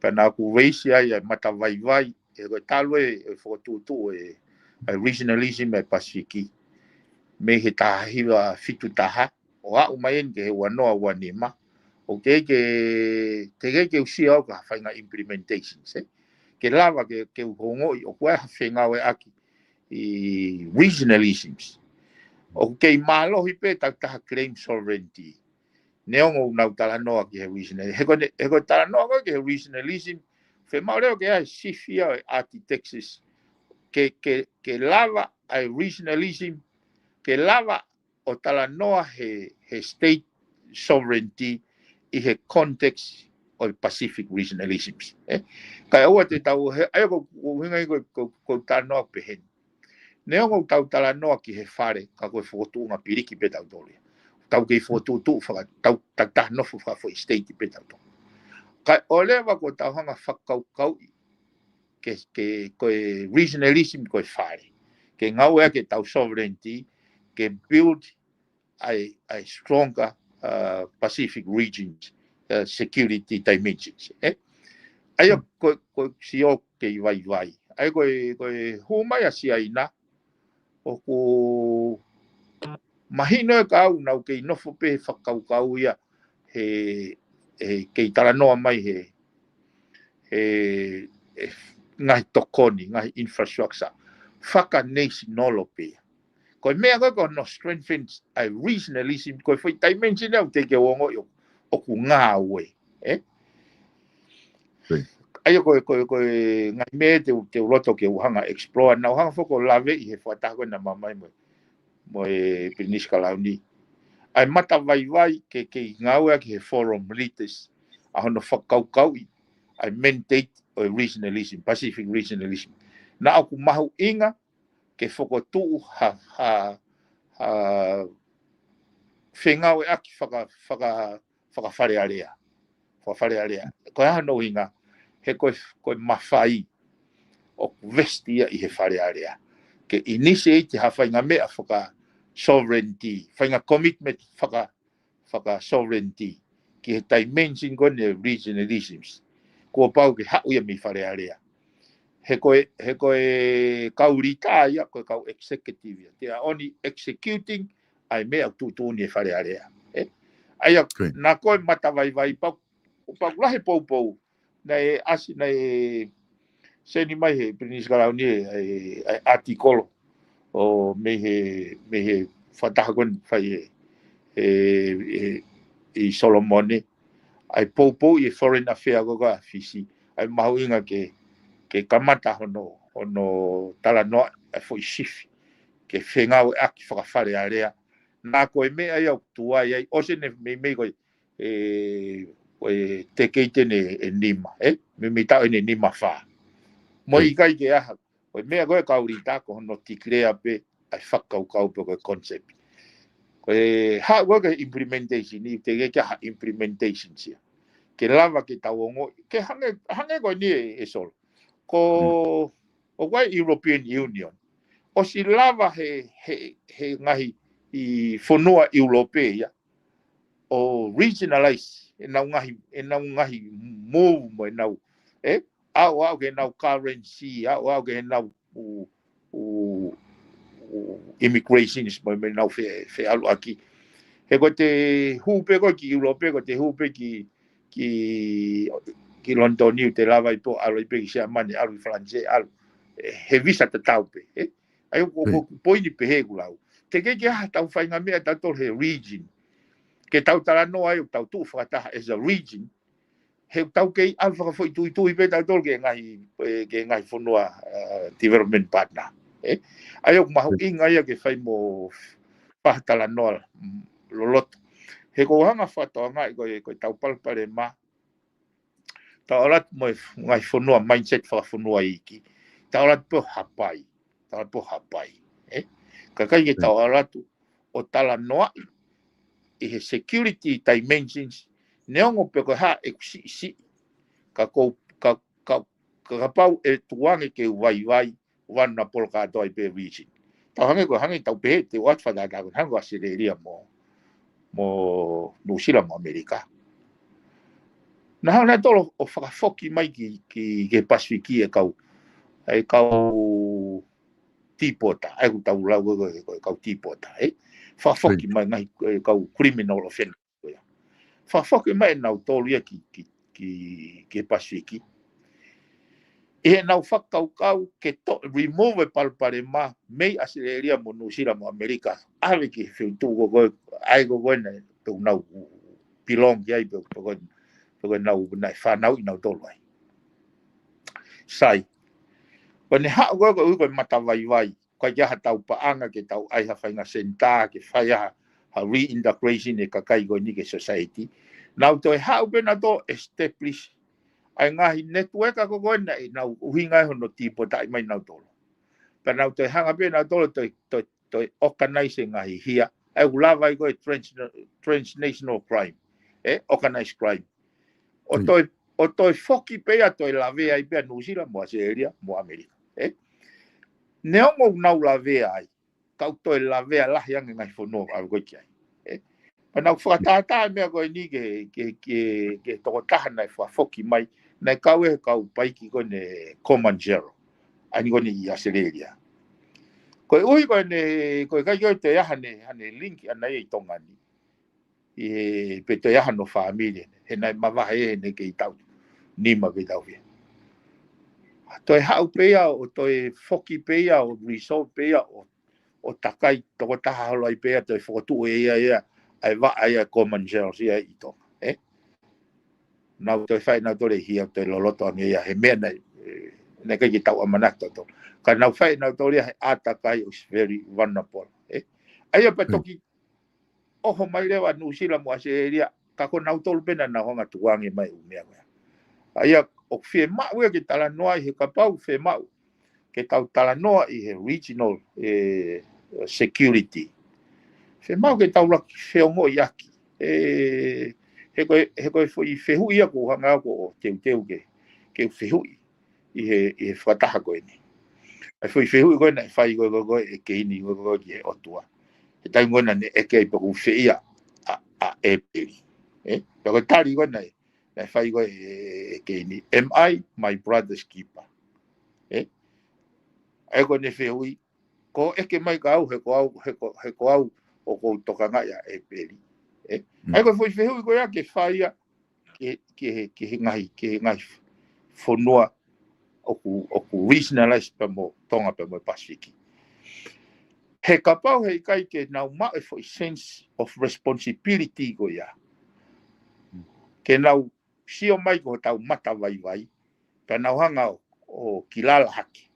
Pea naʻa ku raise ai ʻa e matavaivai, ʻe ko e talu e, ʻe fokotuʻutuʻu e, ʻa e regionalism ʻa e Pasifiki. Mei he taha hiva fitu taha, ʻo aʻu mai eni ki he ua noa ua nima. ʻOku teʻeki ke, teʻeki ke u sio au ki ha faʻahinga implementations, ē. Ke lava ke, ke u ongoʻi, ʻoku ʻi ai ha fengāueʻaki. ʻi regionalisms. ʻOku kei mālohi pē ʻetau taha claim sovereignty. Neongo ʻoku nau talanoa ki he regional, he ko e, he ko e talanoa ko ē ki he regionalism, fiemaʻu leva ke ʻi ai e sifi ia ʻo e architecture ke, ke, ke lava ʻa e regionalism, ke lava ʻo talanoa he, he state sovereignty ʻi he context ʻo e Pacific regionalisms. Eh? Kae ʻoua te tau, he, ʻa ia ko, ko hinga ko, ko, ko talanoa pehē ni. Neongo ʻoku tau talanoa ki he fale, ka ko e fokotuʻunga piliki pē tautolu ia. Tau kei fokotuʻutuʻu faka, tau, tau taha nofo fakafoʻi state pē tautolu. Kae ʻoua leva kuo tau hanga fakakaukauʻi ke, ke, ko e regionalism ko e fale. Ke ngāueʻaki ʻetau sovereignty, ke build ʻa e, ʻa e stronger, uh, Pacific regions, uh, security dimensions. Eh? ʻA ia ko, ko sio kei vaivai. ʻA ia ko e, ko e hū mai ʻa Siaina, ʻoku mahino ʻe au ʻoku nau kei nofo pē he fakakaukau ia he, he kei talanoa mai he, he, he ngaahi tokoni, ngaahi infrastructure. Faka-national pē ia. Ko e meʻa ko ē ko hono strengthen ʻa e regionalism, ko e foʻi dimension ia ʻoku teʻeki ke u ongoʻi ʻoku, ʻoku ngāue. Eh? ʻA ia ko e, ko e, ko e ngaahi meʻa te u, te u loto ke u hanga explore, naʻa ku hanga foki ʻo laveʻi he fakataha ko ē naʻa ma ʻomai mo, mo e Pilinisi Kalauni. ʻA e matavaivai ke, ke ngāueʻaki he forum leaders, ʻa hono fakakaukauʻi ʻa e mandate ʻo e regionalism, Pacific regionalism. Naʻa ʻoku mahuʻinga ke fokotuʻu ha, ha, ha fengāueʻaki faka, faka, fakafalealea. Fakafalealea. Ko e hā hono ʻuhinga, he ko e, ko e mafai ʻoku vest ia ʻi he Fale Alea ke initiate ha faʻahinga meʻa faka-sovereignty, faʻahinga commitment faka, faka-sovereignty ki he dimension ko eni regionalisms. Kuo pau ke haʻu ia mei Fale Alea. He ko e, he ko e kau leader ia, ko e kau executive ia. They are only executing ʻa e meʻa ʻoku tuʻutuʻuni ʻe Fale Alea. Eh? ʻA ia, naʻa ko e matavaivai pau, pau lahi poupou. Naʻe ʻasi, naʻe send mai he Pilinisi Kalauni ʻa e, ʻa e ʻatikolo ʻo mei he, mei he fakataha ko eni fai ʻe, ʻe, ʻe, ʻi Solomone. ʻA e poupou ʻi he Foreign Affairs ko ē ʻa Fisi. ʻA e mahuʻinga ke, ke kamata hono, hono talanoa ʻa e foʻi sifi ke fengāueʻaki faka-Fale Alea. Naʻa ko e meʻa ia ʻoku tuai ai, ʻosi ʻene meimei ko e, ʻe, ko e tekeiti ʻeni ʻe nima, eh? Meimei taʻu ʻeni ʻe nima fā. Mo ʻikai ke ʻaha, ko e meʻa ko e kau leader ko hono declare pē ʻa e fakakaukau pe ko e concept. Ko e haʻu ko ē ki he implementation, ʻe teʻeki ke ʻaha implementation ia. Ke lava ke tau ongoʻi, ke hangē, hangē ko eni ʻe, ʻe Solo. Ko, ʻoku ʻi ai e European Union. ʻOsi lava he, he, he ngaahi fonua ʻIulope ia ʻo regionalize ʻenau ngaahi, ʻenau ngaahi move mo ʻenau, eh? ʻAʻu, ʻaʻu ki heʻenau currency, ʻaʻu, ʻaʻu ki heʻenau ʻū, ʻū, ʻū immigrations mo, mo ʻenau fe, feʻaluʻaki. He ko ʻete hū pē ko ē ki ʻIulope, ko ʻete hū pē ki, ki, ki London ʻoku te lava ai pē ʻo ʻalu ai pē ki Siamane, ʻalu ki Falanisē, ʻalu. Eh, he visa tatau pē, eh? ʻA ia ko, ko e poini pehē ʻeku lau. Teʻeki ke ʻaha ʻetau faʻahinga meʻa tautolu he region. Ke tau talanoa ai ʻoku tau tuʻu fakataha as a region. He ʻoku tau kei ʻalu fakafoʻituitui pē tautolu ki he ngaahi, eh, ki he ngaahi fonua, eh, development partner. Eh? ʻA ia ʻoku mahuʻinga ia ke fai mo ha talanoa, mm, loloto. He ko e hanga fakatokangaʻi ko e, ko ʻetau palopalema, tau ʻalu atu mo e f-, ngaahi fonua mindset fakafonua iiki. Tau ʻalu atu pē ʻo hapai. Tau ʻalu atu pē ʻo hapai. Eh? Kae ʻikai ke tau ʻalu atu ʻo talanoaʻi ʻi he security dimensions, neongo pe ko e hā ʻeku siʻisiʻi. Ka ko, ka, ka, ka, kapau ʻe tuku ange ke u vaivai, ʻoua naʻa polo kātoa ai pē region. Tau hangē ko e hangē tau pehē, te u ʻoatu fakatātā ko e hangē ko ʻAositelēlia mo, mo Nuʻusila mo ʻAmelika. Naʻa hanga nautolu ʻo fakafoki mai ki, ki, ki he Pasifiki e kau, e kau deporter, ʻa ia ʻoku tau lau ko e, ko e kau deporter, eh? Fakafoki mai ngaahi, e kau criminal offender ko ia. Fakafoki mai nautolu ia ki, ki, ki, ki he Pasifiki. ʻi heʻenau fakakaukau ke toʻo, remove e palopalema mei ʻAositelēlia mo Nuʻusila mo ʻAmelika, ʻave ki he feituʻu ko ē, ʻa ē ko ē naʻe, te nau belong ki ai pe, pe ko ē, pe ko ē nau, naʻe fanauʻi nautolu ai. Sai. Ko ʻene haʻu ko ē ko e ui ko e matavaivai, ʻikai ke ʻi ai ha tau paʻanga ke tau ʻai ha faʻahinga senitā, ke fai ha, ha reintegration e kakai ko eni ki he society. Nau toe haʻu pē nautolu ʻo establish ʻa e ngaahi network ko ē ko ē naʻe nau ʻuhinga ai hono tīpotaʻi mai nautolu. Pea nau toe hanga pē nautolu ʻo toe, toe, toe organize e ngaahi hia. ʻA ia ʻoku lava ai ko e trans-, transnational crime. ʻE, organized crime. ʻO Mm. toe, ʻo toe foki pē ia toe lavea ai pē ʻa Nuʻusila mo ʻAositelēlia mo ʻAmelika. ʻE? Neongo ʻoku nau lavea ai, ka ʻoku toe lavea lahi ange ngaahi fonua ʻave ko ē ki ai. ʻE? Pea nau fakatātā e meʻa ko eni ki he, ki he, ki he, ki he tokotaha naʻe fakafoki mai, naʻe kau ʻi he kau paiki ko eni Comanchero. ʻA eni ko eni ʻi ʻAositelēlia. Ko e ui ko eni, ko e ʻikai ke toe ʻi ai haʻane, haʻane link ʻaʻana ia ʻi Tonga ni. ʻI he, pe toe ʻi ai hano fāmili, he naʻe mavahe ʻene kei taʻu nima pe taʻu fiha. Toe haʻu pē ia, ʻo toe foki pē ia, ʻo resort pē ia, ʻo, ʻo takai tokotaha holo ai pē ia, toe fokotuʻu ʻe ia ia, ʻa e vaʻa ia Comanchero ia ʻi Tonga, ʻe? Nau toe fai nautolu e hia, toe loloto ange ia, he meʻa naʻe, ʻe, naʻe ʻikai ke tau ʻamanaki tautolu. Ka nau fai nautolu ia he ʻātakai ʻoku very vulnerable, ʻe? ʻA ia pea Mm. toki ʻoho mai leva Nuʻusila mo ʻAositelēlia, ka ko nautolu pē naʻa nau hanga tukuange mai ʻū meʻa ko ia. ʻA ia, ʻoku fiemaʻu ia ke talanoa ʻi he kapau fiemaʻu ke tau talanoa ʻi he regional, ʻe, security. Fiemaʻu ke tau laki feongoʻiʻaki. ʻE, he ko e, he ko e foʻi fehuʻi ia ʻoku ou hanga ʻo teuteu ke, ke fehuʻi ʻi he, ʻi he fakataha ko eni. ʻA e foʻi fehuʻi ko ē naʻe fai ko ē, ko ē, ko ē ʻe Keini ko ē, ko ē ki he ʻOtua. He taimi ko ē naʻa ne ʻeke ai pe ʻoku fēfē ʻa, ʻa ʻĒpeli. ʻE? Pea ko e tali ko ē naʻe, naʻe fai ko ē ʻe, ʻe Keini. Am I my brother's keeper? ʻE? ʻA ia ko ʻene fehuʻi, ko e ʻeke mai kia au, he ko au, he ko, he ko au ʻoku ou tokangaʻi ʻa ʻĒpeli. ʻE? Mm. ʻA ia ko e foʻi fehuʻi ko ia ke fai ia, ki he, ki he, ki he ngaahi, ki he ngaahi fonua ʻoku, ʻoku regionalize pea mo Tonga pea mo e Pasifiki. He kapau he ʻikai ke nau maʻu e foʻi sense of responsibility ko ia. Ke nau sio mai ko hotau matavaivai, pea nau hanga ʻo, ʻo kilala hake.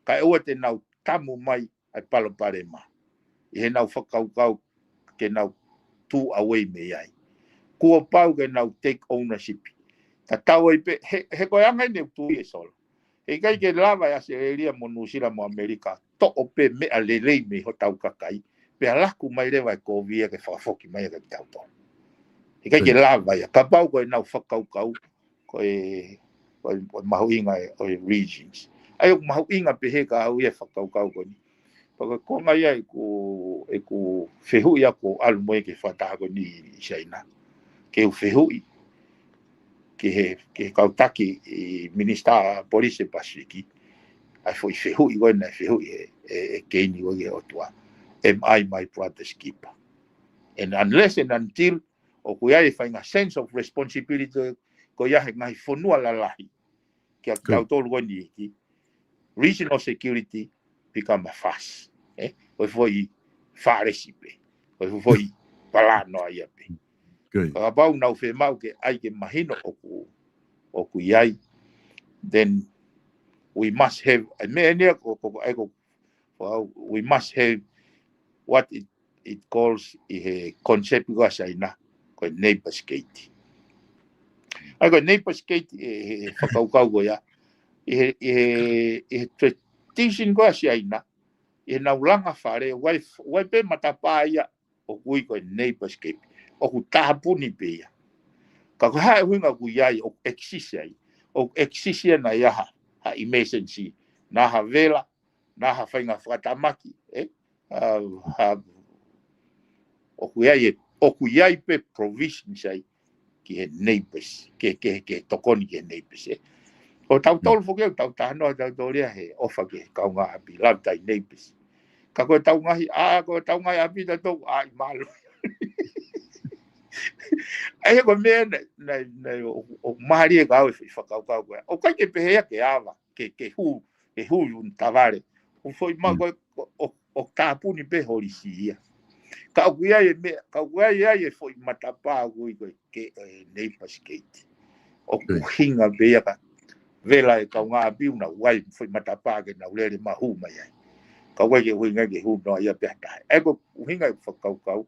Kae ʻoua te nau tamu mai ʻa e palopalema ʻi heʻenau fakakaukau ke nau tuʻu away mei ai. Kuo pau ke nau take ownership. Tatau ai pē, he, he ko e anga eni ʻoku tui e Solo. He ʻikai ke lava ʻe ʻAositelēlia mo Nuʻusila mo ʻAmelika toʻo pē meʻa lelei mei hotau kakai, pea laku mai leva e kovi ia ke fakafoki mai ia kia kitautolu. He ʻikai ke lava ia, kapau ko ʻenau fakakaukau, ko e, ko e, ko e mahuʻinga ʻo e regions. ʻA ia ʻoku mahuʻinga pehē kia au ia e fakakaukau ko eni. Pea ko e konga ia ʻeku, ʻeku fehuʻi ia ʻoku ou ʻalu mo ia ki he fakataha ko eni ʻi Siaina. Ke u fehuʻi ki he, ki he kau taki ʻi Minisitā Polisi ʻa e Pasifiki, ʻa e foʻi fehuʻi ko ē naʻe fehuʻi ʻe, ʻe, ʻe Keini ko ē ki he ʻOtua. Am I my brother's keeper? And unless and until ʻoku ʻi ai e faʻahinga sense of responsibility ko ia he ngaahi fonua lalahi kia kitautolu ko eni, ki regional security become a farce. ʻE? Ko e foʻi fālesi pē. Ko e foʻi palanoa ia pē. Ka kapau nau fiemaʻu ke ʻai ke mahino ʻoku, ʻoku ʻi ai, then we must have, ʻa e meʻa eni ia ko, ko, ko, ʻa ia ko, well, we must have what it, it calls ʻi he concept ko ē ʻa Siaina, ko e neighbor state. ʻA ia ko e neighbor state ʻi he, he fakakaukau ko ia, ʻi he, ʻi he, ʻi he tradition ko ē ʻa Siaina, ʻi heʻenau langa fale, ʻoku ʻi ai, ʻoku ʻi ai pē matapā ia ʻoku ui ko e neighbor state. ʻOku tāpuni pē ia. Ka ko e hā e ʻuhinga ʻoku ʻi ai, ʻoku exist ai. ʻOku exist ia naʻa ʻi ai ha, ha emergency. Naʻa ʻi ai ha vela, naʻa ʻi ai ha faʻahinga fakatamaki, ʻe? Ha, ha, ʻoku ʻi ai e, ʻoku ʻi ai pē provisions ai ki he neighbors, ke, ke, ke tokoni ki he neighbors, ʻe. ʻO tautolu foki ʻoku tau talanoa tautolu ia he ʻofa ki he kaungāʻapi, love thy neighbors. Ka ko ʻetau ngaahi, ʻa, ko ʻetau ngaahi ʻapi tautolu, ʻa, ʻi mālō. ʻA ia ko e meʻa naʻe, naʻe, naʻe, ʻo, ʻo mālie kia au e fakakaukau ko ē. ʻOku ʻikai ke pehē ia ke ava. ke, ke hū, ke hū ʻi ʻuta tavale. ʻO foʻi ma ko ʻo, ʻo, ʻo tāpuni pē holisi ia. Ka ʻoku ʻi ai e meʻa, ka ʻoku ʻi ai e foʻi matapā ʻoku ui ko e ke, e neighbours gate. ʻOku ʻuhinga pē ia ka vela e kaungāʻapi ʻoku nau ʻi ai foʻi matapā ke nau lele maʻu mai ai. Ka ʻoku ʻikai ke ʻuhinga ke hū noa ia pē ha taha. ʻA ia ko e ʻuhinga e fakakaukau.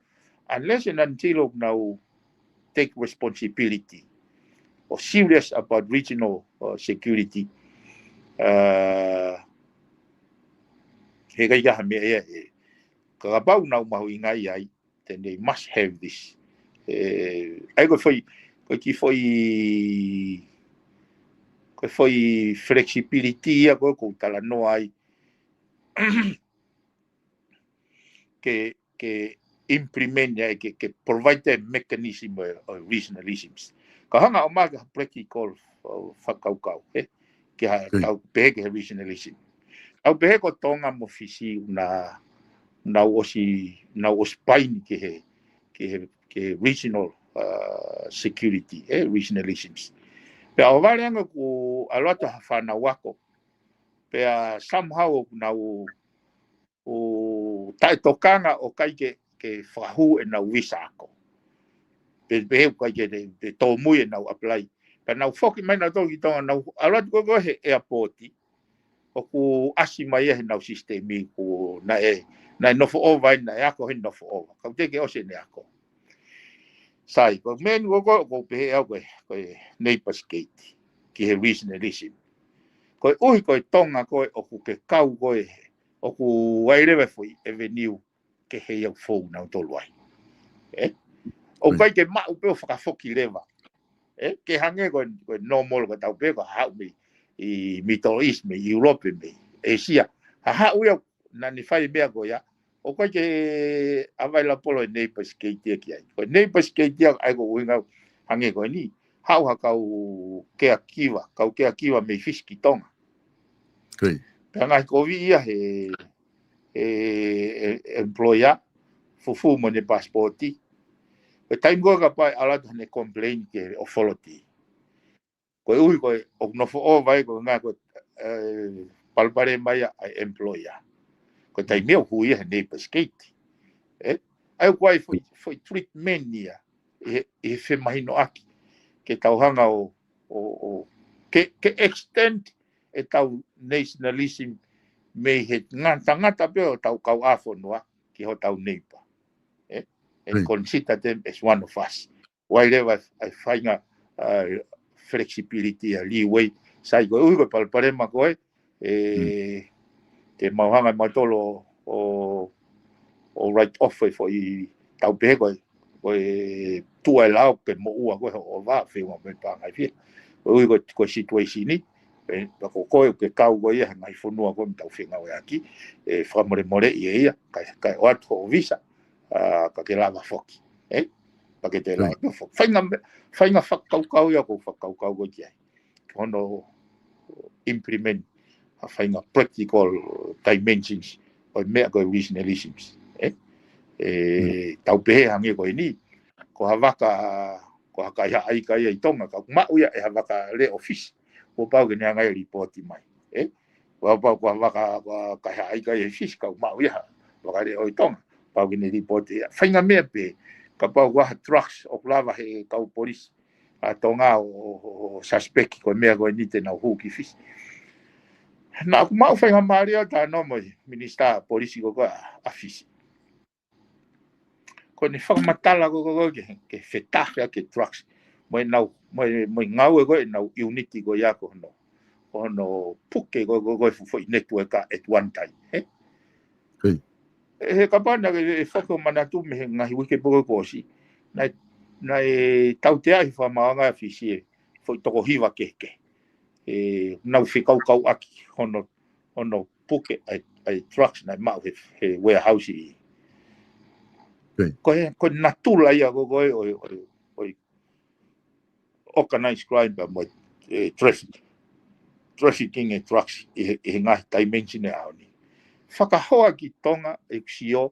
Unless and until ʻoku nau take responsibility or serious about regional, uh, security. Uh, he ʻikai ke ʻi ai ha meʻa ia ʻe. Ka kapau ʻoku nau mahuʻingaʻia ai, then they must have this. E, ʻa ia ko e foʻi, ko e kiʻi foʻi, ko e foʻi flexibility ia ko ē ʻoku ou talanoa ai. Ke, ke implement ia, ke, ke provide the mechanism ʻo, ʻo regionalisms. Ka hanga ʻo maʻu ha practical, ʻo fakakaukau, ē? Ke ha, tau pehē ki he regionalism. Tau pehē ko Tonga mo Fisi ʻoku nau, nau ʻosi, nau ʻosi paini ki he, ki he, ki he regional, uh, security, ē? Regionalisms. Pea ʻohovale ange ʻoku ʻalu atu ha fānau ako. Pea somehow ʻoku nau ʻo taʻetokanga ʻo ʻikai ke, ke fakahū ʻenau visa ako. Pe, pe he ʻikai ke te, te tōmui ʻenau apply. Pea nau foki mai nautolu ki Tonga nau ʻalu atu ko ē he airport. ʻOku ʻasi mai ia heʻenau sisitemi ko ē naʻe, naʻe nofo ʻova ai, naʻe ako he nofo ʻova. Ka ʻoku teʻeki ʻosi ʻene ako. Sai, ko e meʻa ko ē ʻoku ou pehē au ko e, ko e neighbours gate. Ki he regionalism. Koeʻuhi ko e Tonga ko ē ʻoku ke kau ko ē ʻoku ʻi ai leva e foʻi avenue ke he ia ʻoku fou nautolu ai. Ē? ʻOku ʻikai ke maʻu pē ʻo fakafoki leva. Ē? Ke hangē ko e, ko e normal ko e tau pē ko e haʻu mei ʻi Middle East, mei Europe, mei Asia. Ha haʻu ia naʻa ne fai meʻa ko ia. ʻOku ʻikai ke available e neighbours gate ia ki ai. Ko e neighbours gate ia ʻa ia ko e ʻuhinga hangē ko eni. Haʻu ha kau caregiver, kau caregiver mei Fisi ki Tonga. Pea ngaahi kovi ia he, he, he employer, fufū mo ʻene pasipoti. Ko e taimi ko ē kapau ʻe ʻalu atu haʻane complain ki he authority. Koeʻuhi ko e, ʻoku nofo ʻova ai ko e ngaahi ko e, e, palopalema ia ʻa e employer. Ko e taimi ia ʻoku hū ia he neighbours gate. Ē? ʻA ia ʻoku ʻi ai foʻi, foʻi treatment ia. ʻI he, ʻi he femahinoʻaki. Ke tau hanga ʻo, ʻo, ʻo, ke, ke extend ʻetau nationalism mei he ngata, tangata pē ʻo tau kau ʻāfonua ki hotau neighbour. Ē? And consider them as one of us. ʻOku ʻi ai leva ʻa e faʻahinga, uh, flexibility ʻa e leeway. Sai koeʻuhi ko e palopalema ko ē, ē, te mau hanga ʻe mautolu ʻo, ʻo write off e foʻi tau pehē ko e, ko e tuʻa e lao ke moʻua ko ē hoʻo vā feʻunga mo e pāngai fia. Koeʻuhi ko e, ko e situation ni, ē, pea ko koe ʻoku ke kau ko ia he ngaahi fonua ko ē ʻoku tau fengāueʻaki, ʻe fakamolemoleʻi ʻe ia, kae, kae ʻoatu hoʻo visa, ā, ka ke lava foki. Ē? Pea ke te lava foki. Faʻahinga, faʻahinga fakakaukau ia ʻoku ou fakakaukau ko ē ki ai. Hono implement ha faʻahinga practical dimensions ʻo e meʻa ko e regionalisms. Ē? Ē, tau pehē hangē ko eni. Ko ha vaka, ko ha kaihaʻa ika ia ʻi Tonga, ka ʻoku maʻu ia ʻe ha vaka leʻo Fisi. Kuo pau ke ne hanga ʻo lipooti mai. Ē? Kuo pau ko ha vaka, ko ha kaihaʻa ika ia ʻi Fisi, ka ʻoku maʻu ia ha vaka leʻo ʻi Tonga. Pau ke ne lipooti ia. Faʻahinga meʻa pē, kapau ko ha drugs ʻoku lava he kau polisi ʻa Tonga ʻo, ʻo, ʻo suspect ko e meʻa ko eni te nau hū ki Fisi. Naʻa ku maʻu faingamālie ʻo talanoa mo e minisitā polisi ko ē ʻa, ʻa Fisi. Ko ʻene fakamatala ko ē, ko ē, ko ē ke, ke fetahe ʻaki e drugs. Mo ʻenau, mo e, mo e ngāue ko ē ʻenau unit ko ia ko hono, ko hono puke ko ē, ko ē, ko ē fu-, foʻi network at one time. Ē? Ē, he kapau naʻa ke, ʻe fakamanatu mei he ngaahi uike pē ko ē kuo ʻosi. Naʻe, naʻe tauteaʻi fakamaauʻanga ʻa Fisi e foʻi toko hiva kehekehe. Ē, nau fekaukauʻaki hono, hono puke ʻa e, ʻa e drugs naʻe maʻu he, he warehouse ʻi. Ko e, ko e natula ia ko ē, ko e, ʻo e, ʻo e, ʻo e organized crime pea mo e, ē, traffic-, trafficking e drugs ʻi he, ʻi he ngaahi dimension ʻo e ʻaho ni. Fakahoa ki Tonga ʻeku sio,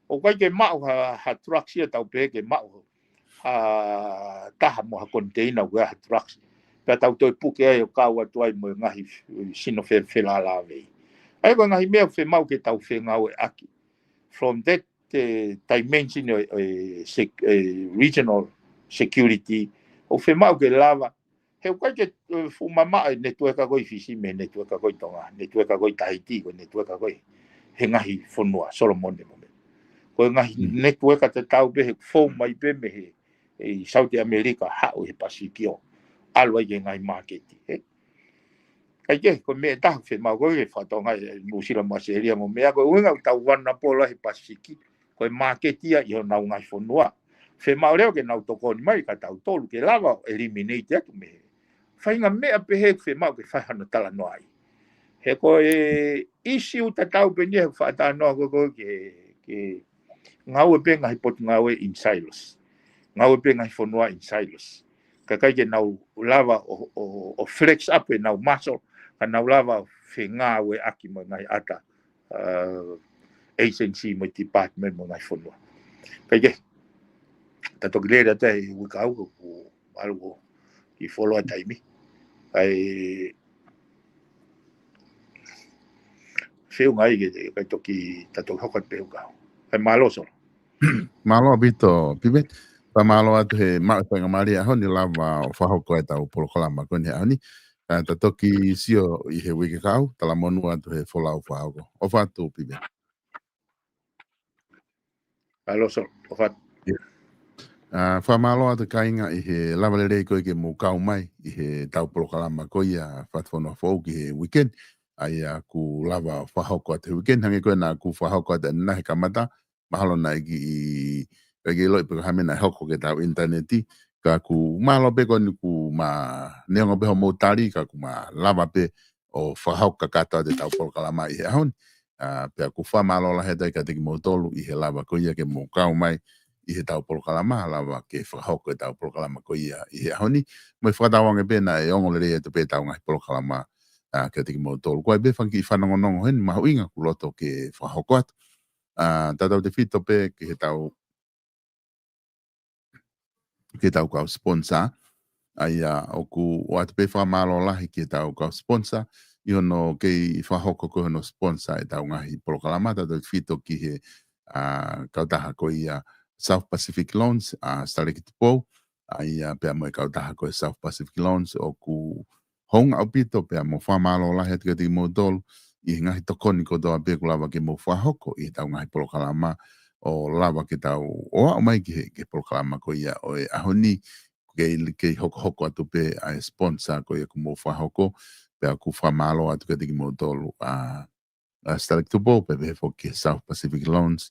ʻoku ʻikai ke maʻu ha, ha drugs ia tau pehē ke maʻu ha taha mo ha container ʻoku ʻi ai ha drugs. pea tau toe puke ai ʻo kau atu ai mo e ngaahi sino fe-, felālāveʻi. ʻA ia ko e ngaahi meʻa ʻoku fiemaʻu ke tau fengāueʻaki. From that, eh, dimension ʻo e, ʻo e sec-, eh, regional security, ʻoku fiemaʻu ke lava. He ʻoku ʻikai ke, eh, fuʻu mamaʻo e network ko ē ʻi Fisi mei he network ko ē ʻi Tonga, network ko ē ʻi Tahiti, ko e network ko ē he ngaahi fonua, Solomone mo e meʻa. Ko e ngaahi network tatau pē he fou mai pē mei he, ʻi South America, haʻu he Pasifiki ʻo ʻalu ai ki he ngaahi māketi, ē. Kae kehe, ko e meʻa ʻe taha ʻoku fiemaʻu ko ē ke fakatonga ʻe Nuʻusila mo ʻAositelēlia mo e meʻa, ko e ʻuhinga ʻoku tau vulnerable ai he Pasifiki, ko e māketi ia ʻi honau ngaahi fonua. Fiemaʻu leva ke nau tokoni mai kia tautolu ke lava ʻo eliminate atu mei he. Faʻahinga meʻa pehē ʻoku fiemaʻu ke fai hano talanoa ai. He ko e issue tatau pē eni he fakatalanoa ko ē ko ē ke, ke ngāue pē ngaahi potungāue in silos. Ngāue pē ngaahi fonua in silos. Kae ʻikai ke nau lava ʻo, ʻo, ʻo flex up ʻenau muscle, ka nau lava ʻo fengāueʻaki mo e ngaahi ʻata, uh, agency mo e department mo e ngaahi fonua. Kae kehe, ta toki lele atu he uike kahaʻu ko ē ʻoku ʻalu ko ē ki he fuoloa taimi. ʻA e feʻunga ai ke, ke toki, ta toki hoko atu pē he uike kahaʻu. ʻA e mālō Solo. Mālō ʻaupito, Pive. Fakamālō atu he maʻu e faingamālie he ʻaho ni lava ʻo fakahoko ʻetau polokalama ko eni he ʻaho ni. ʻA, ta toki sio ʻi he uike kahaʻu, talamonū atu he folau fakahoko. ʻOfa atu, Pive. Mālō Solo, ʻofa atu. ʻA, fakamālō atu kāinga ʻi he lava lelei ko ē ke mou kau mai ʻi heʻetau polokalama ko ia Fatufonua Foʻou ki he weekend. ʻA ia ʻoku lava ʻo fakahoko atu he weekend, hangē ko ē naʻa ku fakahoko atu ʻanenai he kamata, mahalo naʻe ʻikai ke, ʻikai ke ʻiloʻi pe ko e hā e meʻa naʻe hoko ki heʻetau ʻinitaneti, ka ʻoku mālō pē ko eni ʻoku ma neongo pē hoʻomou tali, ka ʻoku ma lava pē ʻo fakahoko kakato atu ʻetau polokalama ʻi he ʻaho ni. ʻA, pea ʻoku fakamālō lahi atu ai kiate kimoutolu ʻi he lava ko ia ke mou kau mai ʻi heʻetau polokalama, lava ke fakahoko ʻetau polokalama ko ia ʻi he ʻaho ni. Mo e fakatauange pē naʻe ongo lelei atu pē ʻetau ngaahi polokalama, ʻa, kiate kimoutolu. Ko e pē fanga kiʻi fanongonongo heni mahuʻinga ʻoku loto ke fakahoko atu. ʻA, tautautefito pē ki heʻetau, ki heʻetau kau sponsor. ʻA ia ʻoku ʻoatu pē fakamālō lahi ki heʻetau kau sponsor ʻi hono kei fakahoko ko ē hono sponsor ʻetau ngaahi polokalama, tautautefito ki he, ʻa, kautaha ko ia South Pacific Loans, ʻa, Sitaleki Tupou, ʻa ia pea mo e kautaha ko e South Pacific Loans, ʻoku hounga ʻaupito pea mo e fakamālō lahi atu kiate kimoutolu ʻi he ngaahi tokoni kotoa pē ʻoku lava ke mou fakahoko ʻi heʻetau ngaahi polokalama ʻo lava ke tau ʻo aʻu mai ki he, ki he polokalama ko ia ʻo e ʻaho ni, kei, kei hokohoko atu pē ʻa e sponsor ko ia ʻoku mou fakahoko, pea ʻoku fakamālō atu kiate kimoutolu, ʻa, ʻa, Sitaleki Tupou, pea pehē foki ki he South Pacific Loans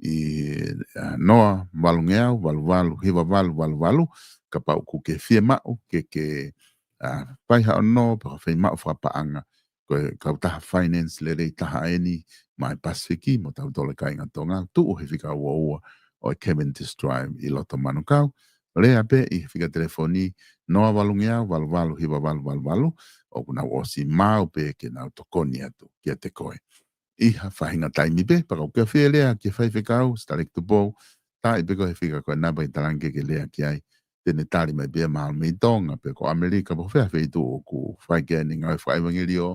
ʻi, ʻa, noa valu ngeau valu valu hiva valu valu valu, kapau ʻoku ke fiemaʻu ke, ke, ʻa, fai haʻo nō, pe ko ha fiemaʻu fakapaʻanga, ko e kautaha finance lelei taha eni maʻa e Pasifiki mo tautolu e kāinga Tonga, tuʻu he fika ua ua ʻo e Cavendish Drive ʻi loto Manukau, lea pē ʻi he fika telefoni noa valu ngeau valu valu hiva valu valu valu, ʻoku nau ʻosi maau pē ke nau tokoni atu kiate koe ʻi ha faʻahinga taimi pē. Pea kapau ʻoku ke fie lea ki he faifekau, Sitaleki Tupou, taaʻi pē ko e fika ko ena pea ʻe talaange ke ke lea ki ai. Te ne tali mai pē ia mahalo mei Tonga, pe ko ʻAmelika, pe ko fē ha feituʻu ʻoku fai ki ai ʻene ngāue fakaʻevangeliō,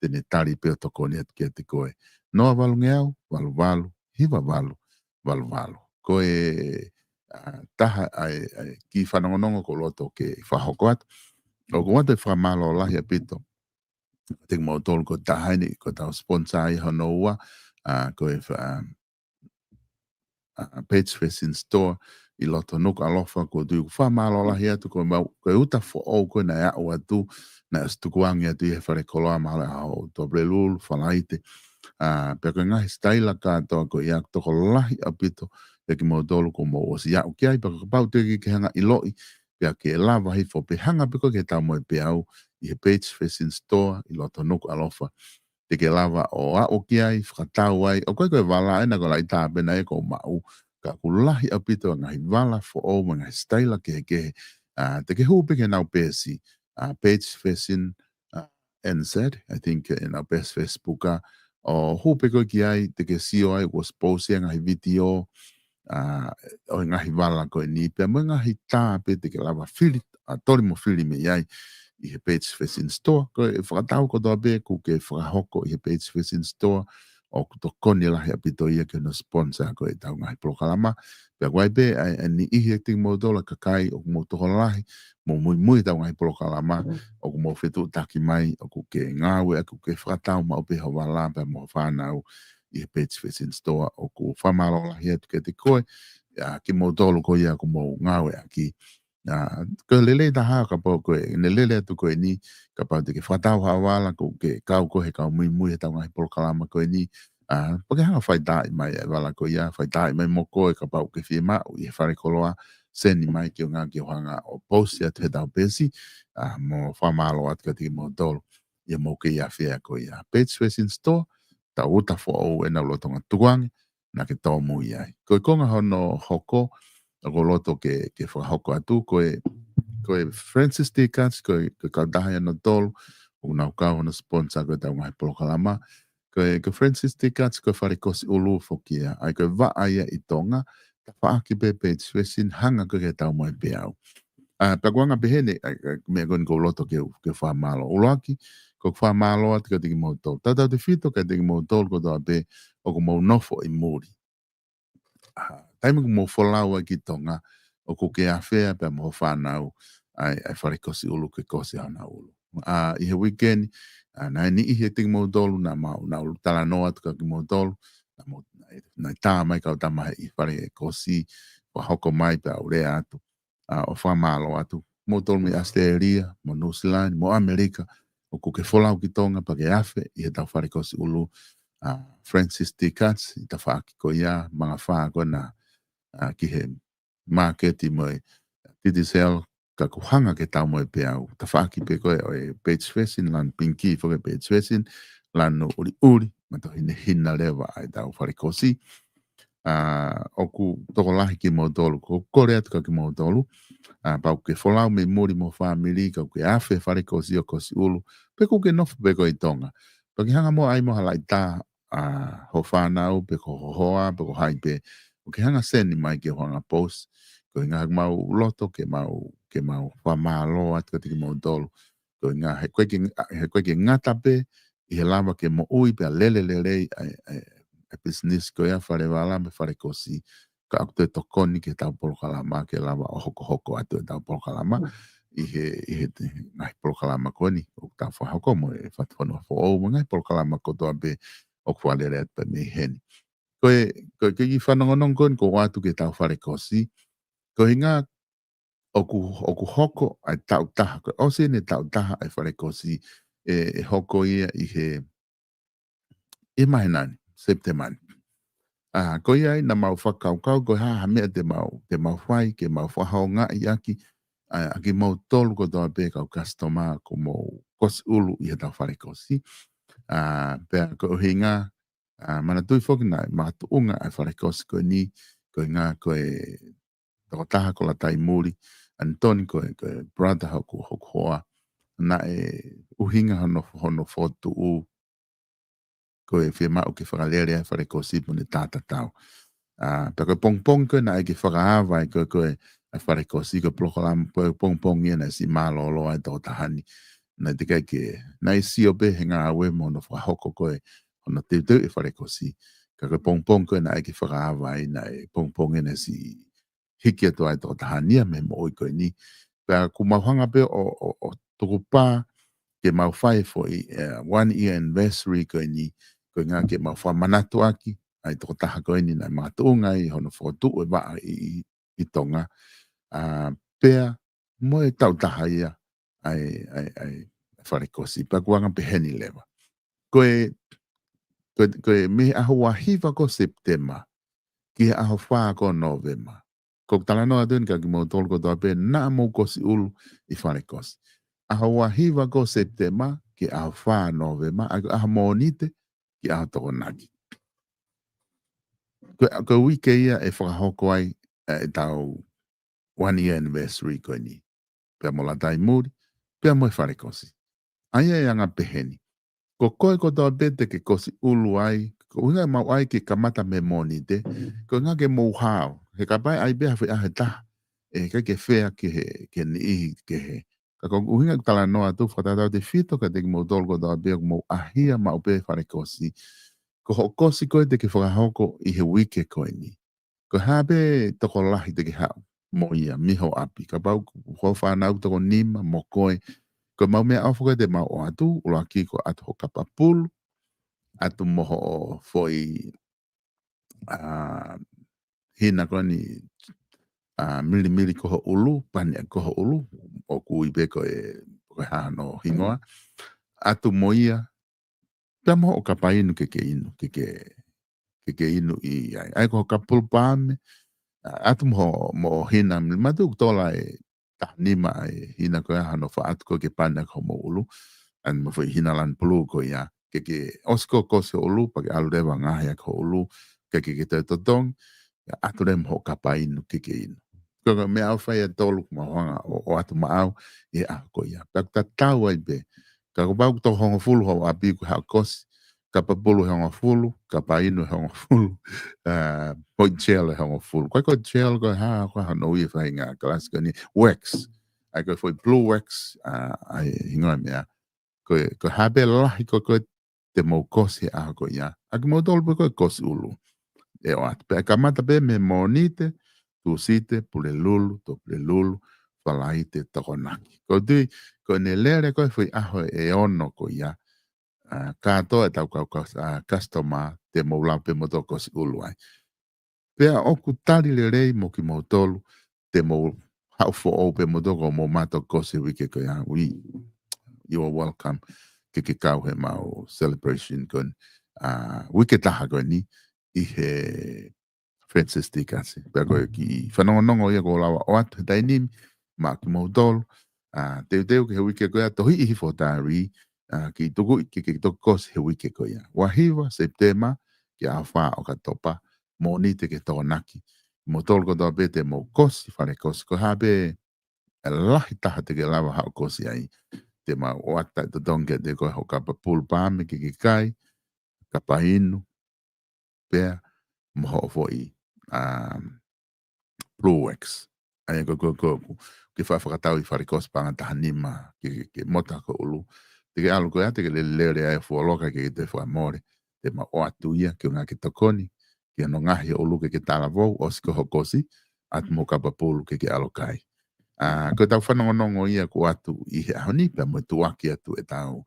te ne tali pē ʻo tokoni atu kiate koe. Noa valu ngeau valu valu hiva valu valu valu. Ko e, ʻa, taha ʻa e, ʻa e kiʻi fanongonongo ʻoku loto ke fakahoko atu. ʻOku ʻoatu e fakamālō lahi ʻaupito kiate kimoutolu ko e taha eni, ko ʻetau sponsor ʻi hono ua, ʻa, ko e fa-, ʻa, Page Fashion Store ʻi loto Nukuʻalofa, ʻoku ou tui ʻoku fakamālō lahi atu ko e mau, ko e uta foʻou ko ē naʻe aʻu atu, naʻe ʻosi tukuange atu ʻi he falekoloa mahalo ʻaho ʻOkatopa, Lulu, Falaite. ʻA, pea ko e ngaahi sitaila kātoa ko ia ʻoku tokolahi ʻaupito ʻia kimoutolu ʻoku mou ʻosi aʻu ki ai, pea kapau ʻoku teʻeki ke hanga ʻiloʻi, pea ke lava hifo pē hanga pē koe ki heʻetau moepeau ʻi he Page Fashion Store ʻi loto Nukuʻalofa. Te ke lava ʻo aʻu ki ai, fakatau ai, ʻoku ʻikai ko e vala ena ko e laʻitā pē ena ʻoku ou maʻu, ka ʻoku lahi ʻaupito e ngaahi vala foʻou mo e ngaahi sitaila kehekehe. ʻA, te ke hū pē ki heʻenau peesi, ʻa, Page Fashion, ʻa, N Z, I think, ʻenau peesi Facebook, ʻa, ʻo hū pē koe ki ai, te ke sio ai, ʻoku ʻosi post e ngaahi vitiō, ʻa, ʻo e ngaahi vala ko eni, pea mo e ngaahi tā pē te ke lava fili, ʻa, toli mo fili mei ai. ʻi he Page Fashion Store. Ko e fakatau kotoa pē ʻoku ke fakahoko ʻi he Page Fashion Store, ʻoku tokoni lahi ʻaupito ia ki hono sponsor ko ē ʻetau ngaahi polokalama. Pea ko e ʻai pē, ʻa e, ʻa e niʻihi ʻiate kimoutolu ʻa e kakai ʻoku mou tokolahi, mou muimui ʻetau ngaahi polokalama, ʻoku mou fetuʻutaki mai, ʻoku ke ngāueʻaki, ʻoku ke fakatau maʻu pē ho vala pea mo ho fānau ʻi he Page Fashion Store. ʻOku fakamālō lahi atu kiate koe, ʻa kimoutolu ko ia ʻoku mou ngāueʻaki. ʻA, ko e lelei taha kapau ko e, ne lele atu ko eni, kapau te ke fakatau ha vala ʻoku ke kau ko ē he kau muimui ʻetau ngaahi polokalama ko eni. ʻA, pea ke hanga ʻo faitaaʻi mai e vala ko ia, faitaaʻi mai mo koe kapau ʻoku ke fiemaʻu ʻi he fale koloa, send mai ke u hanga, ke u hanga ʻo post atu heʻetau peesi, ʻa, mo fakamālō atu kiate kimoutolu ʻi hoʻomou kei afea ko ia. Page Fashion Store, tau uta foʻou ʻenau lolotonga tukuange, naʻa ke tōmui ai. Ko e konga hono hoko, ʻoku ou loto ke, ke fakahoko atu, ko e, ko e Francis T. Katz, ko e, ko e kautaha ia hono tolu, ʻoku nau kau hono sponsor ko ē ʻetau ngaahi polokalama. Ko e, ko Francis T. Katz, ko e fale kosi ʻulu foki ia, ʻa ia ko e vaʻa ia ʻi Tonga, tafaʻaki pē Page Fashion, hanga ko ē ke tau mai pē au. ʻA, pea ʻoku anga pehē ni, ʻa, ʻa, meʻa ko eni ʻoku ou loto ke, ke fakamālō. ʻUluaki, ʻoku ou fakamālō atu kiate kimoutolu. Tautautefito kiate kimoutolu kotoa pē ʻoku mou nofo ʻi muli. ʻA, taimi ʻoku mou folau ai ki Tonga, ʻoku ke afea pea mo ho fānau, ʻa e, ʻa e fale kosi ʻulu ke kosi honau ʻulu. ʻA, ʻi he weekend, ʻa, naʻe niʻihi ʻiate kimoutolu, naʻa mau, naʻa ku talanoa atu kia kimoutolu, naʻa mau, naʻe, naʻe tā mai kau tama he ʻi fale kosi, ʻo hoko mai pea u lea atu, ʻa, ʻo fakamālō atu. Moutolu mei ʻAositelēlia, mo Nuʻusila ni, mo ʻAmelika, ʻoku ke folau ki Tonga pea ke afe ʻi heʻetau fale kosi ʻulu, ʻa, Francis T. Katz, ʻi tafaʻaki ko ia, mangafā ko ena, ʻa, ki he māketi mo e Digicel, ka ʻoku hanga ke tau mai pē au. Tafaʻaki pē ko ē ʻo e Page Fashion, lanu pink foki e Page Fashion, lanu ʻuliʻuli, matohinehina leva ʻa ʻetau fale kosi. ʻA, ʻoku tokolahi kimoutolu, ʻoku ou kole atu kia kimoutolu, ʻa, kapau ʻoku ke folau mei muli mo ho fāmili, ka ʻoku ke afe he fale kosi ʻo kosi ʻulu, pe ʻoku ke nofo pē koe ʻi Tonga. Pea ke hanga muʻa ʻo ʻai muʻa ha laʻitā, ʻa, ho fānau, pe ko ho hoa, pe ko hai pē, ʻoku ke hanga ʻo send mai ke u hanga ʻo post. Ko e ʻuhinga ʻoku mau loto ke mau, ke mau fakamālō atu kiate kimoutolu. Ko e ʻuhinga he ʻoku ʻikai ke, he ʻoku ʻikai ke ngata pē ʻi he lava ke moʻui pea lele lelei ʻa e, ʻa e, ʻa e business ko ia fale vala mo e fale kosi, ka ʻoku toe tokoni ki heʻetau polokalama ke lava ʻo hokohoko atu ʻetau polokalama ʻi he, ʻi he te-, ngaahi polokalama ko eni ʻoku tau fakahoko mo e Fatufonua Foʻou mo e ngaahi polokalama kotoa pē ʻoku fakalele atu pē mei heni. Ko e, ko e kiʻi fanongonongo ko eni ʻoku ʻoatu ki heʻetau fale kosi, ko e ʻuhinga ʻoku, ʻoku hoko ʻa e taʻu taha, ko e ʻosi eni e taʻu taha ʻa e fale kosi, ʻe, ʻe hoko ia ʻi he, ʻi he māhina ni, Sepitema ni. ʻA, ko ia ai naʻa mau fakakaukau ko e hā ha meʻa te mau, te mau fai, ke mau fakahoungaʻi ʻaki, ʻa, ʻa kimoutolu kotoa pē kau customer ʻoku mou kosi ʻulu ʻi heʻetau fale kosi. ʻA, pea ko e ʻuhinga, ʻa, manatuʻi foki naʻe makatuʻunga ʻa e fale kosi ko eni, ko e ʻuhinga ko e tokotaha ko Lataimuli ʻAnitoni, ko e, ko e brother hoku, hoku hoa. Naʻe ʻuhinga hono, hono fokotuʻu, ko e fiemaʻu ke fakalele ʻa e fale kosi pea ne tātatau. ʻA, pea ko e pongipongi ko ē naʻe ʻai ke fakaava ai ko ē, ko ē ʻa e fale kosi, ko e polokalama, ko e pongipongi ia naʻe siʻi mālōlō ai e tokotaha ni. Naʻe teʻeki ai ke, naʻe sio pē he ngāue mo hono fakahoko ko ē hono teuteu e fale kosi. Ka ko e pongipongi ko ē naʻe ʻai ke fakaava ai, naʻe pongipongi naʻe siʻi hiki atu ai e tokotaha ni ia mei he moʻui ko eni. Pea ʻoku mau hanga pē ʻo, ʻo, ʻo tukupā ke mau fai e foʻi, ʻe, one year anniversary ko eni, ko e ʻuhinga ke mau fakamanatu ʻaki ʻa e tokotaha ko eni naʻe makatuʻunga ai hono fokotuʻu e vaʻa ʻi, ʻi, ʻi Tonga. ʻA, pea mo e taʻu taha ia ʻa e, ʻa e, ʻa e fale kosi, pea ʻoku anga peheni leva. Ko e, ko e, ko e mei he ʻaho ua hiva ko Sepitema ki he ʻaho fā ko Nōvema. ʻOku ou talanoa atu eni kia kimoutolu kotoa pē naʻa mou kosi ʻulu ʻi fale kosi. ʻAho ua hiva ko Sepitema ki he ʻaho fā Nōvema, ʻa ia ko e ʻaho Mōnite ki he ʻaho Tokonaki. Ko e, ko e uike ia ʻe fakahoko ai, ʻe, ʻetau one year anniversary ko eni. Pea mo Lataimuli, pea mo e fale kosi. ʻA ia ʻe anga peheni. Ko koe kotoa pē te ke kosi ʻulu ai, ko e ʻuhinga ʻemau ʻai ke kamata mei he Mōnite, ko e ʻuhinga ke mou hao. He kapau ʻe ʻai pē ha foʻi ʻaho ʻe taha, ʻe ʻikai ke fair ki he, ki he niʻihi kehe. Ka ko e ʻuhinga ʻeku talanoa atu fakatātā ʻoku tefito kiate kimoutolu kotoa pē ʻoku mou ʻahia maʻu pē falekosi. Ko hoʻo kosi ko ē te ke fakahoko ʻi he uike ko eni, ko e hā pē tokolahi te ke haʻu mo ia mei ho ʻapi. Kapau ko hoʻo fānau toko nima mo koe, ko ʻemau meʻaʻofa ko ē te mau ʻoatu, ʻuluaki ko e ʻatu ho kapa pulu, ʻatu mo hoʻo foʻi, ā, hina ko eni, ā, milimili ko ho ʻulu, pani ko ho ʻulu, ʻoku ui pē ko e, ko e hā hono hingoa. ʻAtu mo ia, pea mo hoʻo kapa inu ke ke inu, ke ke, ke ke inu ʻi ai. ʻA ia ko ho kapa pulu paame, ā, ʻatu mo ho, mo hina milimili, ʻoku tola e taha nima e hina ko ia hono faʻa ʻatu ko ē ke pani ko homou ʻulu, ʻa ia mo e foʻi hina lanu pulu ko ia, ke ke ʻosi ko ē kosi ho ʻulu, pea ke ʻalu leva ʻo ngaohi ʻaki ho ʻulu, ke ke, ke toe totongi, ʻa ia ʻatu leva mo hoʻo kapa inu ke ke inu. Ko e meʻaʻofa ia ʻe tolu ʻoku mau hanga ʻo, ʻoatu maʻau ʻi he ʻaho ko ia. Pea ʻoku tatau ai pē. Kapau ʻoku toko hongofulu ho ʻapi ʻoku ke haʻu ʻo kosi, kapa pulu ʻe hongofulu, kapa inu ʻe hongofulu, ā, foʻi gel ʻe hongofulu. Ko e, ko e gel ko e hā, ko e hā hono ui e faʻahinga kalasi ko eni, wax. ʻA ia ko e foʻi blue wax, ā, ʻa e hingoa e meʻa. Ko e, ko e hā pē lahi ko ē ko ē te mou kosi he ʻaho ko ia, ʻa kimoutolu pē ko ē kosi ʻulu, ʻe ʻoatu. Pea kamata pē mei he Mōnite, Tūsite, Pulelulu, Tōpulelulu, Falaite, Tokonaki. Ko e tui, ko ʻene lele ko ē foʻi ʻaho ʻe ono ko ia, ā, kātoa ʻetau kau, kau, ā, customer te mou lava pē moutolu ʻo kosi ʻulu ai. Pea ʻoku tali lelei mo kimoutolu, te mou haʻu foʻou pē moutolu ko hoʻomou mātuʻa kosi he uike ko ia. We, you are welcome ke ke kau heʻemau celebration ko eni, ā, uike ʻe taha ko eni ʻi he Francis Tikasi. Pea ko e kiʻi fanongonongo ia ʻoku ou lava ʻoatu he taimi ni maʻa kimoutolu, ā, teuteu ki he uike ko ia, tohiʻi hifo ho diary, ā, ke tuku ke, ke toki kosi he uike ko ia. Ua hiva Sepitema ki he ʻaho fā ʻOkatopa, Mōnite ki he Tokonaki. Kimoutolu kotoa pē te mou kosi falekosi, ko e hā pē e lahi taha te ke lava haʻu ʻo kosi ai, te mau ʻoatu e totongi kiate koe hoʻo kapa pulu paame ke ke kai, kapa inu, pea mo hoʻo foʻi, ā, blue wax. ʻA ia ko, ko, ko, ko e faʻa fakatau ʻi falekosi paʻanga taha nima ke, ke, ke mota ko e ʻulu. Te ke ʻalu ko ia, te ke lele, lele ai ʻo fuoloa kae ʻikai ke toe fakamole. Te mau ʻoatu ia ke ʻuhinga ke tokoni ki hono ngaohi ho ʻulu ke ke talavou, ʻosi ko hoʻo kosi, ʻatu mo e kapa pulu ke ke ʻalu ʻo kai. Ā, ko ʻetau fanongonongo ia ʻoku ʻoatu ʻi he ʻaho ni, pea mo e tuʻuaki atu ʻetau,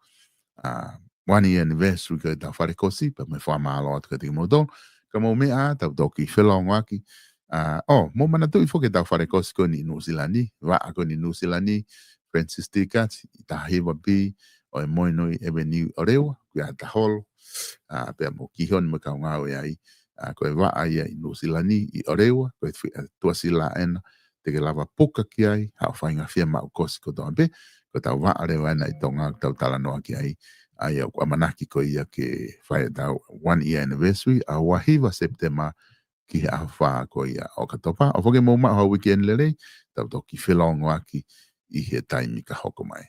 ā, one year anniversary ko ʻetau falekosi, pea mo e fakamālō atu kiate kimoutolu. Ka mou meʻa ā, tau toki felongoaki. Ā, ʻo, mou manatuʻi foki ʻetau falekosi ko eni ʻi Nuʻusila ni, vaʻa ko eni ʻi Nuʻusila ni, Francis Tikasi, ʻi he taha hiva B ʻo e Moenui Avenue ʻi ʻOreua, ʻoku ʻi ai hota holo, ā, pea mo Kihoni mo e kau ngāue ai, ā, ko e vaʻa ia ʻi Nuʻusila ni, ʻi ʻOreua, ko e fi-, ā, tuʻasila ena, te ke lava puka ki ai, haʻu ʻo faingofua maʻu kosi kotoa pē, ko ʻetau vaʻa leva ena ʻi Tonga ʻoku tau talanoa ki ai, ʻa ia ʻoku ʻamanaki ko ia ke fai ʻetau one year anniversary, ʻaho ua hiva Sepitema ki he ʻaho fā ko ia ʻOkatopa. ʻOfa ke mou maʻu ha weekend lelei, tau toki felongoaki ʻi he taimi ka hoko mai.